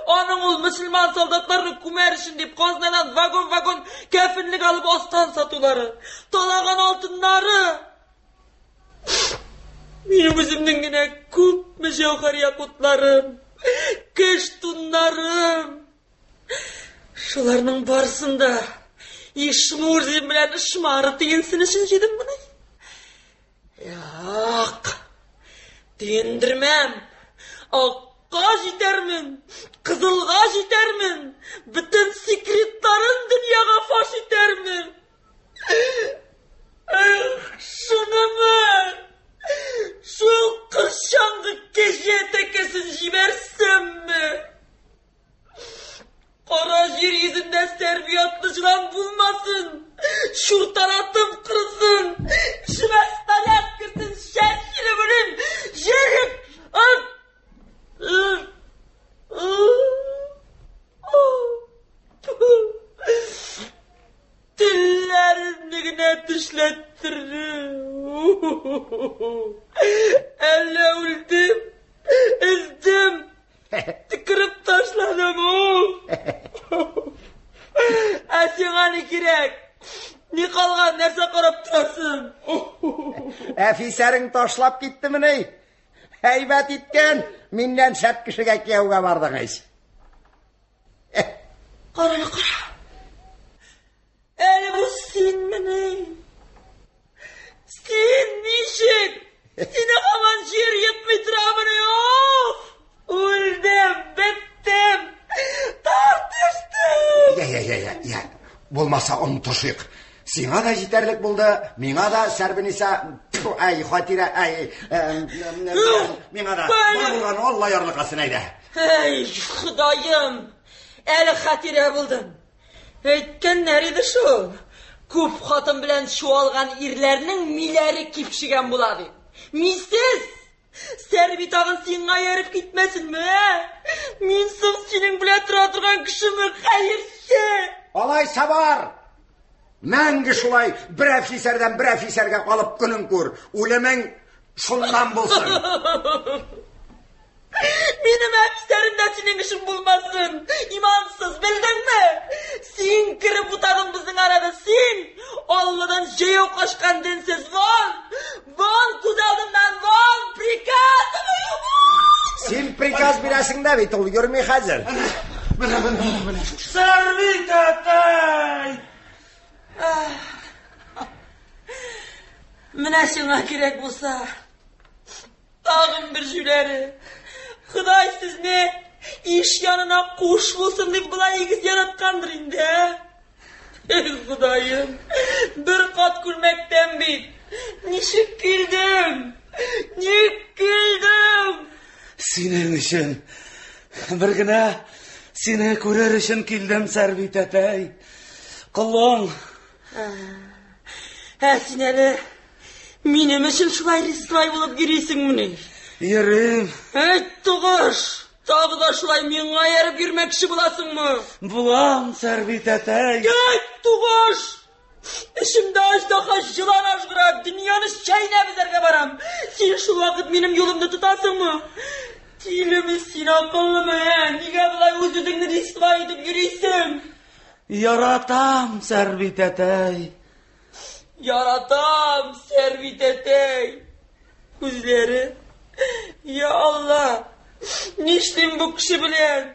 Аның ул мөселман солдатларны күмәр өчен дип казнадан вагон-вагон кәфенлек алып астан сатулары, талаган алтыннары. Минем үземнең генә күпме җәүһәр якутларым, кеш туннарым. Шуларның барысын да Ишмурзин белән Шмары тиенсен өчен җыйдым моны. Юк, тиендермәм. Акка җитәрмен, кызылга җитәрмен, бөтен секретларын дөньяга фаш итәрмен. Эх, шунымы? Шул кырчаңгы кәҗә тәкәсен җибәрсәмме? Кара җир йөзендә сәрби атлы җылан булмасын! Чуртаратым кырсын! Эшемә снаряд керсен, чәчелеп үлим! Җирек! Ат! Телләремне генә тешләттерде. Әллә үлдем, өздем, Төкереп ташладым, уф! Ә сиңа ни кирәк? Ни калган, нәрсә карап торасың? Әфисәрең ташлап киттемени? Әйбәт иткән, миннән шәп кешегә кияүгә бардың ич. Кара, кара. Әле бу синмени? Син ничек? Сине һаман җир йотмый торамыни? Оф! Үлдем, беттем. Тартыштым. Я, я, я, я, я. Булмаса онытышыйк. Сиңа да җитәрлек булды, миңа да Сәрбиниса, тьфу, әй, Хатирә, әй, миңа да. Бар булган Алла ярлыкасын әйдә. Әй, Ходаем, әле Хатирә булдым. Әйткәннәр иде шул. Күп хатын белән чуалган ирләрнең миләре кипшегән була дип. Мисез! Сәрби тагын сиңа ияреп китмәсенме, ә? Мин соң синең белән тора торган кешеме, хәерче? Алайса бар! Мәңге шулай бер әфисәрдән бер әфисәргә калып көнең күр. Үлемең шуннан булсын. Минем әфисәрем дә синең эшең булмасын. Имансыз, белдеңме? Син кереп утадың безнең арада, син! Алладан җәяү качкан денсез, вон! Вон күз алдымнан, вон! Приказываю, вон! Син приказ бирәсең дә бит, ул йөрми хәзер. Менә, менә, менә, менә. Сәрви тәтәй! Менә сиңа кирәк булса, Тагын бер җүләре. Ходай сезне иш янына куш булсын дип болай игез яраткандыр инде, ә? Эх, Ходаем, бер кат күлмәктән бит. Ничек килдең? Ник килдең? Синең өчен бер генә сине күрер өчен килдем, Сәрби тәтәй. Колың. Ә син әле Минем өчен шулай рисвай булып йөрисеңмени? Йөрим. Әйт, тугыш! Тагы да шулай миңа ияреп йөрмәкче буласыңмы? Булам, Сәрби тәтәй. Әйт, тугыш! Эчемдә аждаһа җылан ажгыра, дөньяны чәйнәп өзәргә барам. Син шул вакыт минем юлымны тотасыңмы? Тилеме син, акыллымы, ә? Нигә болай үз-үзеңне рисвай итеп йөрисең? Яратам, Сәрби тәтәй. Яратам, Сәрби тәтәй. Күзләре. Я Алла, нишлим бу кеше белән?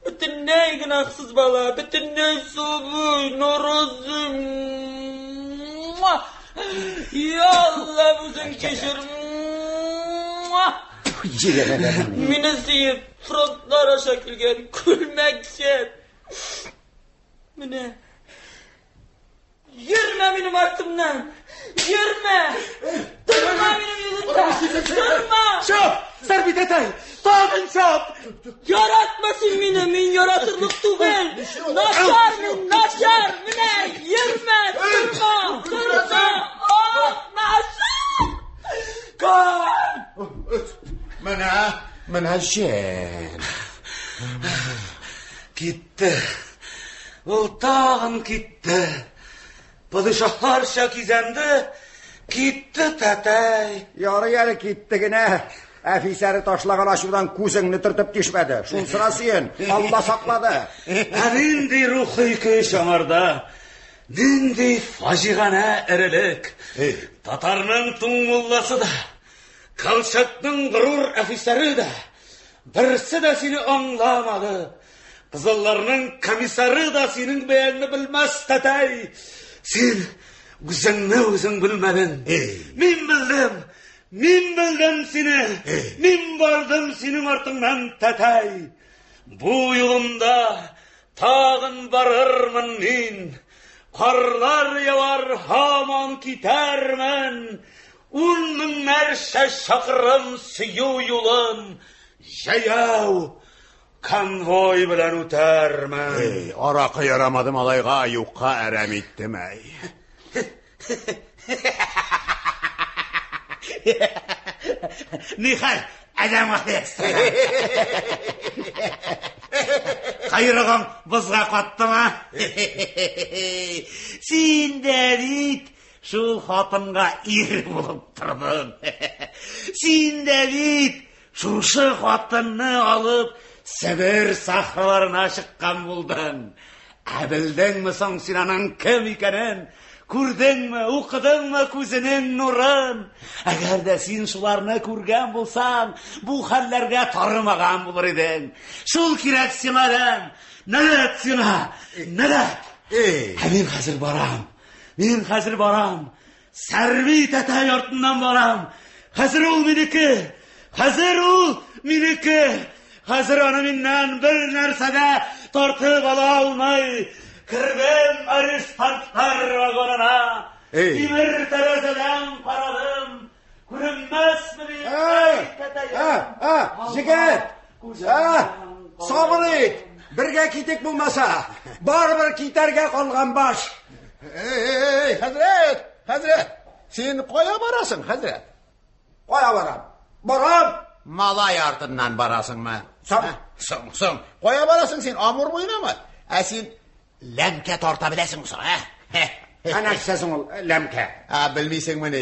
Бөтенләй гөнаһсыз бала, бөтенләй сабый, наразый. Я Алла, үзең кичер. Мине сөеп, фронтлар аша килгән күлмәкче. Менә Йөрмә минем артымнан! Йөрмә! Торма минем юлымда! Торма! Чап! Сәрби тәтәй! Тагын чап! Яратма син мине, мин яратырлык түгел! Начар мин, начар! Менә, йөрмә, торма, торма! Ах, начар! Кан! Менә, менә җен. Китте. Ул тагын китте. Падишаһларча кизәнде, китте тәтәй. Ярый әле китте генә. Әфисәре ташлаган ачудан күзеңне төртеп тишмәде. Шунсына сөен, Алла саклады. Ә нинди рухи көч аңарда? Нинди фаҗиганә эрелек. Татарның туң мулласы да, Колчакның горур әфисәре дә, берсе дә сине аңламады. Кызылларның комиссары да синең бәяңне белмәс, тәтәй. Син үзеңне үзең белмәдең. Мин белдем. Мин белдем сине. Мин бардым синең артыңнан, тәтәй. Бу юлымда тагын барырмын мин. Карлар явар, һаман китәрмен. Ун меңнәрчә чакрым сөю юлын җәяү конвой белән үтәрмен. Эй, аракы ярамады малайга, юкка әрәм иттем, әй. Нихәл, Адәм галәйһиссәлам. Койрыгың бозга каттымы? Син дә бит шул хатынга ир булып тордың. Син дә бит шушы хатынны алып Себер сахраларына чыккан булдың. Ә белдеңме соң син аның кем икәнен? Күрдеңме, укыдыңмы күзенең нурын? Әгәр дә син шуларны күргән булсаң, бу хәлләргә тарымаган булыр идең. Шул кирәк сиңа, адәм. Нәләт сиңа, нәләт. Ә мин хәзер барам. Мин хәзер барам. Сәрби тәтәй артыннан барам. Хәзер ул минеке. Хәзер ул минеке. Хәзер аны миннән бер нәрсә дә тартып ала алмый. Кердем арестантлар вагонына. Тимер тәрәзәдән карадым. Күренмәсме дип. Ә, җегет! Ә, сабыр ит! Бергә китик булмаса. Барыбер китәргә калган баш. Эй, хәзрәт, хәзрәт, син кая барасың, хәзрәт? Кая барам? Барам! Малай артыннан барасыңмы? Соң. Соң, соң. Кая барасың син? Амур буенамы? Ә син ләмкә тарта беләсеңме соң, ә? Ә нәрсә соң ул ләмкә? Ә, белмисеңмени?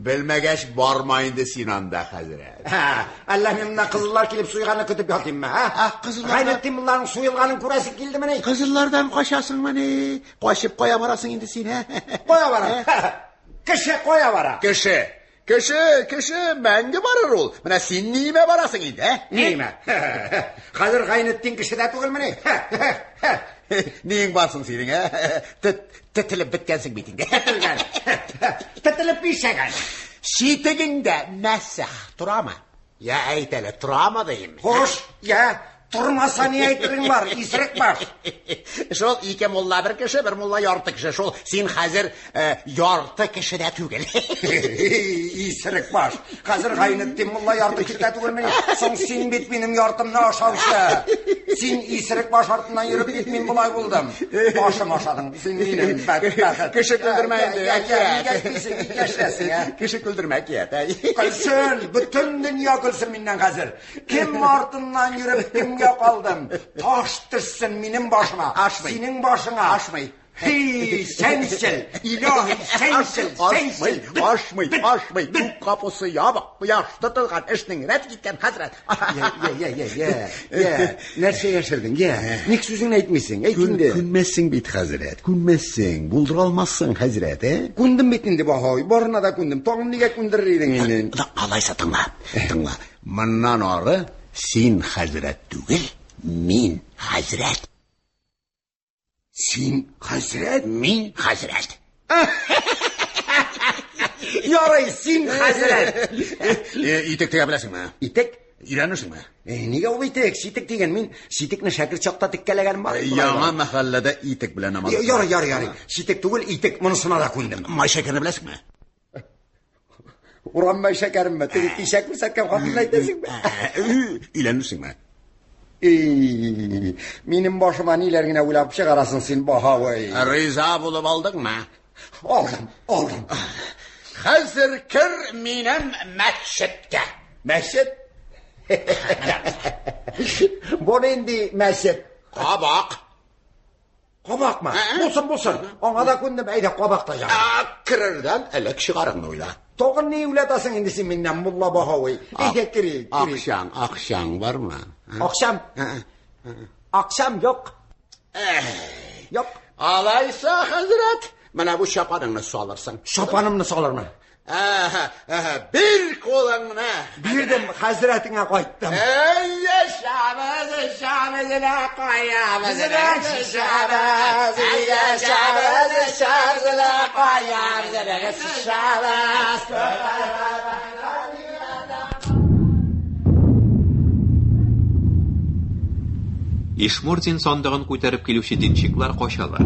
Белмәгәч барма инде син анда, хәзрәт. Ә, әллә мин менә кызыллар килеп суйганны көтеп ятыйммы, ә? Ә, кызыллардан- Гайнетдин мулланың суелганын күрәсең килдемени? Кызыллардан качасыңмыни? Качып кая барасың инде син, ә? Кая бара? Кеше кая бара? Кеше. Кеше, кеше мәңге барыр ул. Менә син нимә барасың инде, ә? Нимә? Хәзер Гайнетдин кеше дә түгелмени? Ниең барсың синең, ә? Тетелеп беткәнсең бит инде. Тетелгән. Тетелеп ишәгән. Читегеңдә мәсәх торамы? Я әйт әле, торамы дим. Хуш, я, тормаса ни әйтерең бар, исерек баш. Шул ике мулла бер кеше, бер мулла ярты кеше. Шул син хәзер ярты кеше дә түгел. Исерек баш. Хәзер Гайнетдин мулла ярты кеше дә түгелмени? Соң син бит минем яртымны ашаучы. Син исерек баш артыннан йөреп бит мин болай булдым. Башым ашадың. Син минем бәдбәхет. Кеше көлдермә инде, Нигә килсең, нигә эшләсең, ә? Кеше көлдермә, әкият. Көлсен, бөтен дөнья көлсен миннән хәзер. Кем артыннан йөреп кемгә калдым? Таш төшсен минем башыма. Ашмый. Синең башыңа. Ашмый. Хи, сәнсел, илаһи, сәнсел, Ашмый, сәнсел. ашмый, ашмый. Күк капусы ябык, кояш тотылган, эшнең рәт киткән, хәзрәт. Я, я, я, я, я. Нәрсә яшердең, я? Ник сүзеңне әйтмисең? Әйт инде. Күнмәссең бит, хәзрәт, күнмәссең. Булдыра алмассың, хәзрәт, ә? Күндем бит инде, Баһави, барына да күндем. Тагын нигә күндерер идең инде? Алайса тыңла, тыңла. Моннан ары син хәзрәт түгел, мин хәзрәт. Син хәзрәт? Мин хәзрәт. Ярый, син хәзрәт. Итек тегә беләсеңме? Итек? Өйрәнерсеңме? Нигә ул итек? Читек дигән мин читекне шәкерт чакта теккәләгәнем бар. Яңа мәхәлләдә итек белән намаз. Ярый, ярый, ярый. Читек түгел, итек. Монысына да күндем. Май шәкәрне беләсеңме? Урам май шәкәренме? Теге кисәк күрсәткән хатынны әйтәсеңме? Өйләнерсеңме? Ey, минем башыма ниләр генә уйлап чыгарасың син, Баһавый. Риза булып алдыңмы? Алдым, алдым. Хәзер кер минем мәчеткә. Мәчет? Бу нинди мәчет? Кабак. Кабакмы? Булсын, булсын. Аңа да күндем. Әйдә, кабак та җан. Керердән элек чыгарыңны уйла. Тагын ни уйлатасың инде син миннән, мулла Баһавый? Әйдә, керик, керик. Акчаң, акчаң бармы? Акчам? Акчам юк. Юк. Алайса, хәзрәт, менә бу чапаныңны салырсың. Чапанымны салырмын. Бир кулыңны. Бирдем, хәзрәтеңә кайттым. Эй, яшәбез, яшәбез, каябыз, яшәбез, яшәбез, яшәбез, каябыз, яшәбез. Ишмурзин сандыгын күтәреп килүче денщиклар качалар.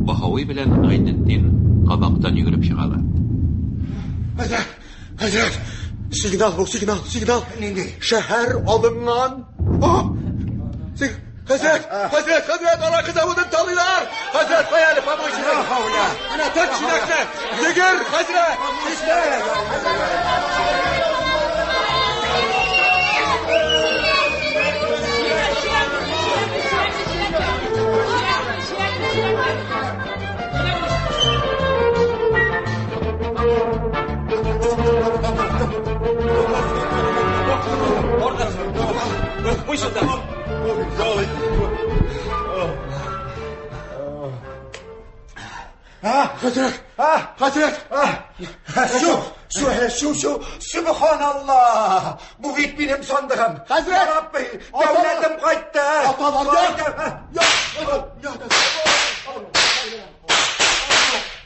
Баһави белән Гайнетдин кабактан йөгереп чыгалар. Хәзрәт, хәзрәт, сигнал бу, сигнал, сигнал. Нинди? Шәһәр алынган. Хәзрәт, хәзрәт, хәзрәт, аракы заводын талыйлар. Хәзрәт, кая әле помочь. Менә тот чиләкне. Йөгер, хәзрәт. Хәзрәт, хәзрәт. Шу, шу, шу, шу, Субханаллах. Бу бит минем сандыгым. Хәзрәт! Рабби, дәүләтем кайтты. Аталар, Кайтты.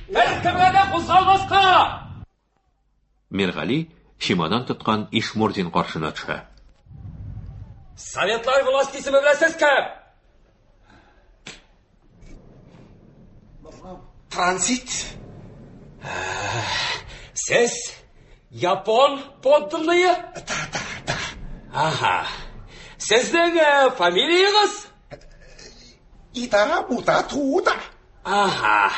Беркемгә дә кузгалмаска! Миргали чемодан тоткан Ишмурзин каршына төшә. Советлар власть исеме белән сез кем? Транзит. Сез япон подданные? Да, да, да. Ага. Сезнең фамилиягез? Ида, буда, туда. Ага.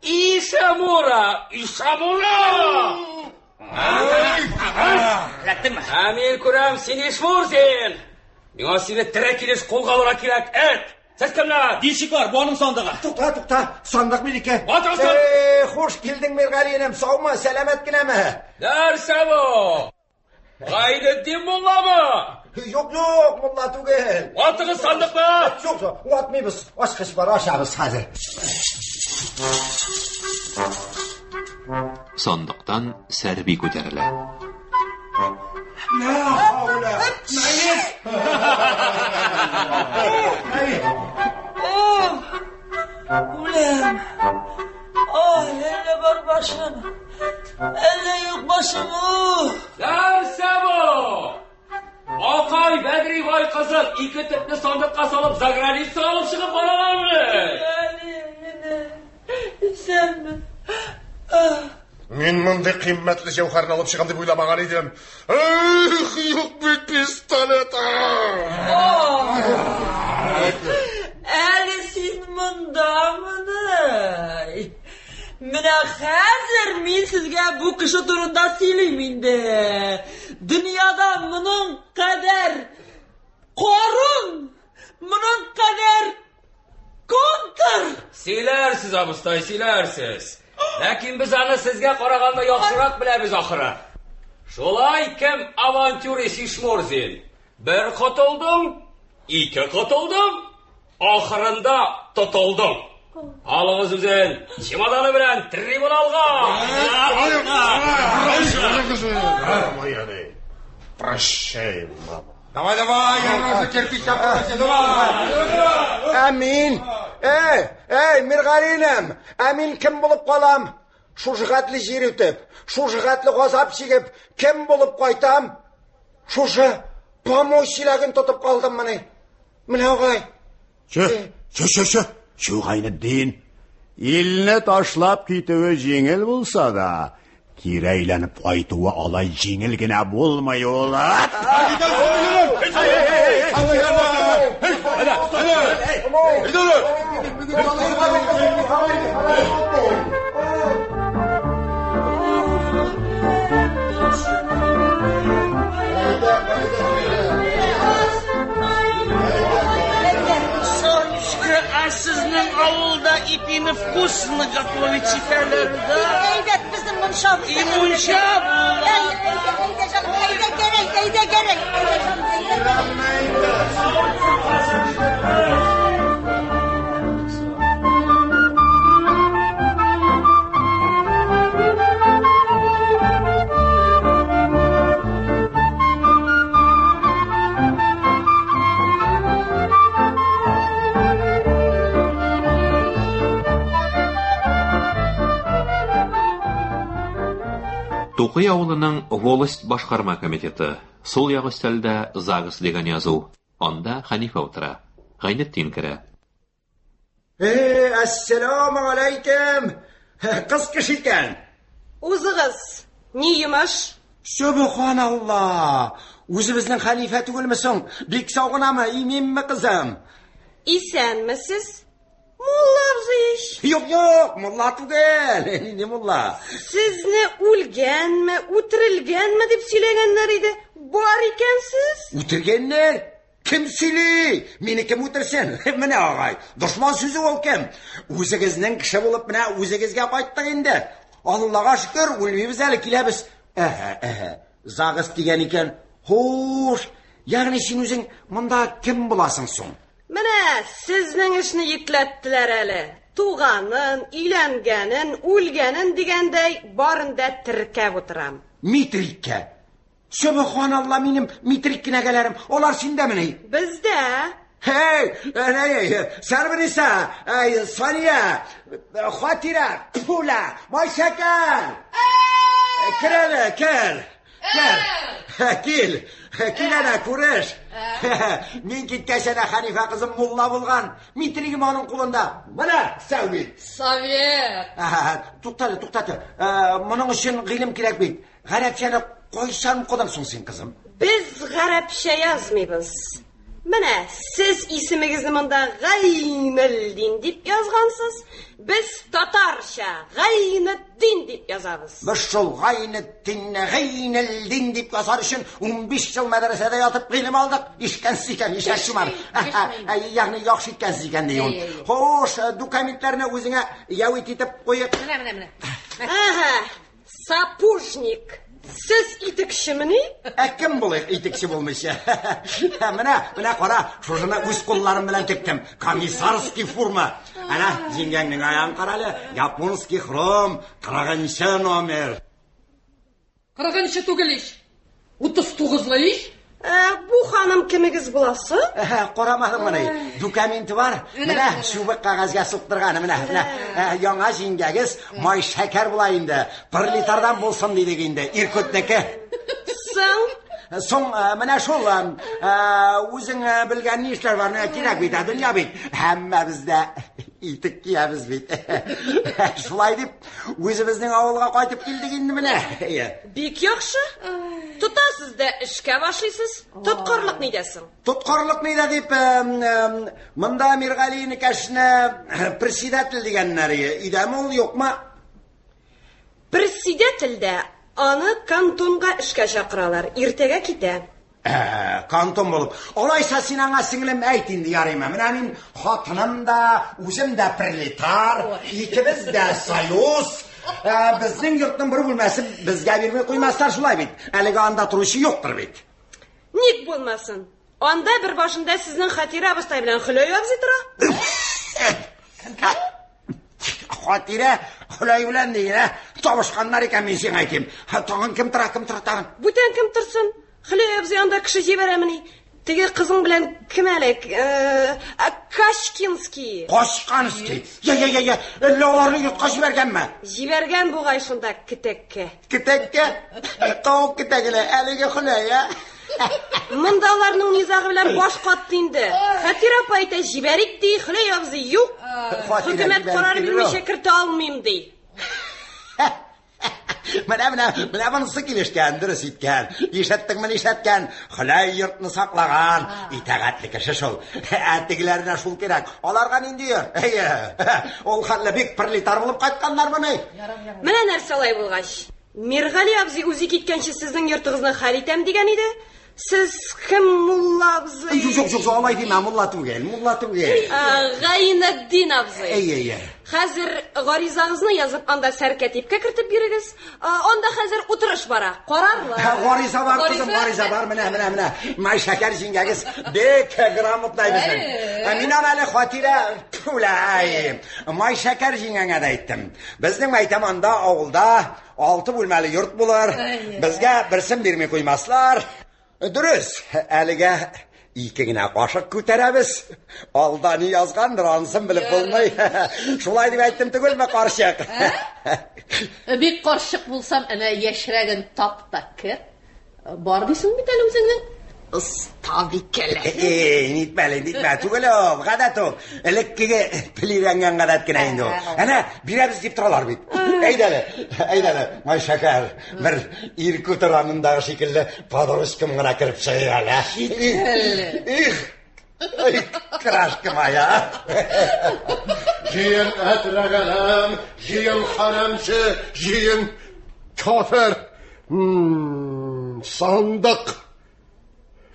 Ишамура, Ишамура! Эләктеңме? Ә мин күрәм, син Ишмурзин! Миңа сине тере килеш кулга алырга кирәк, эт! Сез кемнәр? Денщиклар, бу аның сандыгы. Тукта, тукта, сандык минеке. Ватыгыз! Э, хуш килдең, Миргали энем, саумы, сәламәт кенәме? Нәрсә бу? Гайнетдин мулламы? Юк, юк, мулла түгел. Ватыгыз сандыкны! Юк, юк, ватмыйбыз. Ачкыч бар, ачабыз хәзер. Сандыктан Сәрби күтәрелә. Үләм. Ай, әллә бар башым. Әллә юк башым. Нәрсә бу? Акай Бәдри бай кызын ике төпле сандыкка салып заграница алып чыгып баралармы? Исәнме? Мин мондый кыйммәтле җәүһәрне алып чыгам дип уйламаган идем. Эх, юк бит пистолет. Әле син мондамыни? Менә хәзер мин сезгә бу кеше турында сөйлим инде. Дөньяда моның кадәр карун, моның кадәр контр. Сөйләрсез, абыстай, сөйләрсез. Ләкин без аны сезгә караганда яхшырак беләбез ахыры. Шулай кем авантюрист Ишмурзин? Бер котылдың, ике котылдың, ахырында тотылдың. Алыгыз үзен, чемоданы белән трибуналга! Прощай, мама. Давай, давай, я кирпич давай. Ә мин, эй, эй, Миргали энем, ә мин кем булып калам? Шушы хәтле җир үтеп, шушы хәтле газап чигеп, кем булып кайтам? Шушы помой чиләген тотып калдым мени. Менә агай. Чө, чө, чө, чө. Чү, Гайнетдин. Илне ташлап китүе җиңел булса да, кире әйләнеп кайтуы алай җиңел генә булмый ул. Сонечка, а сезнең авылда ипине вкусно готовить итәләр, да? Әйбәт безнең мунчабыз. И мунча. Әй, әйдә, әйдә, җаным, әйдә, Гәрәй, әйдә, Гәрәй. Әйдә, җаным, әйдә, Гәрәй. Тукый авылының волость башкарма комитеты. Сул як өстәлдә ЗАГС дигән язу. Анда Хәнифә утыра. Гайнетдин керә. Э, әссәламу алейкум. Кыз кеше икән. Узыгыз. Ни йомыш? Сөбханалла. Үзебезнең хәлифә түгелме соң? Бик сау гынамы, иминме, кызым? Исәнмесез? Мулла абзый ич. Юк, юк, мулла түгел. Нинди мулла? Сезне үлгәнме, үтерелгәнме дип сөйләгәннәр иде. Бар икәнсез. Үтергәннәр? Кем сөйли? Мине кем үтерсен? Менә агай, дошман сүзе ул кем? Үзегезнең кеше булып менә үзегезгә кайттык инде. Аллага шөкер, үлмибез әле, киләбез. Әһә, әһә. ЗАГС дигән икән. Хуш, ягъни син үзең монда кем буласың соң? Менә сезнең эшне йөкләттеләр әле. Туганын, өйләнгәнен, үлгәнен дигәндәй, барын да теркәп утырам. Митриккә. Сөбханалла, минем митрик кенәгәләрем, алар синдәмени? Бездә. Һей, әй, Сәрбиниса, әй, Сания, Хатирә, Пула, Майшәкәр. Кер әле, кер. Кер. Кил. Кил әнә, күреш. Мин киткәч әнә Хәнифә кызым мулла булган. Митригем аның кулында. Менә сәү бит. Совет. Туктале, туктале. Моның өчен гыйлем кирәк бит. Гарәпчәне кайчан укыдың соң син, кызым? Без гарәпчә язмыйбыз. Менә сез исемегезне монда Гайнелдин дип язгансыз, без татарча Гайнетдин дип язабыз. Без шул Гайнетдинне Гайнелдин дип язар өчен 15 ел мәдрәсәдә ятып гыйлем алдык. Ишеткәнсез икән, ишәк чумар. Ягъни яхшы иткәнсез икән ди ул. Хуш, документларны үзеңә явит итеп куеп. Менә, менә, менә. Ага, Сапожник. Сез итекчемени? Ә кем булыйк итекче булмыйча? Менә, менә кара, шушыны үз кулларым белән тектем. Комиссарский форма. Әнә, җиңгәңнең аягын кара әле. Японский хром, 40 номер. 40 түгел ич. 39-лы ич. Ә, бу ханым кемегез буласы? Карамадыңмыни? Документы бар. Менә чүбек кәгазьгә суктырганы, менә, менә. Яңа җиңгәгез май шәкәр була инде. Пролетардан булсын дидек инде. Иркутнеке. Соң? Соң, менә шул, үзең белгән ни эшләр бар, менә кирәк бит, дөнья бит. Һәммәбез дә итек киябез бит. Шулай дип, үзебезнең авылга кайтып килдек инде менә. Бик яхшы. Тотасыз да эшкә башлыйсыз. Тоткарлык нидә соң? Тоткарлык нидә дип, монда Миргали энекәшне председатель дигәннәр. Өйдәме ул, юкмы? Председатель дә аны кантонга эшкә чакыралар. Иртәгә китә. Ә, кантон булып. Алайса син аңа сеңлем әйт инде ярыймы? Менә мин хатыным да, үзем дә пролетар, икебез дә союз. Ә, безнең йортның бер бүлмәсен безгә бирми куймаслар шулай бит. Әлегә анда торучы юктыр бит. Ник булмасын? Анда бер башында сезнең Хатирә абыстай белән Хөләй абзый тора. Хатирә Хөләй белән диген, ә? Табышканнар икән, мин сиңа әйтим. Тагын кем тора, кем тора тагын? Бүтән кем торсын? Хөләй абзый анда кеше җибәрәмени? Теге кызың белән кем әле? Кашкинский. Кашканский. Я, я, я, я. Әллә аларны йортка җибәргәнме? Җибәргән бугай шунда кетәккә. Кетәккә? Тавык кетәгенә әлеге Хөләй, ә? Монда аларның низагы белән баш катты инде. Хәтирә апа әйтә, җибәрик ди, Хөләй абзый юк. Хөкүмәт карар бирмичә кертә алмыйм ди. Менә, менә, менә монысы килешкән, дөрес иткән. Ишеттеңме, нишләткән? Хөләй йортны саклаган. Итагатьле кеше шул. Ә тегеләренә шул кирәк. Аларга нинди йорт? Әйе. Ул хәтле бик пролетар булып кайтканнармыни? Менә нәрсә алай булгач. Миргали абзый үзе киткәнче сезнең йортыгызны хәл итәм дигән иде. Сез кем, мулла абзый? Юк, юк, юк, алай димә, мулла түгел, мулла түгел. Гайнетдин абзый. Әйе, әйе. Хәзер гаризагызны язып, анда сәркәтипкә кертеп бирегез. Анда хәзер утырыш бара. Карарлар. Гариза бар, кызым, гариза бар. Менә, менә, менә. Май шәкәр җиңгәгез бик грамотный безнең. Мин аны әле Хатирә Түләй. Май шәкәр җиңгәңә дә әйттем. Безнең әйтәм анда авылда 6 бүлмәле йорт булыр. Безгә берсен бирми куймаслар. Дөрес, әлегә ике генә кашык күтәрәбез. Алда ни язгандыр, анысын белеп булмый. Шулай дип әйттем түгелме, карчык? Бик карчык булсам, әнә яшьрәген тап та кер. Бар дисең бит әле үзеңнең. Остабикәләр. Эй, нитмә әле, нитмә. Түгел ул, гадәт ул. Элеккеге тел өйрәнгән гадәт кенә инде ул. Әнә, бирәбез дип торалар бит. Әйдә әле, әйдә әле, май шәкәр. Бер Иркут урамындагы шикелле подружкам гына кереп чыгыйк әле. Их, ай, крашка моя. Җыен әтрәгәләм, җыен хәрәмче, җыен кафир. Сандык.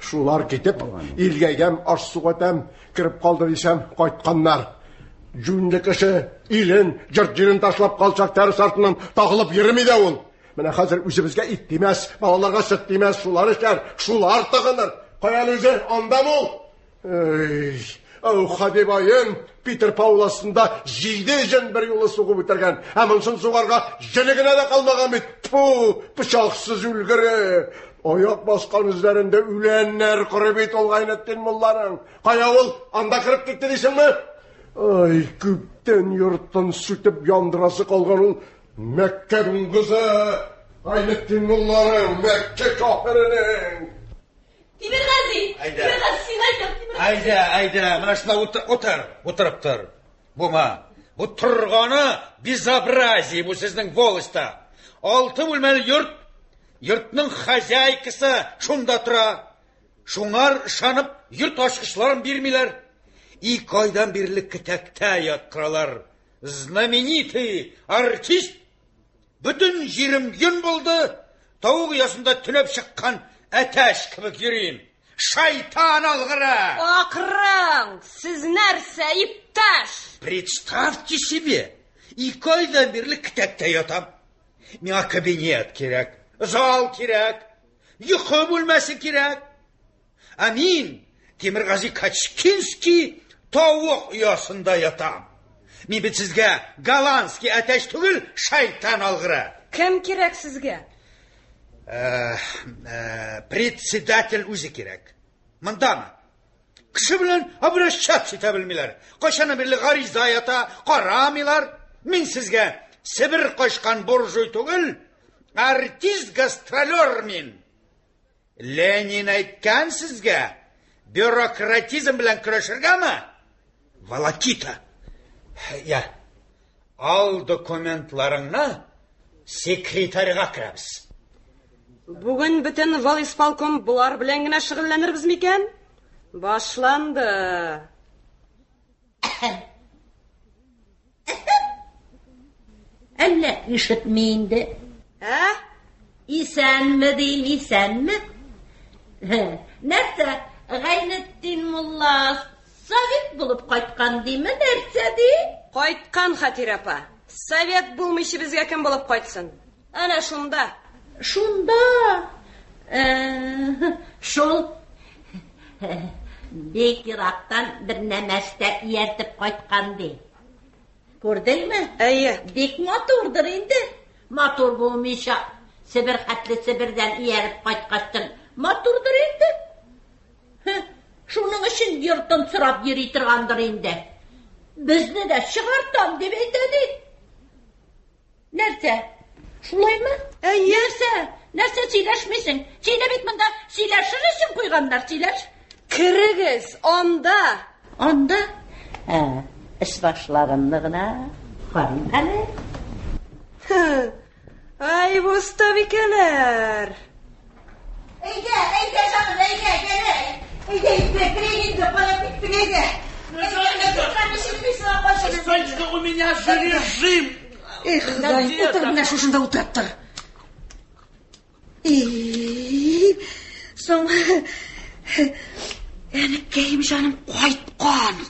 Шулар китеп, илгәйгәм, аш суга тәм, кереп калды дисәм, кайтканнар. Җүнле кеше илен, җырт җирен ташлап калчак тәрес артыннан тагылып йөрми дә ул. Менә хәзер үзебезгә ит тимәс, балаларга сөт тимәс, шулар эчәр, шулар тыгыныр. Кая әле үзе, андамы ул? Эй, Әүхәдибаем Питер Паул астында 7 җен бер юлы сугып үтергән. Ә монысын сугарга җене генә дә калмаган бит. Тфу, пычаксыз үлгере. Аяк баскан эзләрендә үләннәр коры бит ул Гайнетдин мулланың. Кая ул? Анда кереп китте дисеңме? Ай, күптән йортын сүтеп яндырасы калган ул Мәккә дуңгызы. Гайнетдин мулланың, Мәккә кафиренең. Тимергази! Әйдә. Тимергази, син әйтәм, Тимергази. Әйдә, әйдә, менә шунда утыр, утыр, утырып тор. Бума. Бу торганы безобразие бу сезнең волостьта. 6 бүлмәле йорт, йортның хозяйкасы шунда тора. Шуңар ышанып, йорт ачкычларын бирмиләр. Ике айдан бирле кетәктә яткыралар. Знаменитый артист. Бөтен җирем йон булды. Тавык оясында төнәп чыккан әтәч кебек йөрим. Шайтан алгыры! Акрын! Сез нәрсә, иптәш? Представьте себе, ике айдан бирле кетәктә ятам. Миңа кабинет кирәк, зал кирәк, йокы бүлмәсе кирәк. Ә мин, Тимергази Качкинский, тавык оясында ятам. Мин бит сезгә голландский әтәч түгел, шайтан алгыры. Кем кирәк сезгә? Э, э, председатель үзе кирәк. Мондамы? Кеше белән обращаться итә белмиләр. Кайчаннан бирле гариза ята, карамыйлар. Мин сезгә Себер качкан буржуй түгел, артист-гастролер мин. Ленин әйткән сезгә, бюрократизм белән көрәшергәме? Волокита. Я. Ал документларыңны, секретарьга керәбез. Бүген бөтен волисполком болар белән генә шөгыльләнербез микән? Башланды. Әллә ишетми инде. Ә? Исәнме дим, исәнме? Нәрсә, Гайнетдин мулла совет булып кайткан диме, нәрсә ди? Кайткан, Хәтирә апа. Совет булмыйча безгә кем булып кайтсын? Әнә шунда. Шунда. Э, шул. Бик ерактан бер нәмәстә ияртеп кайткан ди. Күрдеңме? Әйе. Бик матурдыр инде. Матур булмыйча, Себер хәтле Себердән ияреп кайткачтын матурдыр инде. Шуның өчен йортын сорап йөри торгандыр инде. Безне дә чыгартам дип әйтә ди. Нәрсә? Шулаймы? Әйе. Нәрсә? Нәрсә сөйләшмисең? Сине бит монда сөйләшер өчен куйганнар, сөйләш. Керегез анда. Анда? Ә, эш башларымны гына карыйм әле. Ай, бу остабикәләр. Әйдә, әйдә, җаным, әйдә, Гәрәй. Әйдә, әйдә, керик инде, кая киттең, әйдә. Сонечка, у меня же режим. Эх, Ходай, утыр менә шушында утырып тор. И, соң, әнекәем җаным кайткан.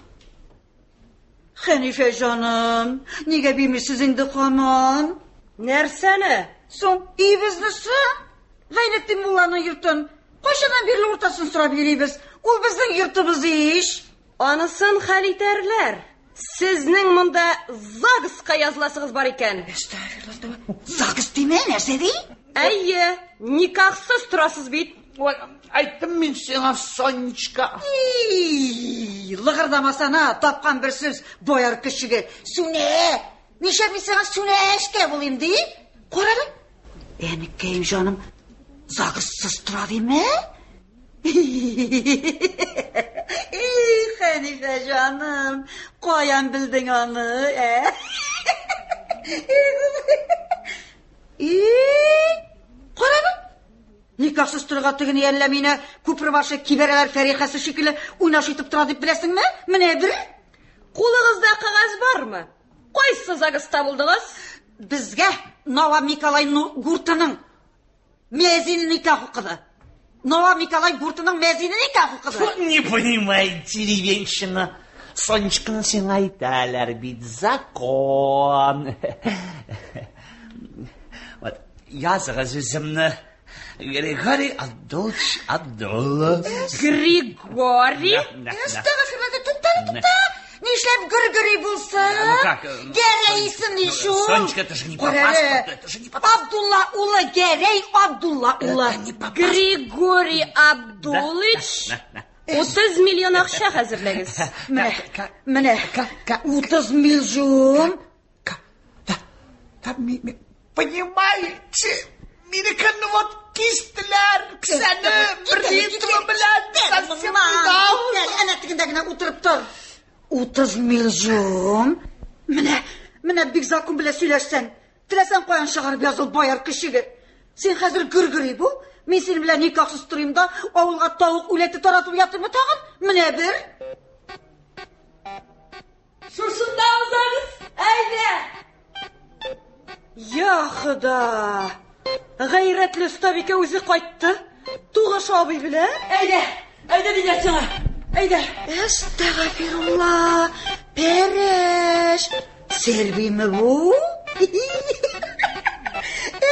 Хәнифә җаным, нигә бирмисез инде һаман? Нәрсәне? Соң, өебезне соң? Гайнетдин мулланың йортын. Кайчаннан бирле уртасын сорап йөрибез. Ул безнең йортыбыз ич. Анысын хәл итәрләр. Сезнең монда ЗАГСка языласыгыз бар икән. ЗАГС димә, нәрсә ди? Әйе, никахсыз торасыз бит. Ой, әйттем мин сиңа, Сонечка. И, лыгырдамасана, тапкан бер сүз, бояр көчеге. Сүнә! Нишләп мин сиңа сүнәшкә булыйм ди? Кара әле. Әнекәем җаным, ЗАГСсыз тора диме? И, Хәнифә җаным, каян белдең аны, ә? И, кара әле. Никахсыз торырга тегене әллә мине күпер башы кибәрәләр Фәрихәсе шикелле уйнаш итеп тора дип беләсеңме? Менә бер. Кулыгызда кәгазь бармы? Кайсы ЗАГСта булдыгыз? Безгә Нова Миколай Гуртының мәзине никах укыды. Нова Миколай Гуртының мәзине никах укыды. Не понимает деревенщина. Сонечканы сиңа әйтәләр бит, закон. Вот, языгыз үземне. Григорий Абдулович Абдулов. Григорий? Әстәгъфирулла, тукта, тукта. Нишләп Григорий булсын? Ну как? Ну, Гәрәй исемле шул. Сонечка, это же не по Кара әле. паспорту, это же не по Абдулла улы, Гәрәй Абдулла улы. Григорий Абдулыч, 30 миллион акча хәзерләгез. Менә, менә, 30 миллион. Понимаете, минеке ну вот кистеләр, кесәне бер литр белән совсем недавно. Әнә тегендә генә утырып тор. 30 миллион. Менә, менә бик закон белән сөйләшсәң, теләсәң каян чыгарып языл бояр кешеге. Син хәзер гөргөри бу. Мин синең белән никахсыз торыйм да, авылга тавык үләте таратып ятырмы тагын? Менә бер. Шушында узабыз, әйдә! Я Хода! Гайрәтле остабикә үзе кайтты. Тугыш абый белән. Әйдә, әйдә диләр сиңа. Әйдә. Әстәгафирулла! Пәрәш! Сәрбиме бу?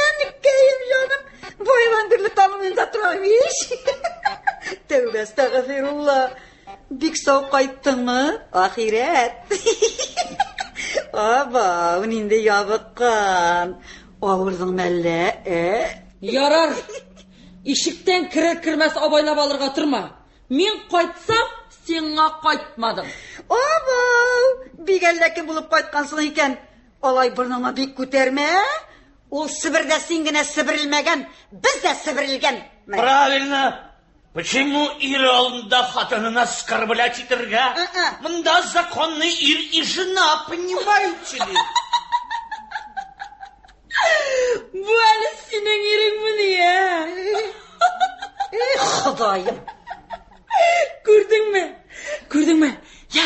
Әнкәем җаным, баядан бирле танымыйм да торам ич. Тәүбә әстәгафирулла. Бик сау кайттыңмы, ахирәт? Абау, нинди ябыккан. Авырдың мәллә, ә? Ярар. Ишектән керер-кермәс абайлап алырга торма. Мин кайтсам, сиңа кайтмадым. Абау, бик әллә кем булып кайткансың икән. Алай борыныңны бик күтәрмә. Ул Себердә син генә себерелмәгән, без дә себерелгән. Правильно. Почему ир алдында хатынын оскорблять итергә? Монда законный ир и жена, понимаете ли? Бу әле синең иреңмени, ә? Эх, Ходаем! Күрдеңме? Күрдеңме? Я,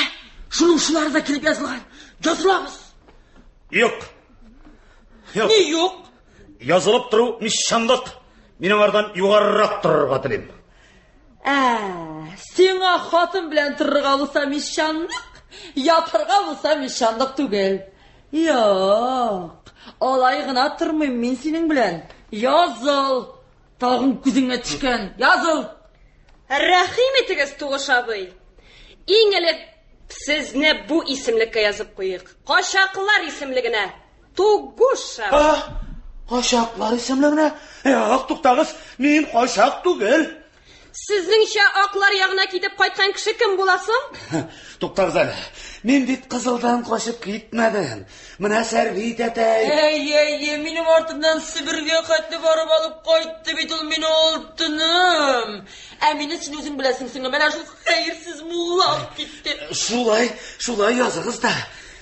шуның шулары да килеп язылган. Язылабыз. Юк. Юк. Ни юк? Язылып тору мещанлык. Мин аңардан югарырак торырга телим. Ә, сиңа хатын белән торырга булса мещанлык, ятырга булса мещанлык түгел. Юк, алай гына тормыйм мин синең белән. Языл. Тагын күзеңә төшкән. Языл. Рәхим итегез, Тугыш абый. Иң элек сезне бу исемлеккә язып куйык. Качаклар исемлегенә. Тугушев. Качаклар исемлегенә? Юк, туктагыз, мин качак түгел. Сезнеңчә аклар ягына китеп кайткан кеше кем була соң? Туктагыз әле. Мин бит кызылдан качып китмәдем. Менә Сәрви тәтәй. Әй, әй, әй, минем артымнан Себергә хәтле барып алып кайтты бит ул мине алтыным. Ә мине син үзең беләсең, сеңлем, менә шул хәерсез мулла алып китте. Шулай, шулай языгыз да.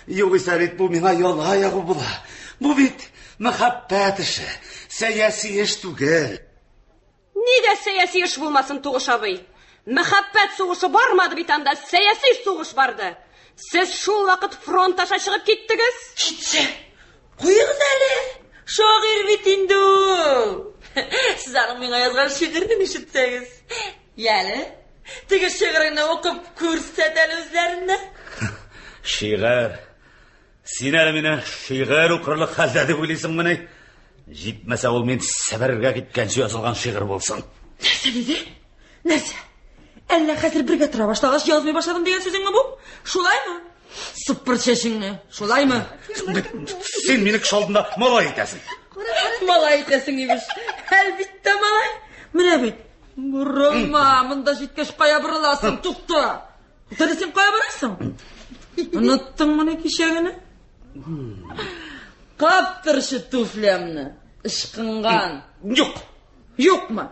Югыйсә бит бу миңа яла ягу була. Бу бит мәхәббәт эше, сәяси эш түгел. Нигә сәяси эш булмасын, Тугыш абый? Мәхәббәт сугышы бармады бит анда, сәяси сугыш барды. Сез шул вакыт фронт аша чыгып киттегез? Китсә, куегыз әле. Шагыйрь бит инде ул. Сез аның миңа язган шигырен ишетсәгез. Яле, теге шигыреңне укып күрсәт әле үзләренә. Шигырь. Син әле мине шигырь укырлык хәлдә дип уйлыйсыңмыни? Җитмәсә ул мин Себергә киткәнче язылган шигырь булсын. Нәрсә диде? Нәрсә? Әллә хәзер бергә тора башлагач язмый башладым дигән сүзеңме бу? Шулаймы? Сыпыр чәчеңне, шулаймы? Син мине кеше алдында малай итәсең. Малай итәсең, имеш. Әлбиттә малай. Менә бит. Борылма, монда җиткәч кая борыласың? Тукта. Тукта, син кая барасың? Оныттыңмыни кичәгене? Каптырчы туфлямны. Ычкынган. Юк. Юкмы?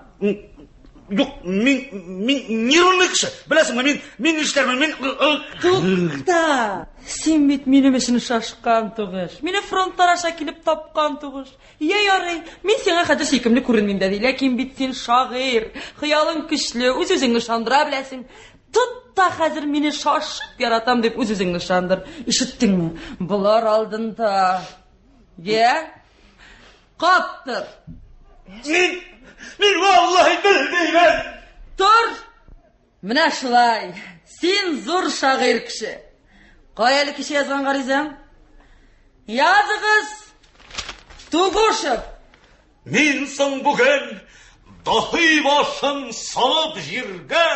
Юк, мин мин нервный кеше. Беләсеңме, мин мин нишләрмен? Мин Тукта. Син бит минем өчен шашкан тугыш. Мине фронтлар аша килеп тапкан тугыш. Йә ярый, мин сиңа хәзер сөйкемле күренмим дә ди, ләкин бит син шагыйрь, хыялың көчле, үз-үзеңне ышандыра беләсең. Тот та хәзер мине шашып яратам дип үз-үзеңне ышандыр. Ишеттеңме? Болар алдында. Йә? Каптыр. Мин, мин валлаһи белмимен. Тор. Менә шулай. Син зур шагыйрь кеше. Кая әле кичә язган гаризаң? Языгыз! Тугушев! Мин соң бүген даһи башын салып җиргә.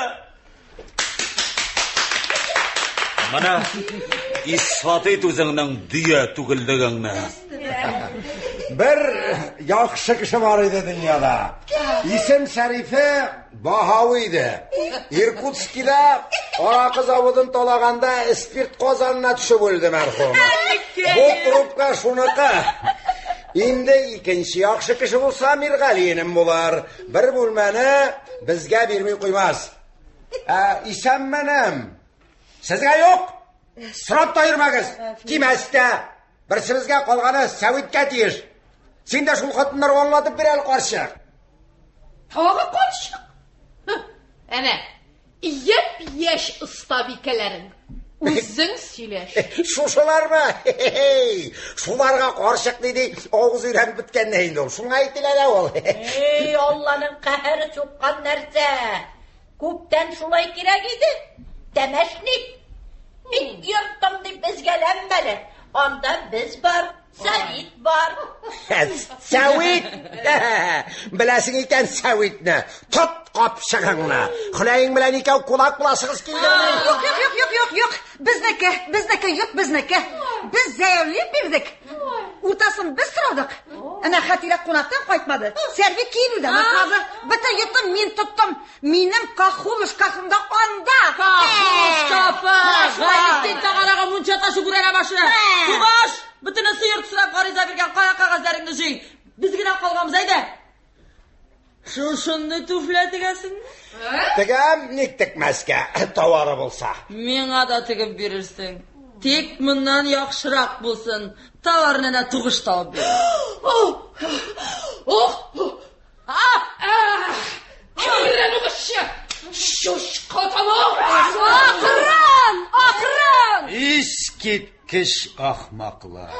Менә исбат ит үзеңнең дөя түгеллегеңне. Бер яхшы кеше бар иде дөньяда. Исем шәрифе Баһави иде. Иркутскида аракы заводын талаганда спирт казанына төшеп үлде мәрхүм. Бу трубка шуныкы. Инде икенче яхшы кеше булса Миргали энем булыр. Бер бүлмәне безгә бирми куймас. Ә, исәнме, энем? Сезгә юк. Сорап та йөрмәгез. Тимәс тә. Берсебезгә калганы сәвиткә тиеш. Син дә шул хатыннарга аңлатып бир әле, карчык. Тагы карчык. Әнә, япь-яшь остабикәләрең. Үзең сөйләш. Шушылармы? Шуларга карчык ди ди, авыз өйрәнеп беткән дә инде ул. Шуңа әйтелә дә ул. Эй, Алланың каһәре суккан нәрсә. Күптән шулай кирәк иде. Тәмәшник. Мин йорттым дип өзгәләнмә әле. Анда без бар, Сәвит бар. Сәвит! Беләсең икән Сәвитне. Тот капчыгыңны. Хөләең белән икәү кулак буласыгыз килдеме? Юк, юк, юк, юк, юк, юк. Безнеке, безнеке, йорт безнеке. Без зәяүләп бирдек. Уртасын без сорадык. Әнә Хәтирә кунактан кайтмады. Сәрви киенүдән артмады. Бөтен йортны мин тоттым. Минем кахул шкафымда анда. Кахул шкафы! Гайнетдин тагарага мунча ташы бүрәнә башы. Тугаш, бөтенесе йорт сорап гариза биргән, кая кәгазьләреңне җый. Без генә калганбыз, әйдә. Шушындый туфля тегәсеңме? Тегәм, ник текмәскә, товары булса. Миңа да тегеп бирерсең. Тик моннан яхшырак булсын. Товарны әнә тугыш табып бир. Ох! Кемнән угычы? Чучка тамак! Акрын! Акрын! Искиткеч ахмаклар.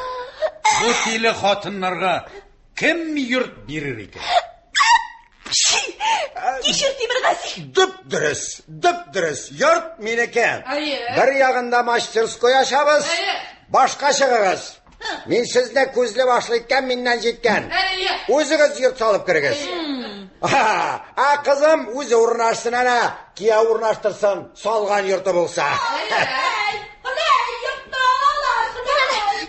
Бу тиле хатыннарга кем йорт бирер икән? Кичер, Тимергази. Дөп дөрес, дөп дөрес. Йорт минеке. Әйе. Бер ягында мастерской ачабыз. Әйе. Башка чыгыгыз. Мин сезне күзле башлы иткән, миннән җиткән. Әйе. Үзегез йорт салып керегез. А кызым үзе урнашсын әнә, кияү урнаштырсын, салган йорты булса.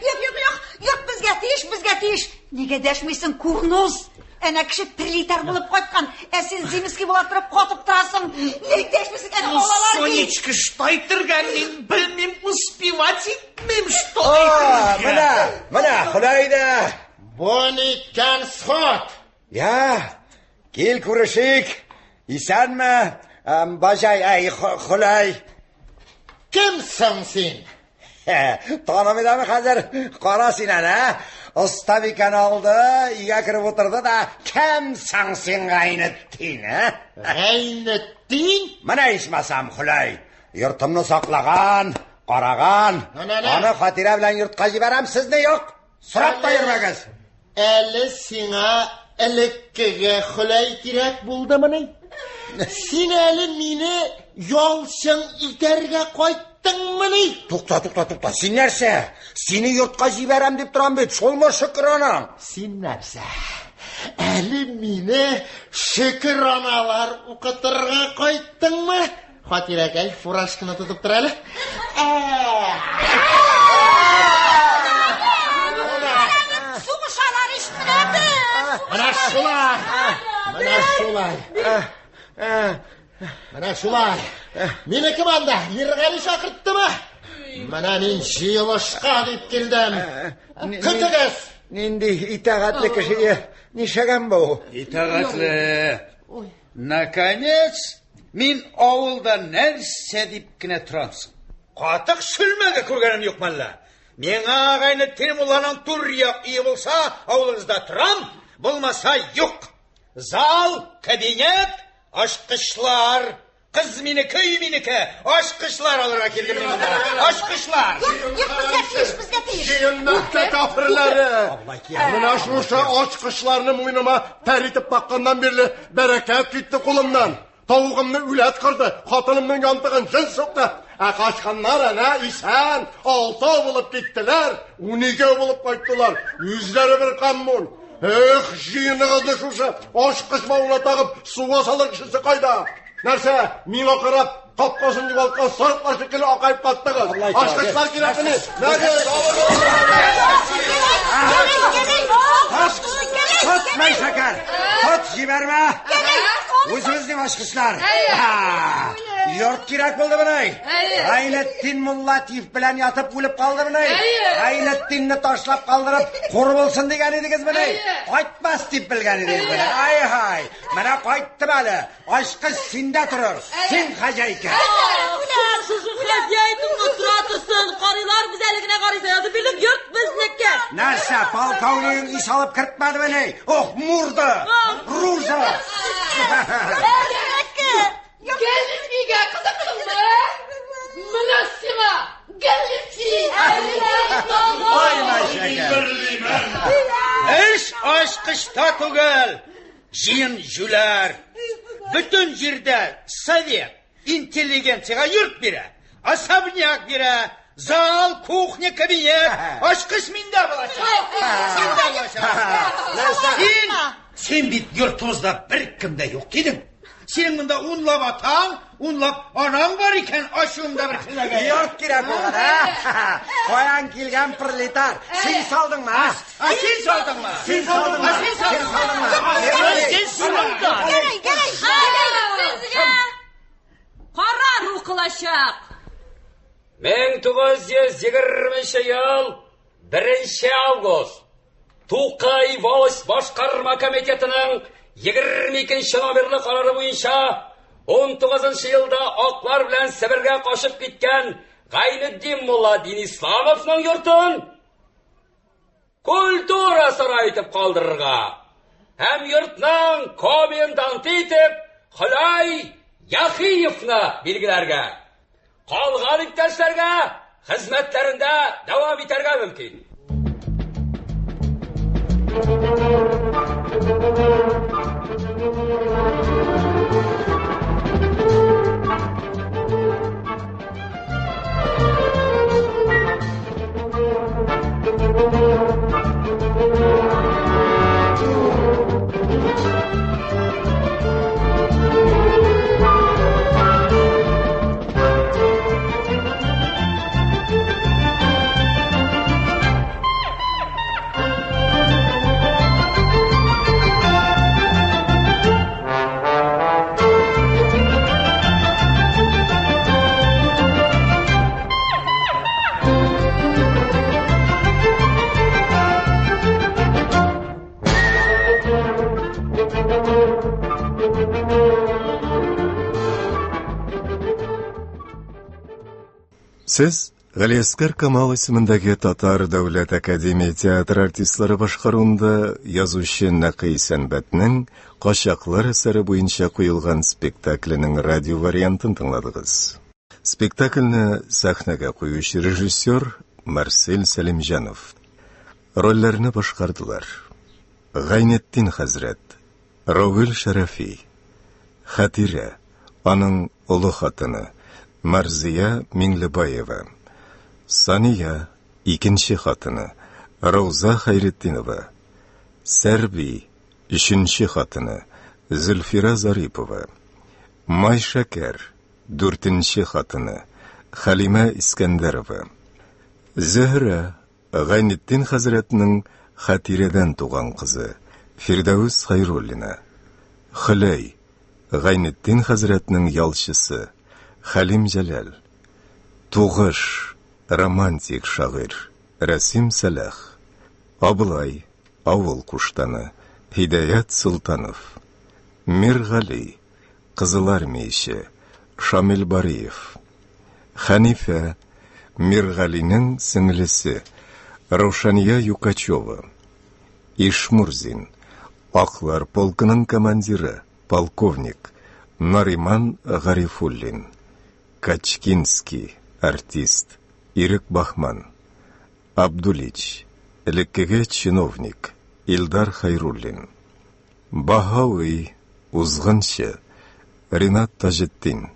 Юк, юк, юк, юк, безгә тиеш, безгә тиеш. Нигә дәшмисең, курнос? Әнә кеше прилитар булып кайткан, ә син земский була торып катып торасың. Ник дәшмисең, әнә алалар бит. Сонечка, что әйтергә мин белмим, успевать итмим, что А, әйтергә. Менә, менә, Хөләйдә. Бу ниткән сход? Я, кил күрешик. Исәнме, бажай, әй, Хөләй. Кемсең син? Танымыйдамы хәзер? Кара син әнә. Остабикәне алды, өйгә кереп утырды да, кемсең син, Гайнетдин, ә? Гайнетдин? Менә ичмасам, Хөләй. Йортымны саклаган, караган. Аны Хатирә белән йортка җибәрәм, сезне юк. Сорап та йөрмәгез. Әле сиңа элеккеге Хөләй кирәк булдымыни? Син әле мине ялчың итәргә кайттыңмыни? Тукта, тукта, тукта. Син нәрсә? Сине йортка җибәрәм дип торам бит. Шулмы шөкер анаң? Син нәрсә? Әле мине шөкер аналар укытырга кайттыңмы? Хатирәкәй, фуражканы тотып тор әле. Сугышалар ич менә без. Менә шулай. Менә шулай. Менә шулай. Мине кем анда? Миргали чакырттымы? Менә мин җыелышка дип килдем. Көтегез! Нинди итагатьле кеше, нишәгән бу? Итагатьле. Наконец, мин авылда нәрсә дип кенә торамсың? Катык шөлмәге күргәнем юк мәллә? Миңа Гайнетдин мулланың түр як өе булса, авылыгызда торам, булмаса юк. Зал, кабинет, ачкычлар. Кыз минеке, өй минеке. Ачкычлар алырга килдем мин монда. Ачкычлар. Юк, безгә тиеш, безгә тиеш. Җыен Мәккә кафирләре. Менә шушы ачкычларны муеныма тәр итеп такканнан бирле бәрәкәт китте кулымнан. Тавыгымны үләт кырды, хатынымның янтыгын җен сукты. Ә качканнар әнә исән, алтау булып киттеләр, уникәү булып кайттылар. Үзләре бер коммун. Эх, җыеныгызны шушы ачкыч бавына тагып суга салыр кешесе кайда? Нәрсә, миңа карап, капкасын югалткан сарыклар шикелле акаеп каттыгыз. Ачкычлар кирәкмени? Нәгез, Тот, Майшәкәр! Тот, җибәрмә! Үзебезнең ачкычлар. Йорт кирәк булды моны. Гайнетдин мулла тиф белән ятып үлеп калды моны. Гайнетдинне ташлап калдырып, хур булсын дигән идегез моны. Кайтмас дип белгән идегез моны. Ай-һай, менә кайттым әле. Ачкыч синдә торыр. Син хозяйка. Шушы хозяйкаңны тора торсын. Карыйлар, без әле генә гариза язып бирдек, йорт безнеке. Нәрсә, полковнигың ис алып кертмәдемени? Ох, мурда! Ружа! Галифигә кызыктыңмы? Менә сиңа галифи! Ай, Майшәкәр. Эш ачкычта түгел. Җыен җүләр. Бөтен җирдә совет интеллигенциягә йорт бирә, особняк бирә, зал, кухня, кабинет. Ачкыч миндә булачак. Миндә булачак. Син, син бит йортыбызда беркем дә юк дидең. Синең монда унлап атаң, унлап анаң бар икән, ачуыңда бер киләгә. Йорт кирәк булган, ә? Каян килгән пролетар? Син салдыңмы, а? А син салдыңмы? Син салдыңмы? А син салдыңмы? Син салдыңмы? Гәрәй, Гәрәй, Сезгә карар укылачак. 1920 ел 1 август. Тукай волость башкарма комитетының 22 номерлы карары буенча 19 елда аклар белән Себергә качып киткән Гайнетдин мулла Динисламовның йортын культура сарае итеп калдырырга һәм йортның коменданты итеп Хөләй Яхиевны билгеләргә. Калган иптәшләргә хезмәтләрендә дәвам итәргә мөмкин. Сез Галиәскәр Камал исемендәге Татар дәүләт академия театры артистлары башкаруында язучы Нәкый Сәнбәтнең Качаклар әсәре буенча куелган спектакленең радио вариантын тыңладыгыз. Спектакльне сәхнәгә куючы режиссер Марсель Сәлимҗанов. Рольләрне башкардылар. Гайнетдин хәзрәт, Равил Шәрәфи, Хәтирә, аның олы хатыны, Марзия Миңлебаева, Сания, икенче хатыны, Рауза Хәйретдинова, Сәрби, өченче хатыны, Зөлфирә Зарипова, Майшәкәр, дүртенче хатыны, Хәлимә Искәндәрова, Зөһрә, Гайнетдин хәзрәтнең Хәтирәдән туган кызы, Фирдәвес Хәйруллина, Хөләй, Гайнетдин хәзрәтнең ялчысы, Хәлим Җәләл, Тугыш, романтик шагыйрь, Рәсим Сәлах, Абылай, авыл куштаны, Һидаят Солтанов, Миргали, кызылармияче, Шамил Бариев, Хәнифә, Миргалинең сеңлесе, Раушания Юкачева, Ишмурзин, Аклар полкының командиры, полковник, Нариман Гарифуллин, Качкинский, артист, Ирек Бахман, Абдулич, элеккеге чиновник, Илдар Хайруллин, Баһави, узгынчы, Ринат Таҗетдин,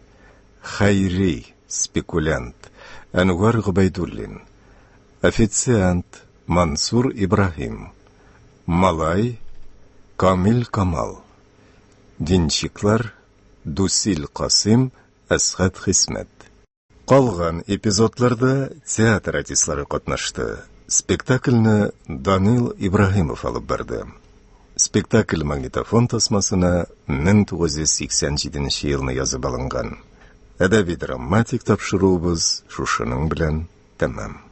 Хәйри, спекулянт, Әнвәр Гобәйдуллин, официант, Мансур Ибраһим, Малай, Камил Камал, Денщиклар, Дусил Касыйм, Әсхәт Хисмәт. Калган эпизодларда театр артистлары катнашты. Спектакльне Данил Ибраһимов алып барды. Спектакль магнитофон тасмасына 1987 елны язып алынган. Әдәби-драматик тапшыруыбыз шушының белән тәмам.